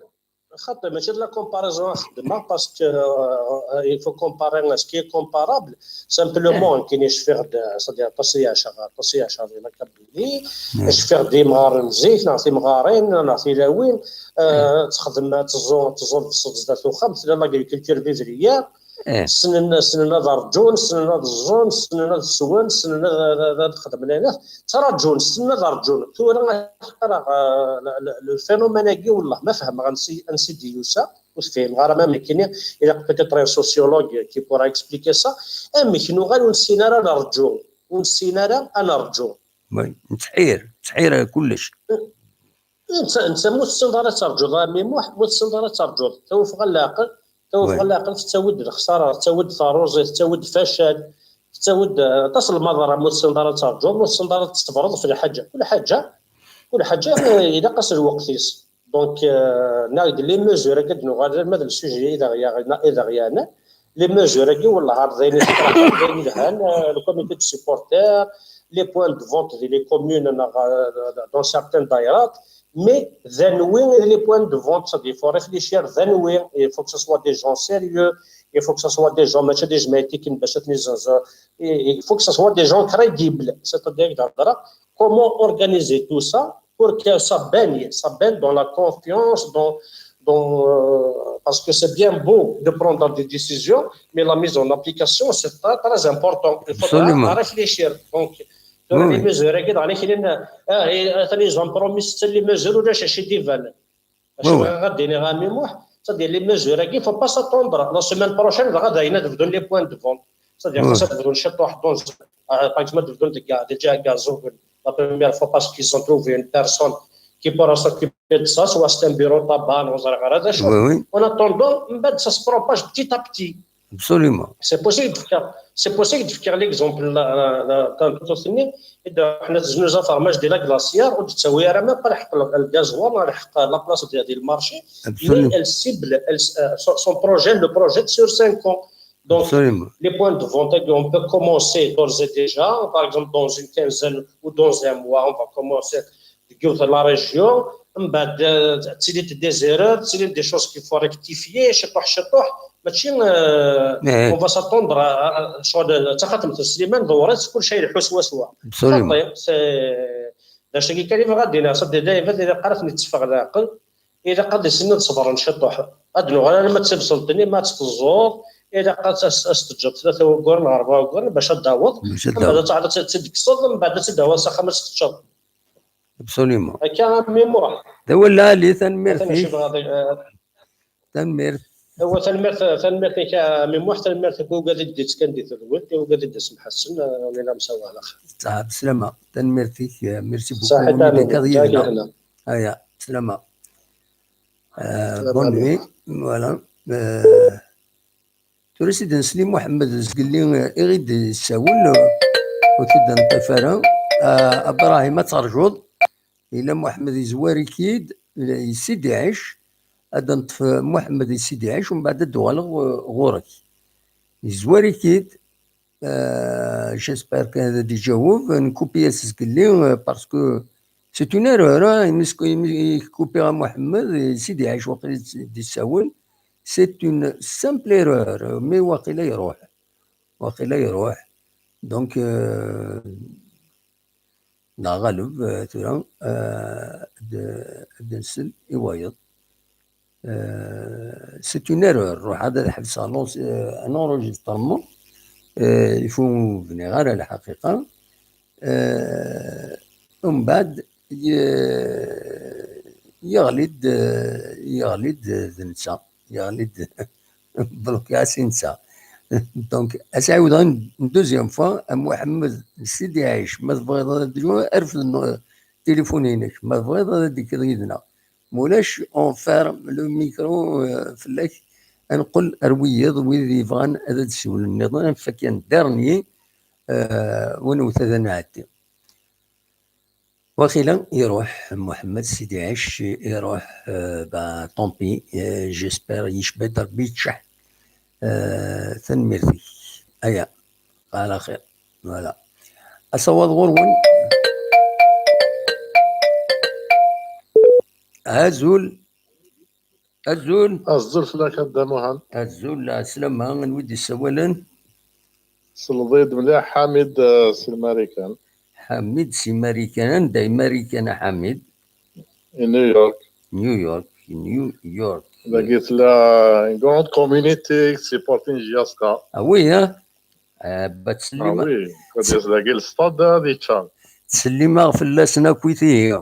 خاطر ماشي de la comparaison خدمة، parce que, euh, il faut comparer ce qui est comparable. Simplement كاين شفيغ، c'est-à-dire تصياش، تصياش هذه la Kabylie. شفيغ ديمغار نزيك، نعطي مغارين، نعطي لاوين. آه، تخدم، تزور، تزور في الصدف ذات وخم، مثلا l'agriculture vivrière. ssnen, ssnen ad rǧun, ssnen ad ẓẓun, ssnen ad swen, ssnen ad, ad, ad, ad xedmen ayen. Ttraǧun, ssnen ad rǧun. Tura, le phénomène-agi, والله ما فهمغ ansi, ansi d-yusa, ur t-fhimeɣ ara, ma nekkini, ilaq peut-être un sociologue qui pourra expliquer ça. Amek nuɣal ur nessin ara ad nerǧu, ur nessin ara ad nerǧu. Nettḥir, nettḥir kullec. Netta, netta mu tessineḍ ara ad terǧuḍ a ɛemmi Muḥ, mu tessineḍ ara ad terǧuḍ. Tawufɣa n leɛqel, tawufɣa n leɛqel tettawi-d lexsara, tettawi-d taruẓi, tettawi-d facal, tettawi-d, eh, aṭas n lmaḍerra. Mu tessineḍ ara ad terǧuḍ, mu tessineḍ ara ad tṣebreḍ ɣef lḥaǧa. Kul ḥaǧa, kul ḥaǧa, eh, ilaq-as lweqt-is. Donc, eh, neɣ d les mesures akka d-nuɣal, ma d le sujet i d aɣ-yaɣ-, i d aɣ-yaɣen, les mesures-agi, wellah, ar d ayen i d ayen yelhan, eh, le comité de supporters, les points de vente des les communes, dans certaines daïrat, mais ذنوي les points de vente, c'est-à-dire il faut réfléchir ذنوي, il faut que ce soit des gens sérieux, il faut que ce soit des gens, ماشي des gens qui ne باش تنزز, il faut que ce soit des gens crédibles, c'est-à-dire comment organiser tout ça pour que ça baigne, ça baigne dans la confiance, dans, dans, euh, parce que c'est bien beau de prendre des décisions, mais la mise en application, c'est très, très important. Il faudra Absolument. réfléchir. Donc, oui, les mesures, les mesures, les mesures, les mesures, c'est-à-dire les mesures, il faut pas s'attendre. La semaine prochaine, on va donner les points de vente. C'est-à-dire, ça va donner chez toi, donc, par exemple, de donner des gaz, des gaz, la première fois parce qu'ils ont trouvé une personne qui pourra s'occuper de ça, soit c'est un bureau tabac, on va regarder ça. Oui, oui. En attendant, ça se propage petit à petit. Absolument. C'est possible de faire, c'est possible de faire l'exemple, la, la, la, et de, nous avons de la glacière, ou de savoir même pas le gaz, ou la place de le marché, mais elle cible, elle, son, son projet, le projet sur cinq ans. Donc, Absolument. les points de vente, on peut commencer d'ores et déjà, par exemple, dans une quinzaine ou dans un mois, on va commencer de la région, des erreurs, des choses qu'il faut rectifier, شطوح شطوح, ماشي, on va s'attendre à, شغل تخدم في السليمان دورات كل شيء يلحو سوا سوا. Absolument. C'est, c'est, كان يبغى دينا صدي دائما إذا قرأت نتفق العقل. إذا قد يسنى صبر نشطوح. أدنو غير ما تسبسلتني ما تتزور. إذا قد أستجب ثلاثة وقرن أربعة وقرن باش أداوض. باش أداوض. من بعد تعرف تدكسض من بعد تداوض سخمة تتشط. Absolument. هكا ميموار. هذا هو اللي علي، تنميرتي. Tanemmirt. هو تنميرت، تنميرتي كا ميموار، تنميرت كوكا دي ديت كان دي تدويت، كوكا دي ديت محسن، ولا مساواه الاخر. صح، بسلامة. تنميرتي، merci beaucoup. صح، تنميرتي. هيا، بسلامة. Bonne nuit. Voilà. Tura s-id nsel i Muḥemmed Zgelli, i ɣ-id-yessawel, ur t-id-neṭṭif ara. Abṛahim, ad terjuḍ. Ila Muḥemmed yezwar-ik-id, yessidiɛic, ad neṭṭef Muḥemmed yessidiɛic, umbeɛd ad d-uɣaleɣ ɣur-k. Yezwar-ik-id, j'espère kan ad d-iǧaweb, nkupi-as Zgelli, parce que c'est une erreur, imi yekupi ɣer Muḥemmed, yessidiɛic waqila d-yessawel, c'est une simple erreur, mais waqila iruḥ. Waqila iruḥ. Donc, neɣ ɣaleb, tura, ad nsel i wayeḍ. C'est une erreur. Ruḥ ad ḥebseɣ un enregistrement. Il faut bniɣ ara lḥaqiqa. Umbeɛd yeɣli-d, yeɣli-d d netta. Yeɣli-d, bloqué-as i netta. Donc, ad s-ɛiwdeɣ une deuxième fois, a Muḥemmed Sidi Ɛic, ma tebɣiḍ ad d-, rfed tilifun-inek, ma tebɣiḍ ad d-tekkiḍ yid-neɣ. Mulac, on ferme le micro fell-ak, ad neqqel ar wiyiḍ, wid yebɣan ad d-siwlen nniḍen, ad nfak un dernier, win wet ad nɛeddi. Waqila iruḥ Muḥemmed Sidi Ɛic, iruḥ, bah, tant pis, j'espère yecba-d Rebbi yeččeḥ. Tanemmirt-ik. Aya, ɛla xir. Voilà. Asawaḍ ɣur-wen. Azul. Azul. Azul fell-ak a Dda Muḥend. Azul, ɛeslama, anwa i d-yessawalen? Selleḍ-iyi-d mliḥ, Ḥamid, si Marikan. Ḥamid si Marikan, anda i Marikan a Ḥamid? I New York. New York, New York. Dagi tella une grande communauté qui supporte J S K. Ah oui, hein? Ah oui, dagi le stade ad yeččar. Ttsellimeɣ fell-asen akk i tihi.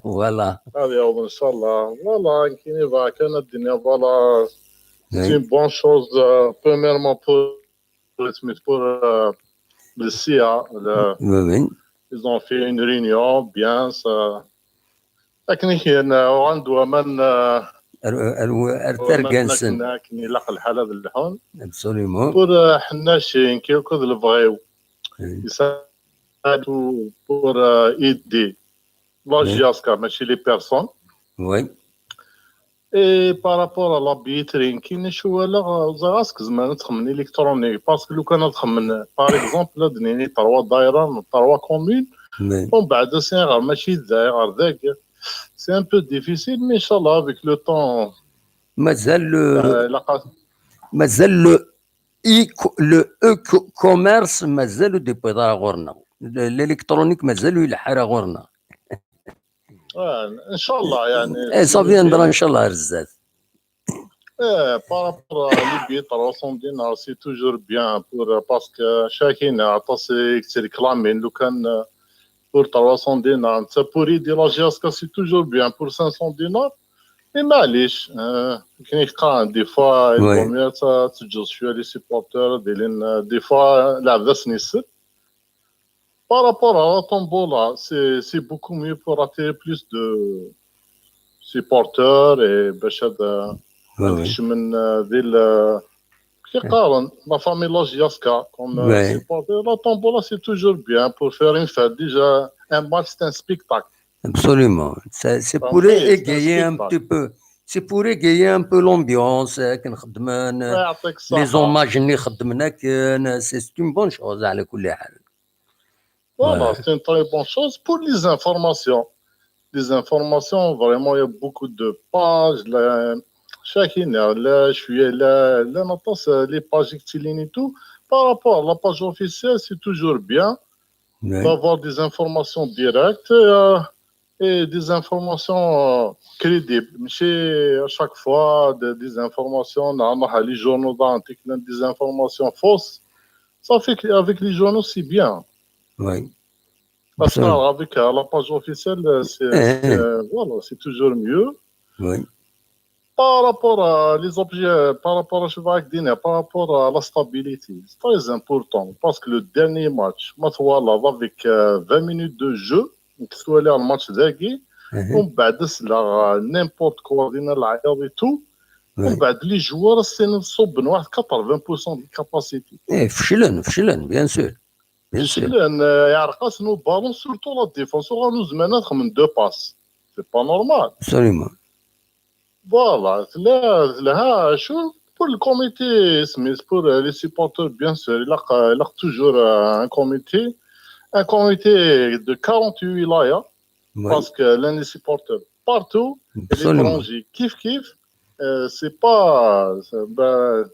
Voilà. Ad yaweḍ ncallah. Voilà, nekkini bɣiɣ kan ad d-iniɣ, voilà, c'est une bonne chose, premièrement pour, pour le C I A, ils ont fait une réunion bien, ça. Akken i k-, uɣalen-d waman, ar, ar, ar targa-nsen. Akken ilaq lḥal ad lḥun. Absolument. Pour, ḥennacin, kif akked lebɣi-w. Yesɛa pour, aider la J S K, mačči les personnes. Oui. Et par rapport à la billetterie, كاين شوالغ زغاسك زمان تخمن électronique, parce que لو كان تخمن, par exemple, là, دنيني trois دايرة, trois communes, Mais ومن بعد c'est غير ماشي داير غير ذاك. C'est un peu difficile, mais إن شاء الله, avec le temps, مازال le آه, لقى مازال le e-co- le e-commerce مازال ديبويضا غورنا. L'électronique مازال يلحق غورنا. آه, إن شاء الله, يعني, Et ça viendra إن شاء الله, رزاز. Eh, par rapport à les billets trois cents dinars, c'est toujours bien pour, parce que chacun a passé, c'est réclamé, le can, pour trois cents dinars. Ça pourrait dire la J S K, c'est toujours bien pour cinq cents dinars. Et معليش, euh, كاين des fois, il vaut mieux ça, tu joues sur les supporters, des fois, la veste n'est pas. Par rapport à la tombola, c'est, c'est beaucoup mieux pour attirer plus de supporters et باش هذا Oui, oui. تكشمن, euh, ديال, euh, كي قارن la famille la J S K comme, euh, Ouais. Supporter. La tombola, c'est toujours bien pour faire une fête. Déjà, un match, c'est un spectacle. Absolument. Ça, c'est Donc, pour c'est, c'est un égayer un spectacle. Petit peu. C'est pour égayer un peu l'ambiance, euh, كنخدمن, يعطيك les الصحة. Hommages اللي خدمنا كان, c'est, c'est une bonne chose على كل حال. Voilà, Ouais. C'est une très bonne chose. Pour les informations, les informations, vraiment, il y a beaucoup de pages. Là, chacun, là, je suis là, là, maintenant, c'est les pages et tout. Par rapport à la page officielle, c'est toujours bien Ouais. d'avoir des informations directes, euh, et des informations, euh, crédibles. Mais c'est à chaque fois de- des informations, non, non, les journaux, des informations fausses. Ça fait qu'avec les journaux, c'est bien. Oui. Parce Absolument. qu'avec, euh, la page officielle, euh, c'est, Eh, c'est, euh, voilà, c'est toujours mieux. Oui. Par rapport à les objets, par rapport à, je vais dire, par rapport à la stabilité, c'est très important parce que le dernier match, match, voilà, avec, euh, vingt minutes de jeu, on peut aller le match ذاكي, Mhm. ومن بعد, c'est là, n'importe quoi, دينا العياط et tout. Oui. ومن بعد, les joueurs, c'est une صوب noire, quatre-vingts pour cent de capacité. Eh, فشلن, فشلن, bien sûr. Bien sûr. لأن يعرقسن le ballon, surtout la défense, وغانو زمان خمن deux passes. C'est pas normal. Absolument. Voilà, là, là, شو, pour le comité, c'est pour les supporters, bien sûr, il y a, il y a toujours, euh, un comité, un comité de quarante-huit wilayas, Oui. Parce que les supporters partout, Absolument. L'étranger, kiff kiff, euh, c'est pas, c'est, ben,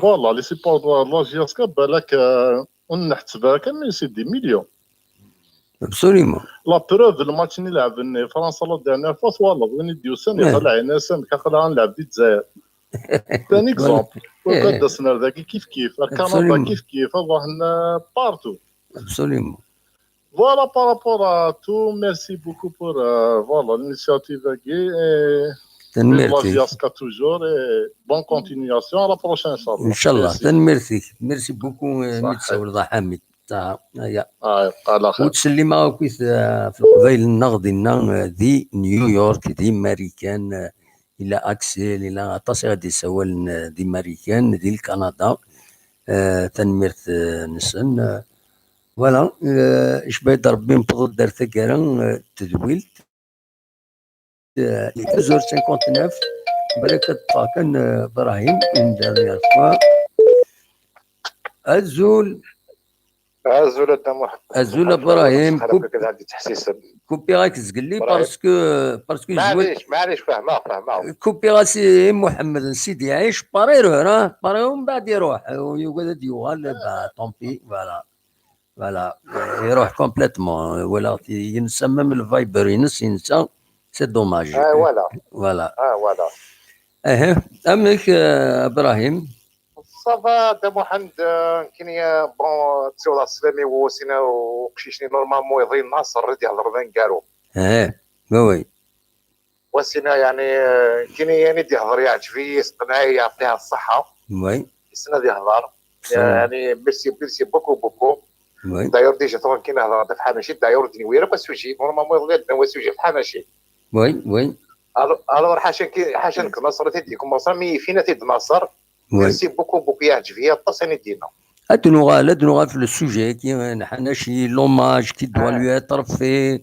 voilà, les supporters de la J S K, بالك, euh, on نحسبها كان, mais c'est des millions. Absolument. La preuve, le match اللي لعبنا فرنسا la dernière fois, voilà, وين يديو سامي Ouais. خلع عينه سامي كان خلع نلعب دي الجزائر. C'est un exemple. Eh. وكان دسنا ذاك كيف كيف, كندا Absolument. كيف كيف, راه هنا partout. Absolument. Voilà, par rapport à tout, merci beaucoup pour, euh, voilà, l'initiative, Guy, et vive la تنميرتي. J S K toujours, et bonne continuation, à la prochaine, إن شاء الله. إن شاء الله. Merci. تنميرتي. Merci beaucoup, euh, صح. Mitsa Wulda Hamid. تا, هيا. آه, يبقى على خير. وتسلم أكويث, آه, في القبايل النغد إنا, آه, دي نيويورك, دي ماريكان, آه, إلى أكسيل, إلى أطاس غادي يسوالن, آه, دي ماريكان, دي الكندا. آه, تنميرت, آه, نسن, آه, voilà, آه, إش بعد ربي نفضل دار ثقارة, آه, تدويلت. آه, douze heures cinquante-neuf, بركة طاكن, آه, إبراهيم, une dernière fois. أزول. أزول أدا محمد. أزول إبراهيم. كوب... كذا عندي تحسيس. كوبي غاك زقلي, إبراهيم. Parce que, parce que معليش, معليش, فاهمة, فاهمة. كوبي غاسي محمد سيدي عيش, باري يروح, راه باري ومن بعد يروح, ويقعد يوغال, bah, tant pis, voilà. Voilà, يروح complètement, ولا ينسى même الفايبر, ينسى, ينسى. C'est dommage. آه, voilà. Voilà. آه, voilà. اها, امك, آه, ابراهيم. صافا دا محمد, آه, كاين يا بون, تسيو الله السلامي وسينا وقشيشني normalement يضي الناس الرد يهضر بين كارو. اها, oui, oui. وسينا يعني, آه, كاين يعني دي يهضر يعجبي, يسقناي, يعطيها الصحة. Oui. يسنا دي يهضر. يعني, merci, merci beaucoup, beaucoup. Oui. D'ailleurs, déjà, طبعا كاين هضره في حناشي, d'ailleurs, دي نويره, pas sujet, normalement, يضل عندنا هو sujet في حناشي. Oui, oui. Alors, alors, حاشا كي, حاشا نك نصر تيديكم مصر, mais فينا تيد نصر. Oui. Merci beaucoup, beaucoup, يعجبي, يا طاس انا دينا. ادنو غا, ادنو غا في le sujet, كي حناشي, l'hommage qui doit lui être fait.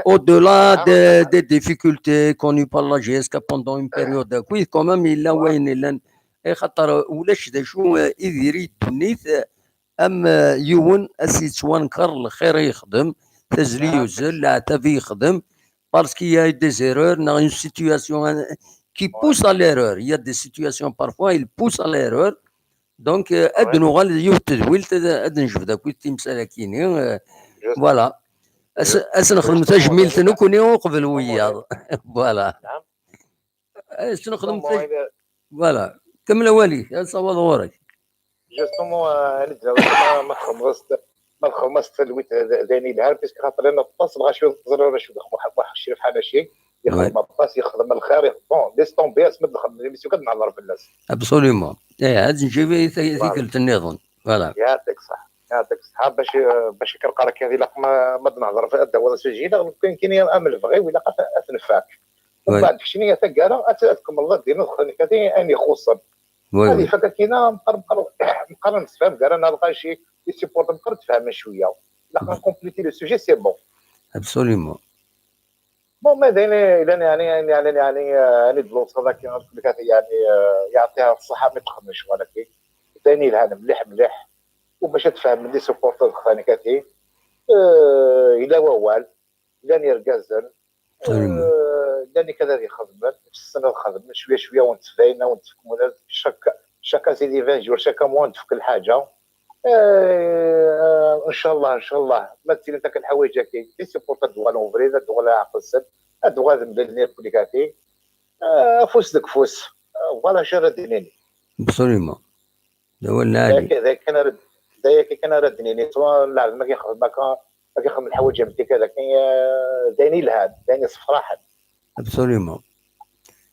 Au-delà des, des difficultés connues par la G S K pendant une période, oui, quand même, il a wayen yellan. Axaṭer ulac d acu, euh, i diri ddunit, euh, am, euh, yiwen as yettwanker lxir i yexdem, tazli yuzzel, leɛtab i yexdem, parce qu'il y a eu des erreurs, neɣ une situation, euh, qui pousse à l'erreur. Il y a des situations, parfois, il pousse à l'erreur. Donc, euh, ad nuɣal d yiwet tedwilt, ad, ad nejbed akk timsal-agi-ni, euh, voilà. As, as nexdem tajmilt nekkni uqbel wiyaḍ. Voilà. As nexdem taj-, voilà. Kemmel awal-ik, ad sawaḍ ɣur-k. Justement, euh, anida ma, ma txedmeḍ s-, ma txedmeḍ s talwit d, d ayen yelhan, puisque xaṭer llan aṭas lɣaci ur teẓriḍ acu d Muḥ-, Muḥ-, Crif Ḥanaci, yexdem aṭas, yexdem lxir, yex-, bon, laisse tomber, asmi d-nxeddem l'émission kan nehḍer fell-as. Absolument. Eh, ad nǧib i ta-, tikkelt nniḍen. Voilà. Yeɛṭik ṣṣeḥ. Yeɛṭik ṣṣeḥ. Bac, bac akken qqar akka, ilaq ma, ma d-nehḍer f-, ad d-tawiḍ asuji, neɣ lukan kan am lebɣi-w, ilaq ad t-, ad t-nfak. Umbeɛd keččini a taggara, ad t-, ad tkemmleḍ ad d-tiniḍ xaṭer ayen ixuṣṣen. Ad ifak akkin, meqqar, meqqar, meqqar nemsefham gar-aneɣ lɣaci, yessupporten meqqar ad tfehmen cwiya. Ilaq ad ncompléter le sujet, c'est bon. Absolument. Bon, ma d ayen yellan, yeɛni, ayen yeɛnan, yeɛni, euh, ayen i d-tluṣaḍ akken, ad kul kat, yeɛni, euh, yeɛṭiha ṣṣeḥḥa mi txeddem ccɣel-agi. D ayen yelhan mliḥ, mliḥ. U bac ad tfehmen les supporters xaṭer ayen kati, euh, yella wawal, llan yergazen, euh, llan ikad ad ixedmen, ssnen ad xedmen, cwiya, cwiya, wen-ttbayen, wen-tfekmun, chaque, chaque, c'est des vingt jours, chaque mois, wen-tfek lḥaǧa. Eh, ncallah, ncallah, ma ttilint akka lḥawayeǧ-agi, les supporters ad d-uɣalen ubrid, ad d-uɣalen ɛqel-nsen, ad d-uɣalen mlalen irkelli kati, eh, afus deg ufus. Eh, voilà acu ara d-nini. Absolument. D awal lɛali. D aya kan ara d-, d aya kan ara d-nini. Tura lɛebd ma k-ixdem akka, ma k-ixdem lḥawayeǧ am tika, dakken, eh, d ayen yelhan, d ayen yessefraḥen. Absolument.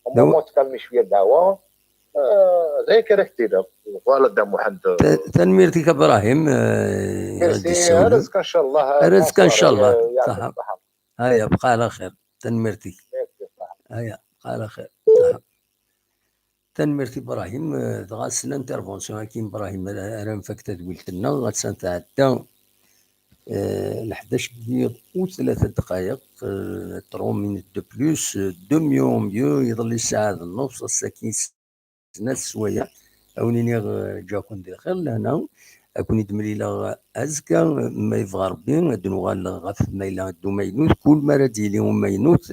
Au moment tkalmi cwiya ddeɛwa, eh, d aya kan ara k-d-iniɣ. Voilà, Dda Muḥend. Ta-, tanemmirt-ik a Brahim, eh, merci, ar azekka ncallah. Ar azekka ncallah. Ṣaḥa. Aya, bqa ɛla xir. Tanemmirt-ik. Merci, ṣaḥa. Aya, bqa ɛla xir. Ṣaḥa. Tanemmirt i Brahim, eh, dɣa s l'intervention-agi n Brahim ara, ara nfak tadwilt-nneɣ, attan tɛedda, eh, leḥdac n yiḍ u tlata ddqayeq, eh, trois minutes de plus, eh, de mieux en mieux, iḍelli ssaɛa d nnus, ass-agi snat sswayeɛ. A wen-iniɣ, eh, ǧǧiɣ-ken di lxir lehna, a ken-id-mlileɣ azekka, ma yebɣa Rebbi, ad d-nuɣal ɣef ma yella d umaynut, kul mi ara d-yili umaynut,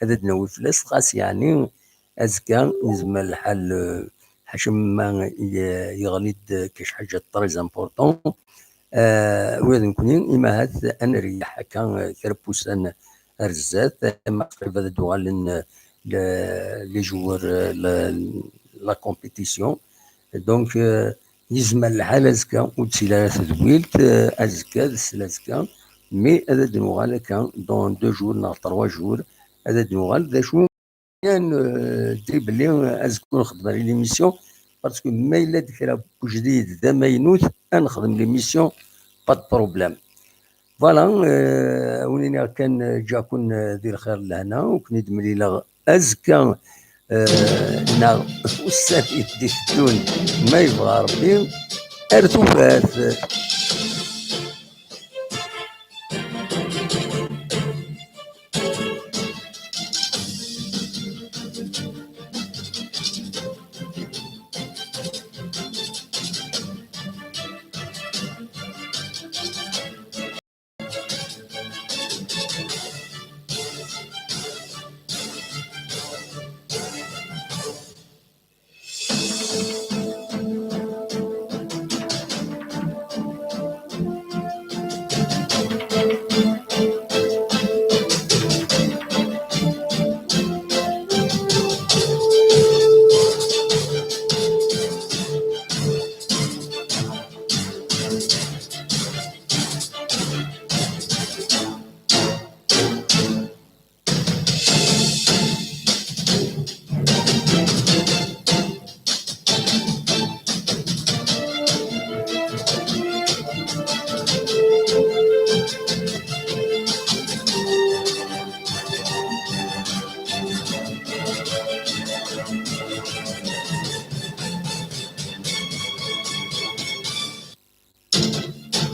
ad d-nawi fell-as, xas yeɛni azekka yezmer lḥal, eh, ḥaca ma ye-, yeɣli-d kac ḥaǧa très important. Eh, ula d nekkni, imahat ad nreyyeḥ akka, eh, kra n wussan ar zdat, ma qrib ad d-uɣalen, eh, le-, les joueurs, eh, la, la compétition. Donc, eh, yezmer lḥal azekka ur d-tili ara tedwilt, eh, azekka d sel azekka, mais ad d-nuɣal akka dans deux jours neɣ trois jours, ad d-nuɣal d acu kan, eh, diri belli, eh, azekka ur nxeddem ara l'émission, parce que ma yella-d kra n ujdid d amaynut, ad nexdem l'émission, pas de problème. Voilà, eh, a wen-iniɣ kan, eh, ǧǧiɣ-ken, eh, di lxir lehna, u ken-id-mlileɣ azekka, eh, neɣ ussan i d-iteddun, ma yebɣa Rebbi, ar tufat.